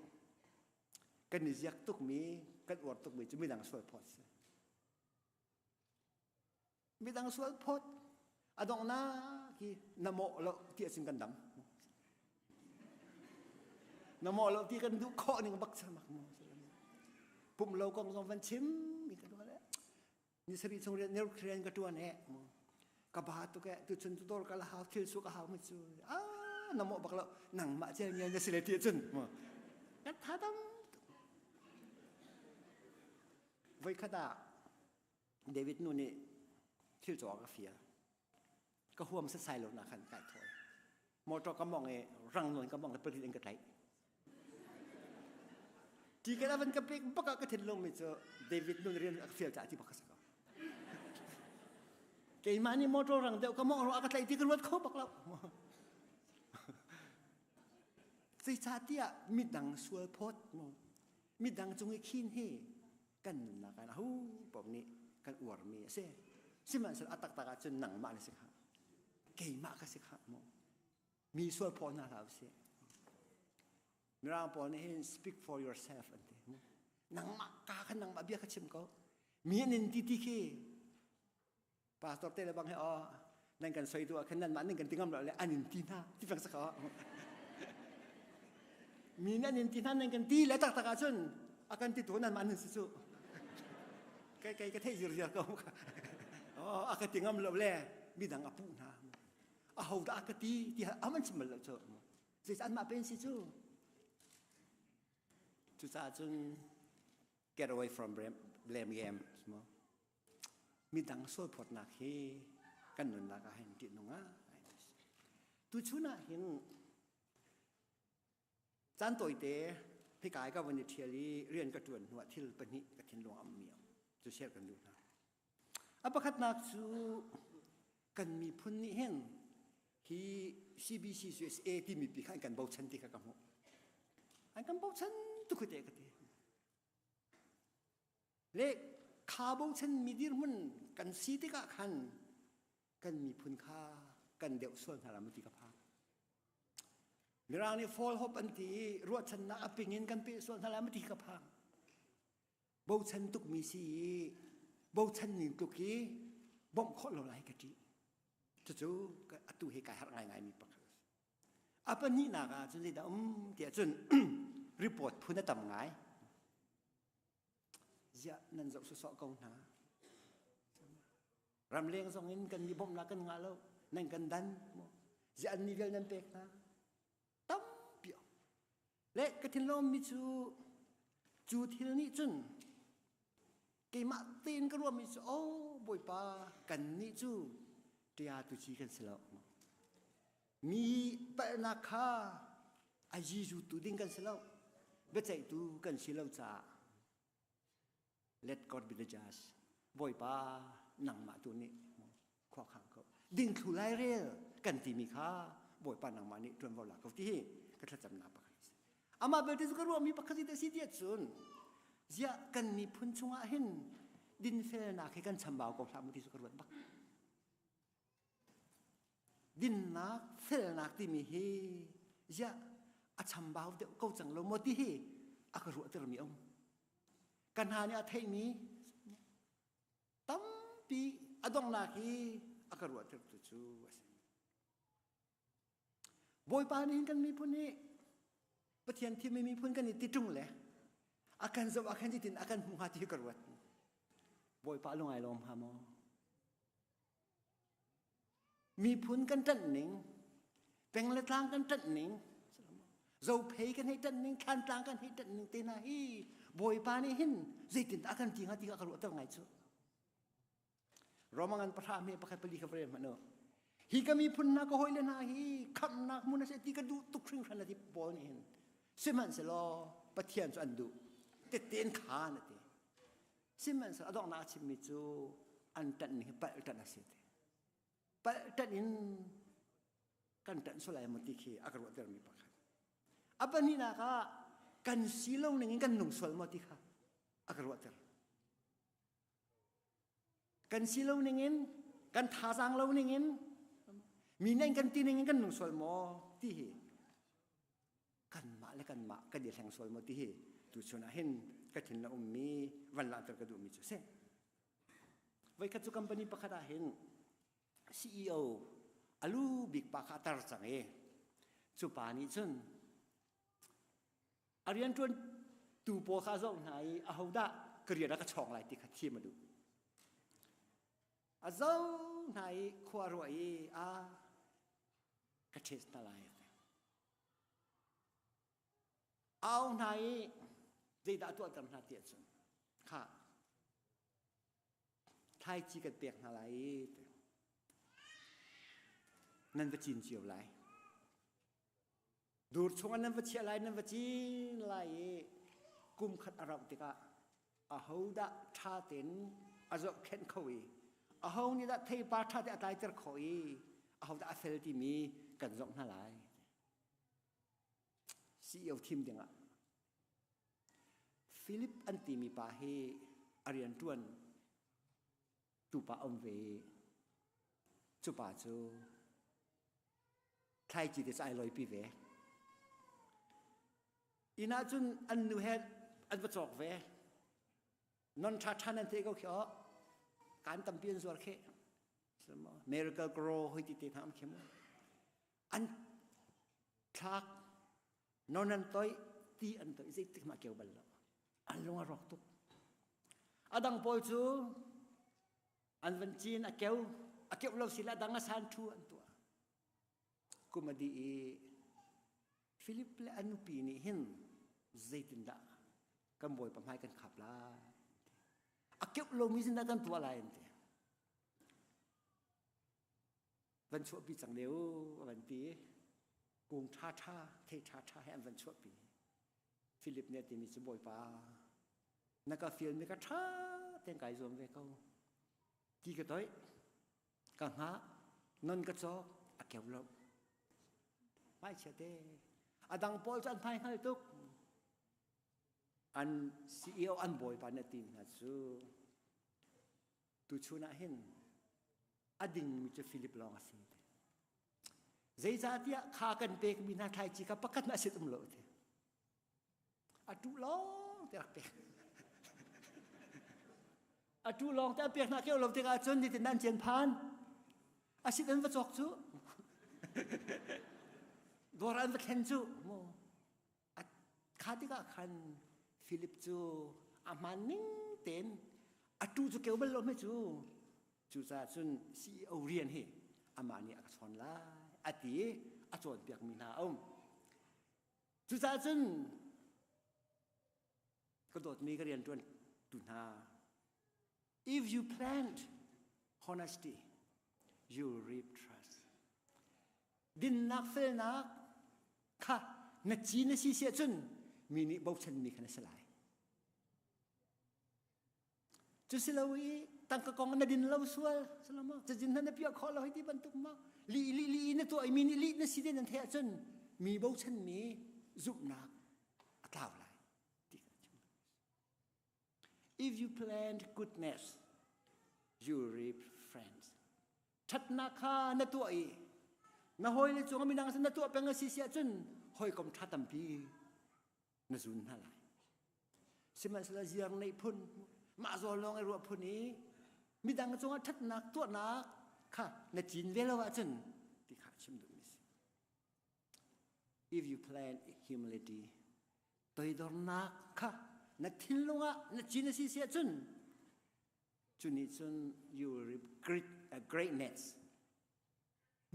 kan i ziak tukmi kan uar tukmi cu midang sual phawt si. Midang sual phawt a donghnak hi na mawh lo ti ahcun kan dam. Na mawh lo ti kan duh khawh ning bak mak mu. Pum lo kong zong van chim mi ka duh le ni sari chung rian rian ka tuan he ka ba tu ke tu chun tu dor ka la hau thil su ka hau mi cu ah na mawh bak lo nangmah cel ngial na si le ti ahcun mu kan tha dam voi khat ah David nu nih thil cawk a fial. Ka huam setsai lo na khan kai thawi. Motor ka mong i rang nawn ka mong le pali in ka tlaih. Ti kan avan ka pek bak ah ka thinlung mi cu David nun rian a fial caah ti bak ka si ko. Keimah nih motor rang deuh ka mong ro a ka tlaih ti ka ruat kho bak lo. Zeicahtiah midang sual phawt mu. Midang cung i khin hi kan nunnak ah aho paoh nih kan uarmi a si. Sihmanhsehlaw a taktak ahcun nangmah na si kha. Keimah ka si kha mu. Mi sual phaw hna hlah usih. Mirang pawl nih hin speak for yourself an ti. Nangmah ka kha nangmah bia kha chim ko. Mi an in ti ti khi pastor te le bang he oh nan kan soi tu ah khan nan mah nan kan ti ngam lo le an in ti hna ti fang sakha mi nan in ti hna nan kan ti le tak tak ahcun a kan ti tu nan mah nan si cu kai kai ka thei zir zir ko oh a ka ti ngam lo le midang a puh hna a ho dah a ka ti ti aman chim bal lo cu zei an mah pen si cu cucaah cun get away from blame game Midang sualphawtnak hi kan nunnak ah hin ṭihnung ah tuchun ah hin caan tawite phikai ka vun i ṭhial i rian ka ṭuan hnuah thil pahnih ka thinlung am mi cu share kan duh hna. A pakhatnak cu kan miphun nih hin hi CBC USA timi pi kha an kan bochan ti kha ka hmuh. An kan bochan tuk te ka ti. Le kha bochanmi dirhmun kan si tikah khan kan miphun kha kan deuh sual hna lam ti ka phang. Mirang nih fall hope an ti i ruahchannak a ping in kan peh sual hna lam ti ka phang. Bochan tukmi si i bochan ning tluk hi bawmh khawh lo lai ka ṭih. Cucu atu hi kai harh ngaingaimi pakhat a si. A pahnihnak ah cun zeidah um tiah cun report phun a tam ngai. Ziah nan zoh sawsawh ko hna. Ramleng zong in kan mi bawmhnak kan ngah lo. Nan kan dan. Ziah an mi vial nan pek hna. Tampi Le ka thinlawm mi cu cu thil nih cun keimah tein ka ruahmi cu oh Bawipa kan nih cu ṭia tu ci kan si lo. Mi palhnak kha a zizutu ding kan si lo. Biaceihtu kan si lo caah let God be the judge. Bawipa nangmah tu nih khua khang ko. Dingthlu lai rel kan timi kha Bawipa nangmah nih ṭuanvo la ko ti hi ka thlacamnak pakhat a si. Amah belte cu ka ruahmi pakhat hi si tiah cun ziah kan miphun chungah hin dinfelnak hi kan chambau ko hlah mu ti cu ka ruat bak. Dinnak felnak timi hi ziah a chambau deuh ko cang lo maw ti hi a ka ruahtermi a um. Ka hna nih a theihmi tampi a donghnak hi a ka ruahtertu cu a si. Bawipa nih hin kan miphun hi Pathian thimmi miphun kan i ti ṭung le a kan zoh ah khan zeitin a kan hmuh hnga ti hi ka ruat. Bawipa lungai lawm hnga maw? Miphun kan ṭanh ning, peng le tlang kan ṭanh ning, zophei kan hei ṭanh ning, thlantlang kan hei ṭanh ning te hna hi Bawipa nih hin zeitindah a kan ti hnga ti kha ka ruahter ngai cu. Roma ngan pahra me pakhat pali kha va hmanh u. Hi ka miphun hna ka hawile hna hi khamhnak hmun a si ti ka duh tuk hringhran a ti Paul nih hin. Sihmanhsehlaw Pathian cu an duh. Tette in khaan a ti. Sihmanhsehlaw a donghnak a chimmi cu an ṭanh ning hi palh ṭanh a si ti. Palh ṭanh in kan ṭanh sual lai maw ti khi a ka ruahtermi pakhat. A pahnihnak ah. Kan si lo ning in kan nung sual maw ti kha a ka ruahter. Kan si lo ning in, kan thazaang lo ning in, mi nih kan ti ning in kan nung sual maw ti hi kanmah le kanmah kan i hleng sual maw ti hi tuchun ah hin ka thin la ummi van langhter ka duhmi cu si. Voikhat cu company pakhat ah hin CEO alu bik pa kha a tar cang i cu pa nih cun a rianṭuan tu pawl kha a zoh hna i ahodah ka rian a ka chawng lai ti kha thim a duh. A zoh hna i khua ruah i a ka test hna lai. Au hna i zeidah tuahter hna ti ahcun kha thlaici kan pek hna lai i nan va cin cio lai. Dur chungah nan va chiah lai, nan va cin lai i kum khat a rauh tikah ahodah ṭha tein a zohkhenh kho i aho nih dah theipar ṭha te a tlaiter khawh i ahodah a fel timi kan zoh hna lai. CEO thim dingah Philip an timi pa hi a rianṭuan tupa um ve i cu pa cu thlaici te cu ai loipi ve. Inn ah cun an nu he an va cawk ve. Non ṭha ṭha nan te ko khi aw. Kan tampi an zuar khi. Miracle Grow hoi ti te hna am khi mu. An thlak non an toih ti an toih zeitik ma keu bal lo. An lung a rawk tuk. A dang pawl cu an van cin a keu a keuh lo sila dang a san thu an tuah kum a dih i Philip le a nupi nih hin zeitindah kan bawipa hmai kan khap lai a keuh lomi zindah kan tuah lai an ti van chuahpi cang leu a van ti kung ṭha ṭha thei ṭha ṭha he an van chuahpi Philip nih a timi cu bawipa na ka fialmi ka ṭha tein kai zuam ve ko ti ka toih ka hngah non ka cawk a keu lo hmaichia te a dang pawl cu an hmai hngal tuk an CEO an bawipa na ti hna cu tuchun ah hin a dingmi cu Philip lawng a si zeicahtiah kha kan pekmi hna thlaici kha pakhat hmanh a sit um lo ti a tu lawng te rak pek a tu lawng te a pek hna keu lo tikah cun nitin nan cian phan a sit an va cawk cu dawr an va thlen cu mu kha tikah khan Philip cu a hmaan ning tein a tu cu keu bal lo hme cu cucaah cun CEO rian hi amah nih a ka chawn lai a ti i a cawnpiakmi hna a um Cucaah cun ka dawtmi ka rianṭuan tu hna if you plant honesty you will reap trust dinnak felnak kha na ci na si siah cun mi nih bochanmi kha na si lai Cu si lo i tangka kong na din lo sual salama cazin hna na piah khawh lo hei ti bantuk ma li li li na tuah i mi nih li na si den an theih ahcun mi bochan mi zumhnak a tlau lai ti kha chim If you plant goodness you reap friends ṭhatnak kha na tuah i na hawile cung midang sin na tuah peng a si si ahcun hawikom ṭha tampi na zun hna lai sihmanhsehlaw ziar neih phun mah zawn lawng i ruah phun i midang cungah ṭhatnak tuahnak kha na cin ve lo ahcun ti kha chim duhmi si if you plan humility toidornak kha na thinlung ah na cin a si si ahcun cu nih cun you will reap great, uh, greatness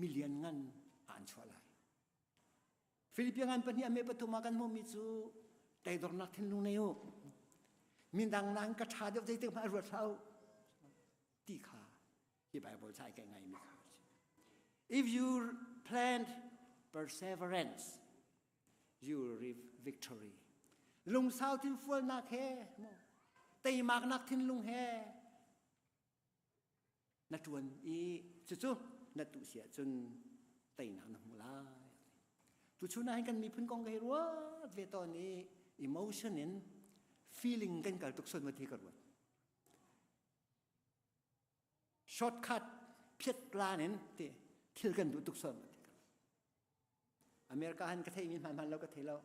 million ngan an chuah lai Philippian ngan pahnih a me pathum ah kan hmuhmi cu teidornak thinlung nei u mindang nain ka ṭha deuh zeitik hmanh ruat hlah u ti kha hi Bible ca kai ngaimi kha If you plant perseverance you will reap victory lungsau thinfualnak he teimaknak thinlung he na ṭuan i cucu na tuh si ahcun teinak na hmu lai. Tuchun ah hin kan miphun kong ka hi ruat ve tawn i Emotion in feeling kan kal tuk son ma ti ka ruat. Shortcut phiat plan in ti thil kan duh tuk son ma ti ka ruat. America han ka thei mi hman hman lo ka thei lo.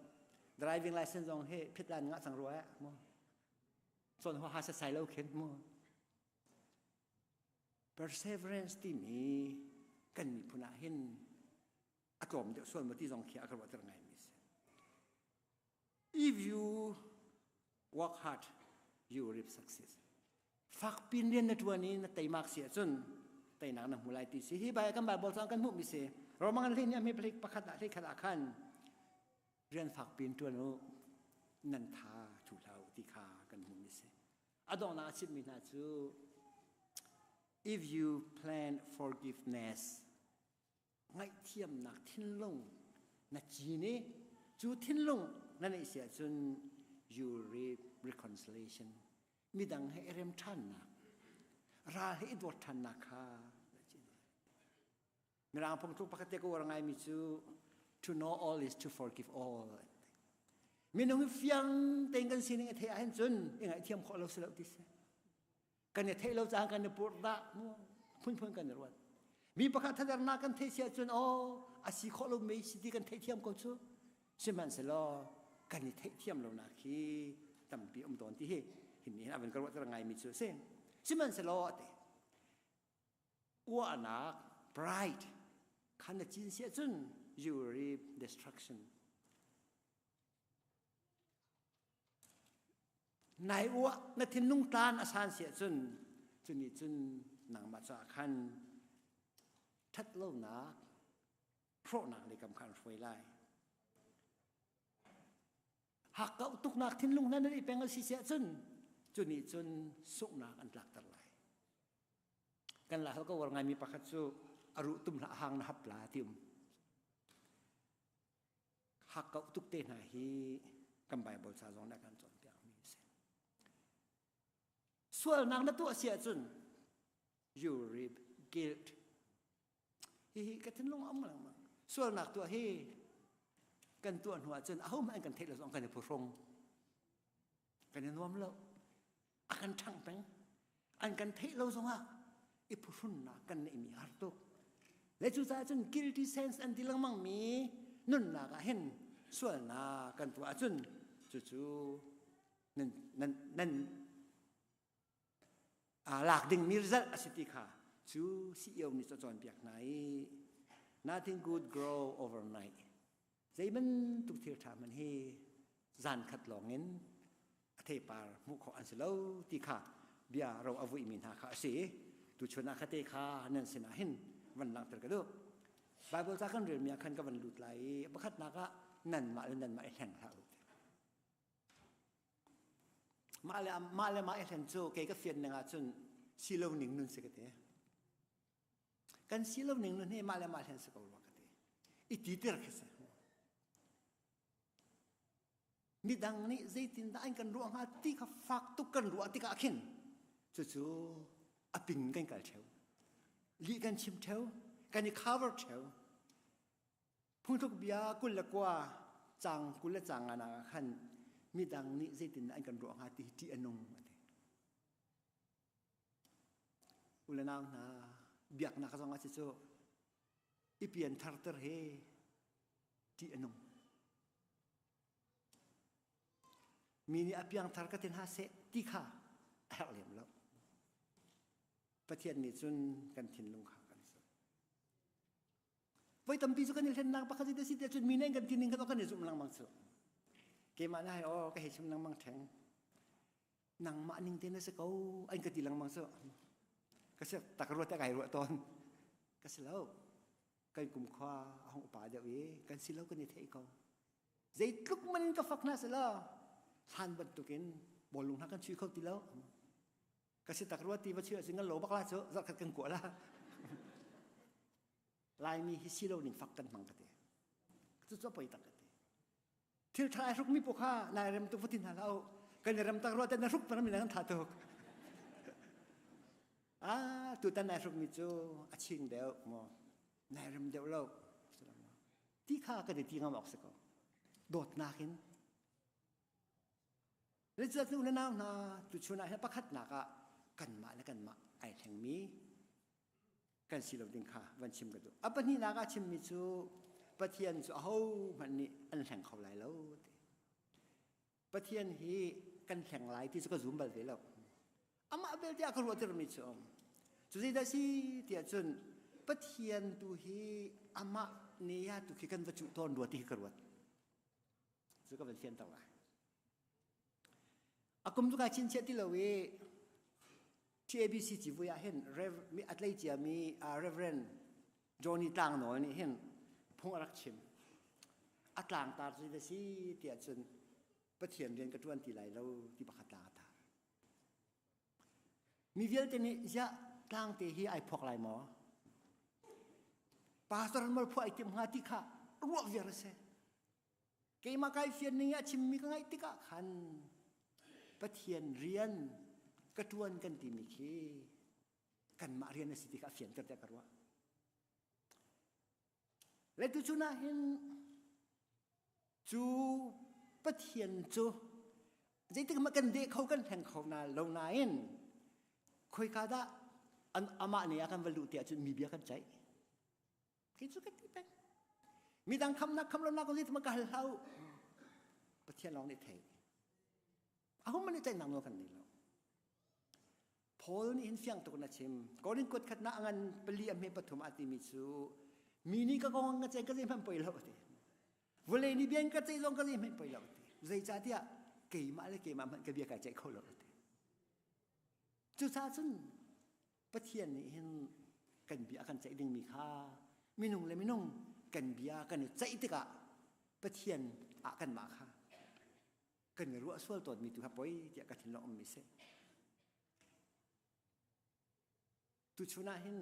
Driving license zong he phiat plan ngah cang rua mu. Chon ho ha sa sai lo khin mu. Perseverance timi kan miphun ah hin a tlawm deuh sual maw ti zong khi a ka ruahter ngaimi si. If you work hard, you will reap success. Fakpin rian na ṭuan i na teimak si ahcun teinak na hmu lai ti si. Hi bai kan Bible cang kan hmuhmi si. Roman hlei nih a hme pakhat ah hlei khat ah khan rian fakpin ṭuan u nan tha thu hlah u ti kha kan hmuhmi si. A donghnak a chimmi hna cu if you plan forgiveness ngaihthiamnak thinlung na cin i cu thinlung na neih si ahcun you reap reconciliation midang he i rem ṭhannak ral he i dawt ṭhannak kha na cin mirang phungthluk pakhat te ka uar ngaimi cu to know all is to forgive all minung hi fiang tein kan sining a theih ahhin cun i ngaihthiam khawh lo si lo ti si kan i theih lo caan kan i purh dah phunphun kan i ruat mi pakhat thadernak kan theih si ahcun aw a si khawh lo mei si ti kan theihthiam ko cu sihmanhsehlaw kan i theihthiam lonak hi tampi um tawn ti hi hi ni hin a van ka ruah ter ngaimi cu a si sihmanhsehlaw ate uahnak pride khan na cin si ahcun you will reap destruction Nai uah na thinlung tlan a san si ahcun cu nih cun nangmah caah khan ṭhat lonak hrawhnak lei kam kha an hruai lai. Hakkauh tuknak thinlung hna na nih peng a si si ahcun cu nih cun sunghnak an tlakter lai. Kan la hal ko war ngaimi pakhat cu a ruh tum hlah hang na hap la ti um. Hakkauh tuk te hna hi kan Bible ca zong nih a kan cawnpiakmi a si. Sualnak na tuah si ahcun you reap guilt. Hihi ka thinlung a um lengmang. Sualnak tuah hi kan tuah hnu ahcun ahohmanh kan theih lo zong kan i phuhrung. Kan i nuam lo. A kan ṭhangh peng. An kan theih lo zongah i phuhrunnak kan neihmi har tuk. Le cucaah cun guilty sense an ti lengmang mi nunnak ah hin sualnak kan tuah ahcun cucu nan nan nan lak dingmi result a si ti kha cu CEO nih cu cawnpiak hna i nothing good grow overnight zei bantuk thil ṭha hmanh hi zan khat lawng in a theipar hmuh khawh an si lo ti kha bia ro a vuimi hna kha a si tuchun ah khate kha nan sinah hin van langhter ka duh Bible ca kan relmi ah khan ka van lut lai i pakhatnak ah nanmah le nanmah i hleng hlah u mah le mah le mah i hlen cu kei ka fian ning ah cun silo ning nun si ka ti kan silo ning nun hi mah le mah hlen si ko rua ka ti i titir khi si Midang nih zeitindah an kan ruah hnga ti kha fak tuk kan ruah tikah khin cucu a ping kan kal theo. Lih kan chim theo, kan i cover theo. Phungthluk bia 29 cang 20 le cang nga ah khan midang nih zeitindah an kan ruah hnga ti hi ṭih a nung a ti. U le nau hna biaknak zong ah cu i pian tharter hi ṭih a nung. Mi nih a piangthar ka ti hna seh ti kha a herh lem lo. Pathian nih cun kan thinlung kha kan zoh. Voi tampi cu kan i hlennak pakhat si te cun mi nih kan tining kha kan i zumh lengmang cu. Keimah na hai aw ka hei chim lengmang theng. Nangmah ning te na si ko an ka ti lengmang cu. Ka si tak ruat ka ai ruah tawn. Ka si lo. Kan kumkhua a hung upa deuh i kan si lo kan i theih ko. Zeitluk man in ka fak hna selaw hlan bantukin bawlung hna kan chui kho ti lo. Ka si tak rua ti va chui ahcun kan lo bak la cu zarhkhat kan kuah la. Laimi hi si lo ning fak kan hmang ka ti. Cucu a poi tak ka ti. Thil ṭha ai hrukmi paoh kha nai rem tuk va ti hna hlah u. Kan i rem tak rua te na hruk peng mi na kan tha tuk. Ah, tutan nai hrukmi cu a ching deuh maw nai rem deuh lo. Ti kha kan i ti ngam awk si ko. Dawtnak in. Le cu le nau hna tuchun ah hin pakhatnak ah kanmah le kanmah ai thlengmi kan si lo ding kha van chim ka duh. A pahnihnak ah chimmi cu Pathian cu ahohmanh nih an hleng kho lai lo ti. Pathian hi kan hleng lai ti cu ka zum bal ve lo. Amah belte a ka ruahtermi cu um. Cu zeidah si tiah cun Pathian tu hi amah ne ya tu khi kan va cuh tawn rua ti hi ka ruat. Cu ka van fianter lai. A kum cu kai chinchiah ti lo i TABC civui ah hin Rev a tlei ciami Reverend Johnny Tlangnawl nih hin phung a rak chim. A tlangtar cu da si tiah cun Pathian rian ka ṭuan ti lai lo ti pakhat tlang a tar. Mi vialte nih ziah tlangte hi ai phuak lai maw? Pastor mal phuah ai tim hnga ti kha ruah viar a si. Keimah kai fian ning a chimmi ka ngaih tikah khan Pathian rian ka ṭuan kan timi khi kanmah rian a si ti kha a fianter tiah ka ruah. Le tuchun ah hin cu Pathian cu zeitik mah kan deh kho kan hleng kho na lo nain khoika dah an amah nih a kan va luh tiah cun mi bia kan ceih. Kei cu ka ti peng. Midang khamnak kham lonak kong zeitin ka hal hlah u. Pathian lawng nih thei. Aho man nih ceihnak nawl kan nei lo. Paul nih hin fiang tuk na chim. Korin kuat khat na ngan pali a hme pathum a timi cu mi nih ka kong ka ceih ka zei hmanh poi lo ti. Vawlei nih bian ka ceih zong ka zei hmanh poi lo ti. Zeicahtiah keimah le keimah hmanh ka bia kai ceih kho lo ti. Cucaah cun Pathian nih hin kan bia a kan ceih dingmi kha minung le minung kan bia kan i ceih tikah Pathian ah kanmah kha kan i ruah sual tawnmi tu kha poi tiah ka thinlung ummi si. Tuchun ah hin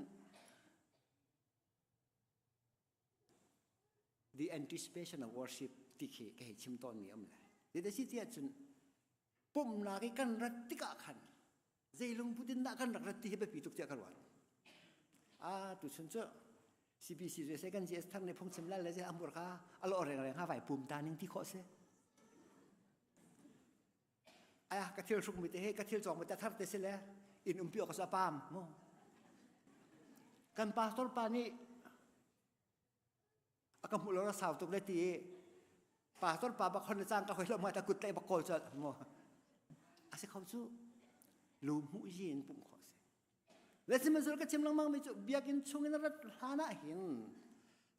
the anticipation of worship ti khi ka hei chim tawnmi um le. Ti si tiah cun pumhnak i kan rat tikah khan zei lungput in dah kan rak rat ti hi biapi tuk tiah ka ruat. A tuchun cu CBC cu se kan GS thar ne phungchim lal le ze amur kha alo reng reng ha vai pum ta ning ti khawh se. Aya ka thil hruk mi te he ka thil cawng mi te thar te se le in umpi awk sa pam mu. Kan pastor pa nih a ka hmuh lo ra sau tuk le ti pastor pa bak hon le cang ka hoi lo ma ta kut tlai bak kawl chol mo a si kho cu lu hmuh yin pum kho si le sihmanhsehlaw ka chim lengmang mi cu biakinn chung in rat hlan ah hin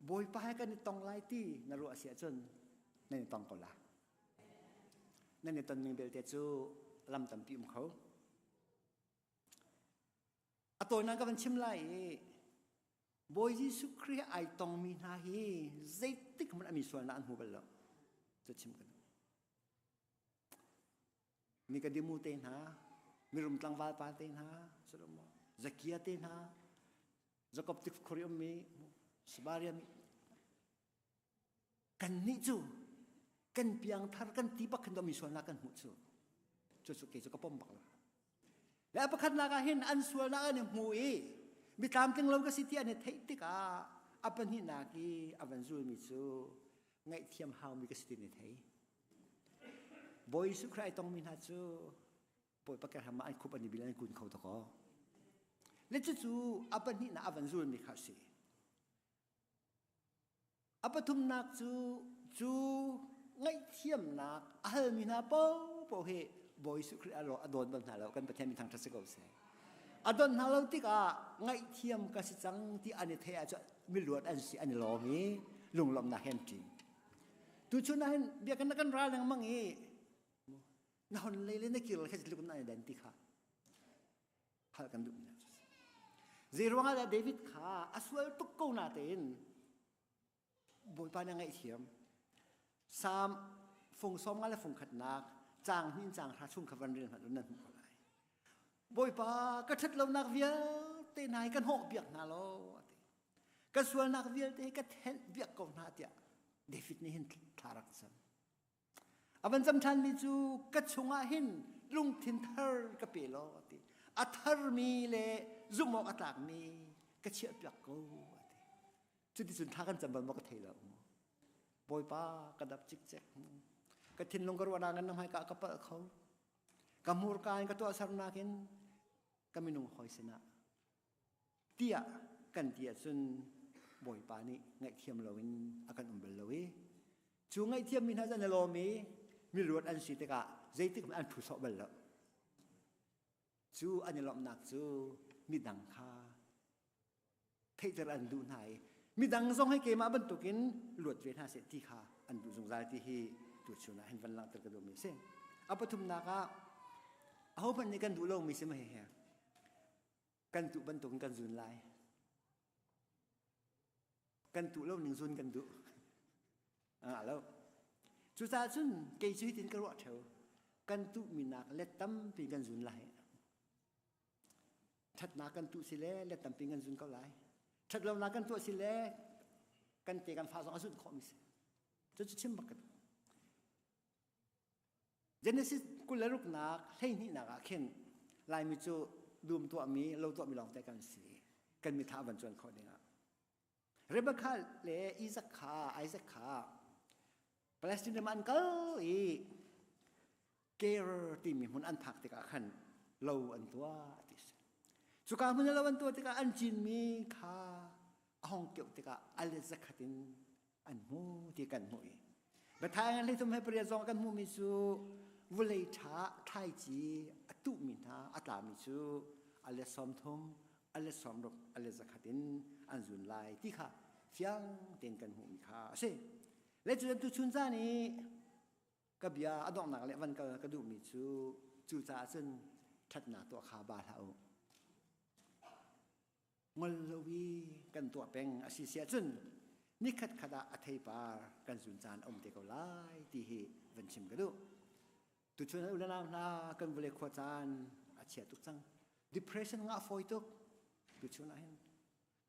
bawipa he kan i tong lai ti na ruah si ahcun nan i tong ko la nan i ton ning belte cu lam tampi um kho A tawinak ka van chim lai i Bawi Jesuh Khrih ai tongmi hna hi zeitik hmanh a mi sualnak an hmu bal lo. Cu chim ka duh. Nikodimu te hna, mirum tlangval pa te hna, Zakia te hna, Jakob tik khuri ummi, Samaria mi, Kannih cu kan piangthar kan ti bak khin mi sualnak kan hmuh cu cu cu kei cu ka pom bak lo. Le a pakhatnak ah hin an sualnak an i hmu i mi tlamtling lo ka si ti an i theih tikah a pahnihnak i a van zulmi cu ngaihthiam haumi ka si ti an i thei. Bawi Jesuh Khrist ai tongmi hna cu Bawipa kehram ah an khup an i bil an kun kho dakaw. Le cucu a pahnihnak a van zulmi kha a si. A pathumnak cu cu ngaihthiamnak a halmi hna paohpaoh hi Bawi Jesuh Khrih a dawn bal hna lo kan Pathian min thangṭhat si ko seh. A don hna lo tikah ngaihthiam ka si cang ti an i theih ahcun miluat an si an i lawm i lunglawmhnak he an ṭin. Tuchun ah hin biakinn na kan ral lengmang i na hon lei le na kir le kha tluk in an i dan ti kha hal kan duh mi Zei ruangah dah David kha a sual tuk ko na tein Bawipa nih a ngaihthiam. Salm fung sawm nga le fung khatnak caang hnih caang hra chung kha van rel hmanh nan hmuh ko lai. Bawipa ka ṭhat lonak vialte hna hi kan hawh piak hna law ati. Ka sualnak vialte hi ka thenh piak ko hna tiah David nih hin thla rak cam. A van cam ṭhanmi cu ka chungah hin lungthin thar ka pe law a ti. A tharmi le zumh awk a tlakmi ka chiahpiak ko a ti. Cuticun thla kan cam bal maw ka thei lo. Bawipa ka dap cikcek. Ka thinlung ka ruahnak in na hmaika ka palh kho. Ka hmurka in ka tuahsernak in ka minung hawi sinah tiah kan ti ahcun Bawipa nih ngaihthiam loin a kan um bal lo i cu ngaihthiam mi hna cu an i lawm i miluat an si tikah zeitik hmanh an phu sawh bal lo. Cu an i lawmhnak cu midang kha theihter an duh hna i midang zong hi keimah bantukin luat ve hna seh ti kha an duh zungzal ti hi tuchun ah hin van langhter ka duhmi a si. A pathumnak ah ahohmanh nih kan duh lomi si ma hihi kan tuh bantukin kan zun lai. Kan tuh lo ning zun kan duh. A lo. Cucaah cun kei cu hitin ka ruah theo. Kan tuhmi nak let tampi kan zun lai. Ṭhatnak kan tuh si le let tampi kan zun ko lai. Ṭhatlonak kan tuah si le kan te kan fa zong a zunh khawhmi si. Cucu chim bak ka duh. Genesis 26 nak 12 nak ah khin Laimi cu dum tuahmi lo tuahmi lawngte kan si. Kan mitha van cuan khawh dingah. Rebecca le Isaac kha Isaac kha Palestine ram an kal i Ker timi hmun an phak tikah khan lo an tuah ti si. Cuka hmun lo an tuah tikah an cinmi kha a hong keuh tikah a let zakhat in an hmu ti kan hmuh i Biathai ngan hlei thum he pariat zong kan hmuhmi cu vulei ṭha thlaici a tuhmi hna a tlami cu a let 30 a let 60 a let zakhat in an zun lai ti kha fiang tein kan hmuhmi kha a si. Le cu tuchun caan i ka bia a donghnak le van kal ka duhmi cu cucaah cun ṭhatnak tuah kha ba hlah u. Ngol lo i kan tuah peng a si si ahcun nikhat khat ah a theipar kan zun caan a um te ko lai ti hi van chim ka duh. Tuchun u le nau hna kan vawlei khua caan a chia tuk cang. Depression ngah fawi tuk tuchun ah hin.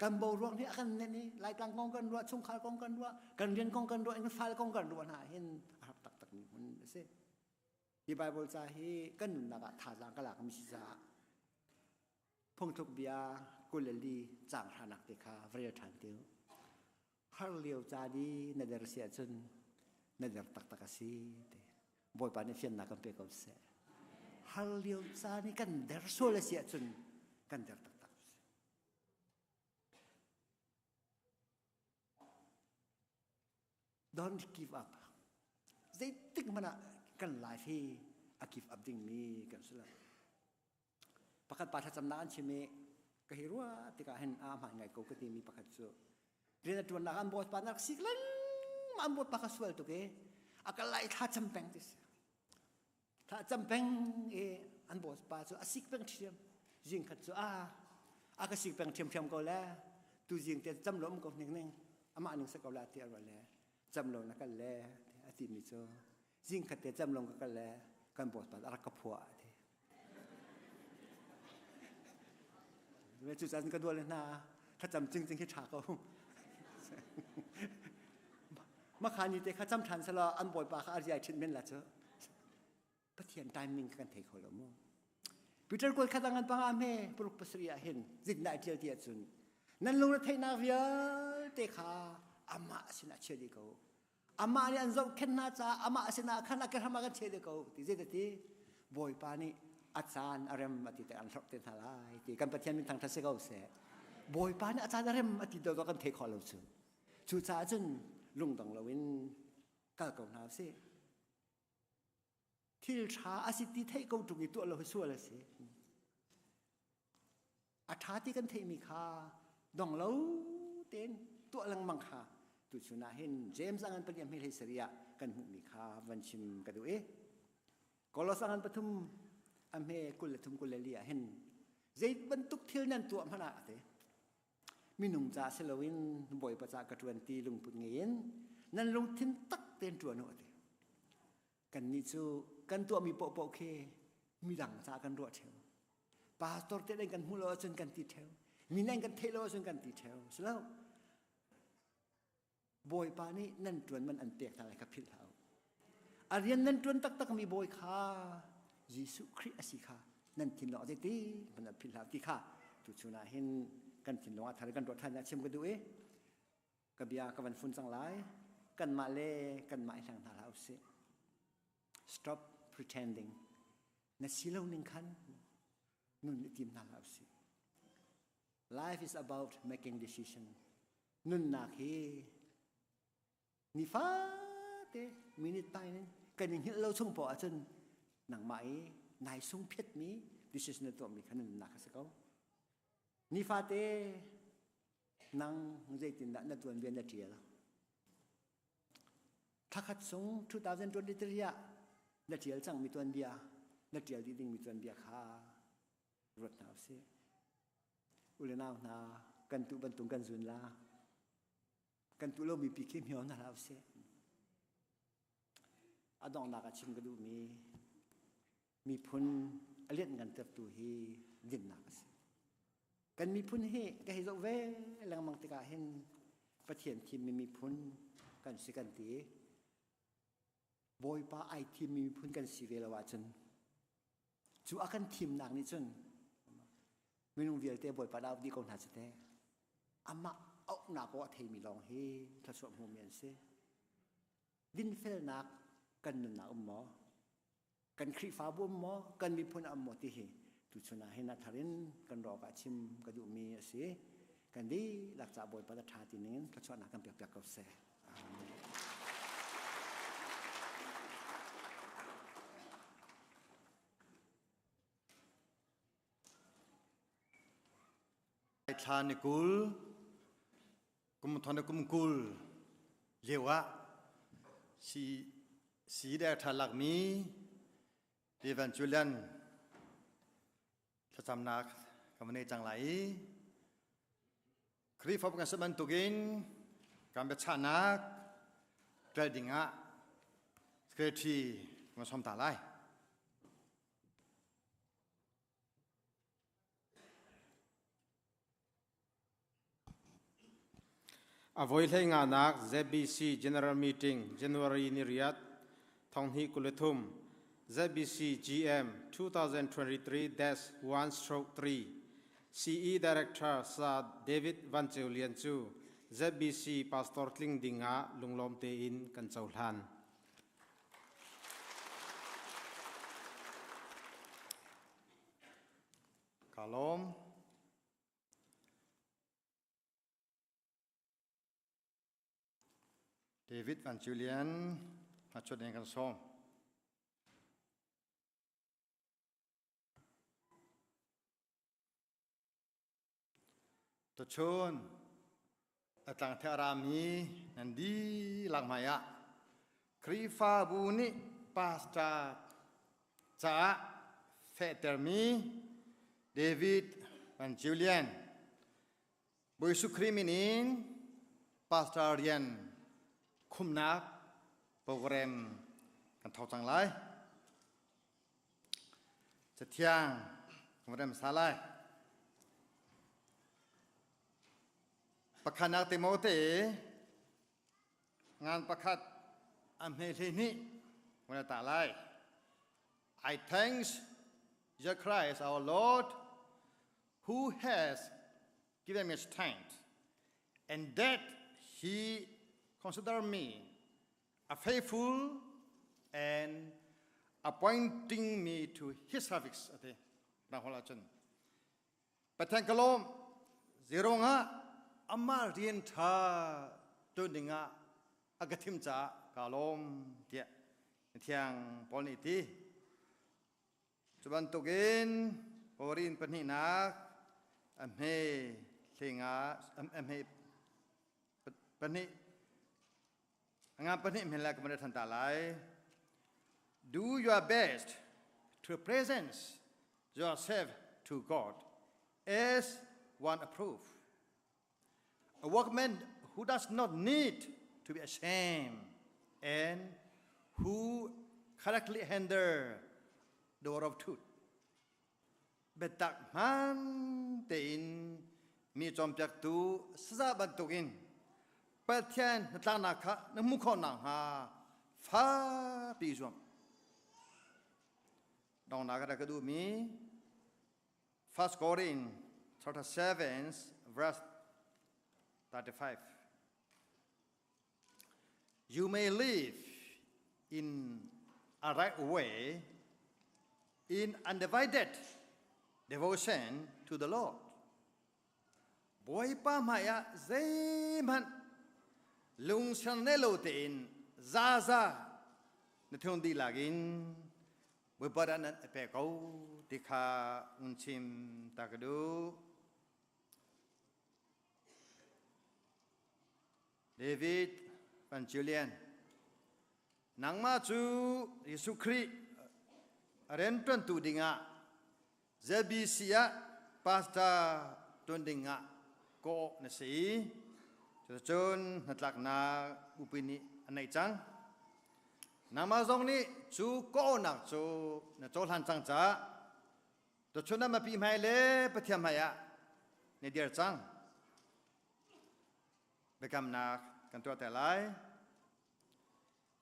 Kan boruak nih a kan nenh i Laitlang kong kan ruah, chungkhar kong kan ruah, kan rian kong kan ruah, kan fale kong kan ruah hna hin a har taktak mi hmun a si. Hi Bible ca hi kan nunnak ah thazaang ka lak mi si caah phungthluk bia 24 caang hranak te kha va rel ṭhan te u. Har lio ca di na der si ahcun na der taktak a si te. Bawipa nih fiannak kan pe ko seh. Har lio ca nih kan der sual a si ahcun kan der taktak a si. Don't give up. Zeitik hmanh ah kan life hi a give up dingmi kan si lo. Pakhat pa thlacamnak an chim i ka hi ruah tikah hin a hmaan ngai ko ka timi pakhat cu rian a ṭuannak an bawipa na rak sik lengmang an bawipa ka sual tuk i a ka lai thla cam peng ti si. Thla cam peng i an bawipa cu a sik peng ṭhiam. Zing khat cu a a ka sik peng ṭhiamṭhiam ko le tu zing te cam lo um ko ning ning amah ning sa ko la ti a ruah le cam lo na kal le a timi cu zing khat te cam long ka kal le kan bawipa a rak ka phuah a ti. Cucaah ka dual hna thlacam cingcing hi ṭha ko. Makha ni te kha cam ṭhan selaw an bawipa kha a riai ṭhin men la cu. Pathian timing kan thei kho lo mu. Peter kual khat angan panga me paruk pasarih ah hin zit na ṭial ti ahcun nan lungre theihnak vialte kha amah sinah chia dih ko. Amah nih an zohkhenh hna caah amah sinah khan a kehram ah kan chia dih ko ti zei ti Bawipa nih a caan a rem a ti te an hlorh te hna lai ti kan Pathian min thangṭhat si ko seh. Bawipa nih a caan a rem a ti do kan thei khawh lo cu. Cucaah cun lungdong loin kal ko hna usih. Thil ṭha a si ti theih ko ṭung i tuah lo hi sual a si. A ṭha ti kan theihmi kha dong lo tein tuah lengmang kha tuchun ah hin James a ngan pali hme hlei sari ah kan hmuhmi kha van chim ka duh i Kolos a ngan pathum a hme 23 24 ah hin zei bantuk thil nan tuah hmanh ah ate minung ca si loin Bawipa ca ka ṭuan ti lungput ngei in nan lungthin tak tein ṭuan u ati Kannih cu kan tuahmi paohpaoh khi midang caah kan ruah ṭheo. Pastor te kan hmuh lo ahcun kan ti ṭheo. Mi nih kan theih lo ahcun kan ti ṭheo. Si lo. Bawipa nih nan ṭuan man an pek hna lai kha philh hlah u. A rian nan ṭuan taktakmi bawi kha Jesuh Khrih a si kha nan thinlung ah zeiti hmanh ah philh hlah ti kha tuchun ah hin kan thinlung ah thar kan ruah ṭhan ah chim ka duh i ka bia ka van fun cang lai kanmah le kanmah i hleng hna hlah usih stop pretending. Na si lo ning khan nun i tim hna hlah usih. Life is about making decision. Nunnak hi nifate minute pai in kan i hngilh lo chung poah ahcun nangmah i nai sung phiatmi decision na tuahmi kha na nunnak a si ko. Nifate nang zeitindah na tuanbia na ṭial? Thlakhat chung 2023 ah na ṭial cangmi tuanbia, na ṭial dih dingmi tuanbia kha ruat hna usih. U le nau hna, kan tuh bantuk kan zun la. Kan tuh lomi pi khi hmio hna hlah usih. A donghnak ah chim ka duhmi miphun a lianhngantertu hi dinnak a si. Kan miphun hi ka hei zoh ve lengmang tikah hin Pathian thimmi miphun kan si kan ti. Bawipa ai thimmi miphun kan si ve lo ahcun cu a kan thimnak nih cun minung vialte Bawipa dah dih ko hna cu teh. Amah auhnak aw a theimi lawng hi thluachuah hmumi an si. Dinfelnak kan nunnak um maw? Kan Khrihfabu um maw? Kan miphun um maw ti hi tuchun ah hin a thar in kan rawk ah chim ka duhmi a si. Kan dihlak ca Bawipa ta ṭha ti ning in thluachuahnak kan pek piak ko seh. Amen. Thla ni 20 kum thon kum 20 lio ah si si der tha lakmi Evan Julian thlacamnak kan van nei cang lai i Khrihfabu kan si bantukin kan biachahnak ṭial dingah secretary kan som ta lai. A voi hlei nganak ZBC General Meeting January ni riat thonghnih 23 ZBC GM 2023-1 stroke 3 CE Director Sa David Van Ceu Lian cu ZBC Pastor tling ding ah lunglawm tein kan cohlan. Ka lawm. David Van Julian hachut in kan sawm. Tuchun a tlang the rami nan dihlak hmai ah Khrihfabu nih pastor caah fehtermi David Van Julian Bawi Jesuh Khrih min in pastor rian khumnak program kan thawk cang lai. Cathiang kan rem sa lai. Pakhatnak Timote ngan pakhat a hme hle hnih mun ta lai. I thanks Jesus Christ our Lord who has given me strength and that he considered me a faithful and appointing me to his service ati na hola chun Pathian ka lawm zeirong ah amah rian ṭha ṭuan dingah a ka thim caah kaa lawm tiah Mithiang Paul nih ti. Cu bantukin Korin pahnihnak a hme hlinga a hme pahnih a nga pahnih hmen lai ka van than ta lai. Do your best to present yourself to God as one approved. A workman who does not need to be ashamed and who correctly handle the word of truth. Biatak hmaan tein mi cawnpiaktu saza bantukin Pathian hnatlaknak kha na hmuh khawh nakhnga fakpi zuam. Dongnak ka duhmi 1 Korin chapter 7 verse 35. You may live in a right way. in undivided devotion to the Lord. Bawipa hmai ah zeihmanh lungsiang ne lo tein zaza na thung dihlak in Bawipa dah nan a pe ko ti kha un chim ta ka duh. David Van Julian nangmah cu Jesuh Khrih rianṭuantu dingah ZBC ah pastor ṭuan dingah kawh na si i cuticun hnatlaknak bupi nih a neih cang. Nangmah zong nih cu kawhnak cu na cohlan cang caah tuchun ah mipi hmai le Pathian hmai ah na dir cang. Biakamnak kan tuah te lai.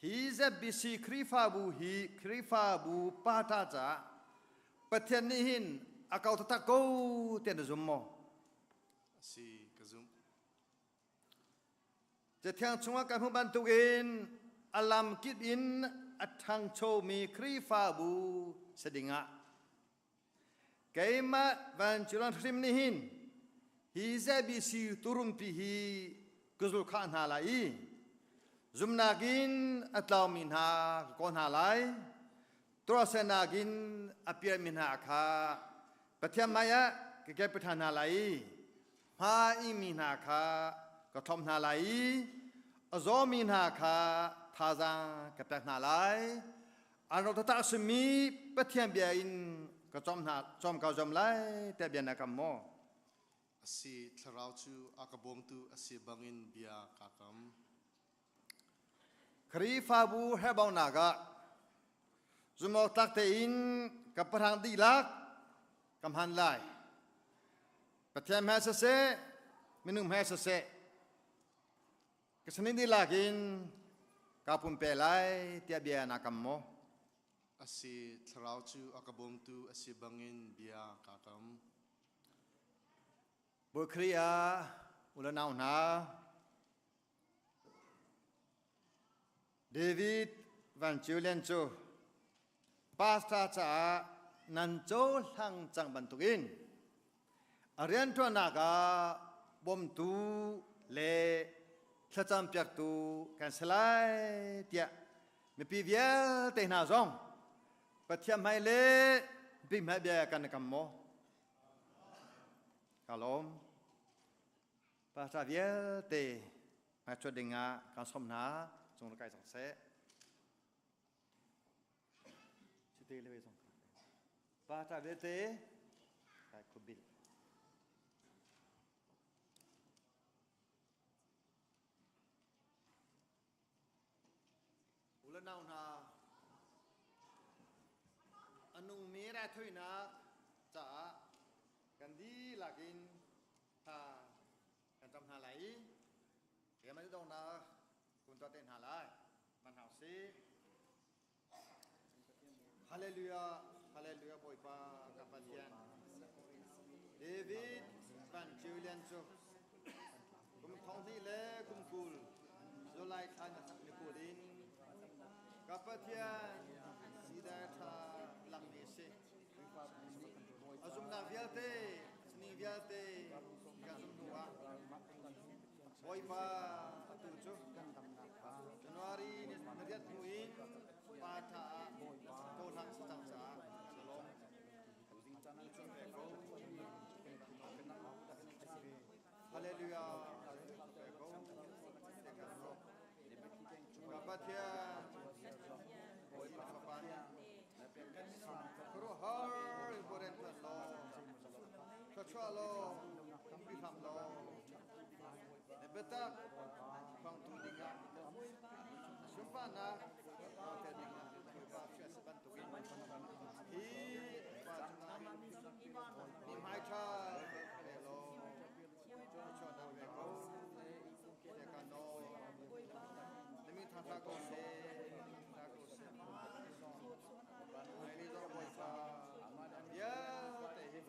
Hi ZBC Khrihfabu hi Khrihfabu pata caah Pathian nih hin a kau taktak ko tiah na zum maw? Si, ka zumh. Cathiang chungah kan hmuh bantukin a lam kip in a ṭhangchomi Khrihfabu si dingah Keimah vancung hrim nih hin hi ZBC turumpi hi ka zul khah hna lai i zumnak in a tlaumi hna ka kawl hna lai. Tuahsernak in a pialmi hna kha Pathian hmaiah ka kep ṭhan hna lai i hma i mi hna kha ka ṭhawmh hna lai i a zawmi hna kha thazaang ka pek hna lai. An ro taktak a simi Pathian bia in ka cawm hna cawm ka zuam lai tiah bia na kam maw? A si, thlarau cu a ka bawmtu a si bangin bia kaa kam. Khrihfabu herhbaunak ah zumhawktlak tein ka pahrang dihlak ka hman lai. Pathian hmai siseh, minung hmai siseh, ka sinin dihlak in kaa pumpe lai tiah bia naa kam maw? A si, thlarau cu a ka bawmtu a si bangin bia kaa kam. Bawi Khrih ah u le nau hna, David Van Julian cu pastor caah nan cohlang cang bantukin a rianṭuannak ah bawmtu le thlacampiaktu kan si lai tiah mipi vialte hna zong Pathian hmai le mipi hmai bia kan i kam maw? Ka lawm. Pastor vialte hmaichuat ding ah kan sawm hna cung kai cang seh. Chite le zong. Pastor vialte kai khubil. Ulanau hna a nungmi raithawinak caah kan dihlak in thla kan cam hna lai i rian donghnak kun tuah te hna lai. Man hau si. Hallelujah, Hallelujah Bawipa ka Pathian. David van Julian cu kum thong hnih le kum 20 July thla ni 20 in ka Pathian sidar tha langmi si. A zumnak vialte, sining vialte kan zumh hnu ah Bawipa atu cu January ni riat hnu in pa tha ah cohlang si cang caah shalom pe ko. Hallelujah pe ko. Ka Pathian Bawipa Fapa nih khuaruahhar in buaren tuan law thluachuah law umpi hram law na biatak phuangtu dingah na sunparnak langhter dingah Bawipa fial si bantukin hi pa cungah mithmai ṭha pe law thluachuahnak pe ko tiah kan nawl. Na min thangṭhat ko seh, thangṭhat ko seh. Hmailei zong Bawipa vialte hi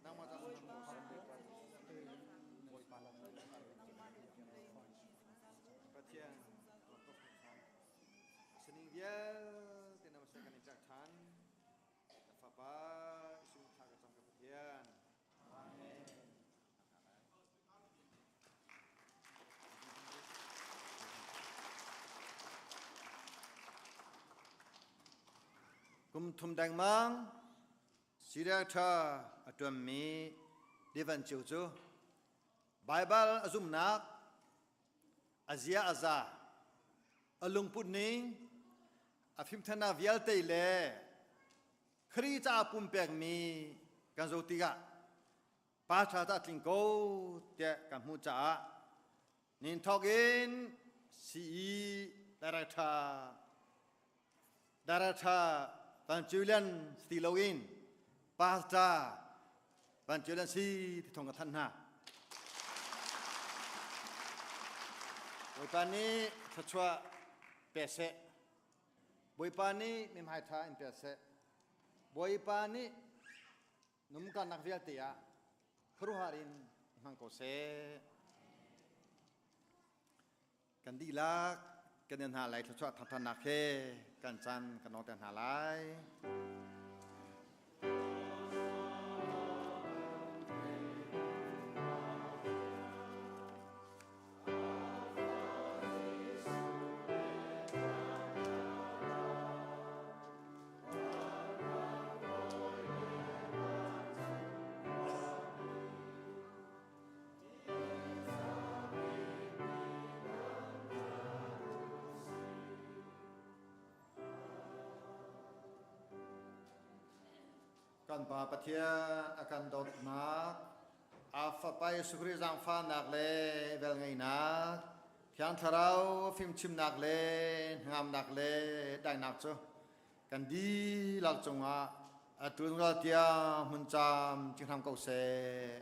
nangmah ca sung ko seh. Pathian sining vialte na kan in pek ṭhan. Kum thum dengmang Director a ṭuanmi Devan Cio cu Baibal a zumhnak, a zia a za, a lungput ning, a fimthannak vialte le Khrih caah pumpekmi kan zoh tikah pa ṭha ta tling ko tiah kan hmuh caah nin thawk in CE Director Director Van Julian si loin Pastor Van Julian si ti thong ka thanh hna. Bawipa nih thluachuah pe seh. Bawipa nih mimhai ṭha in pe seh. Bawipa nih numkannak vialte ah khuaruahhar in hmang ko seh. Kan dihlak kan in hna lai thluachuah thangthannak he kan caan kan nongter hna lai. Kan Pa Pathian a kan dawtnak, a Fapa Jesuh Khrih zaangfahnak le velngeihnak, Thiang Thlarau fimchimnak le hnangamnak le daihnak cu kan dihlak cungah a ṭun ral tiang hmun cam cing hram ko seh.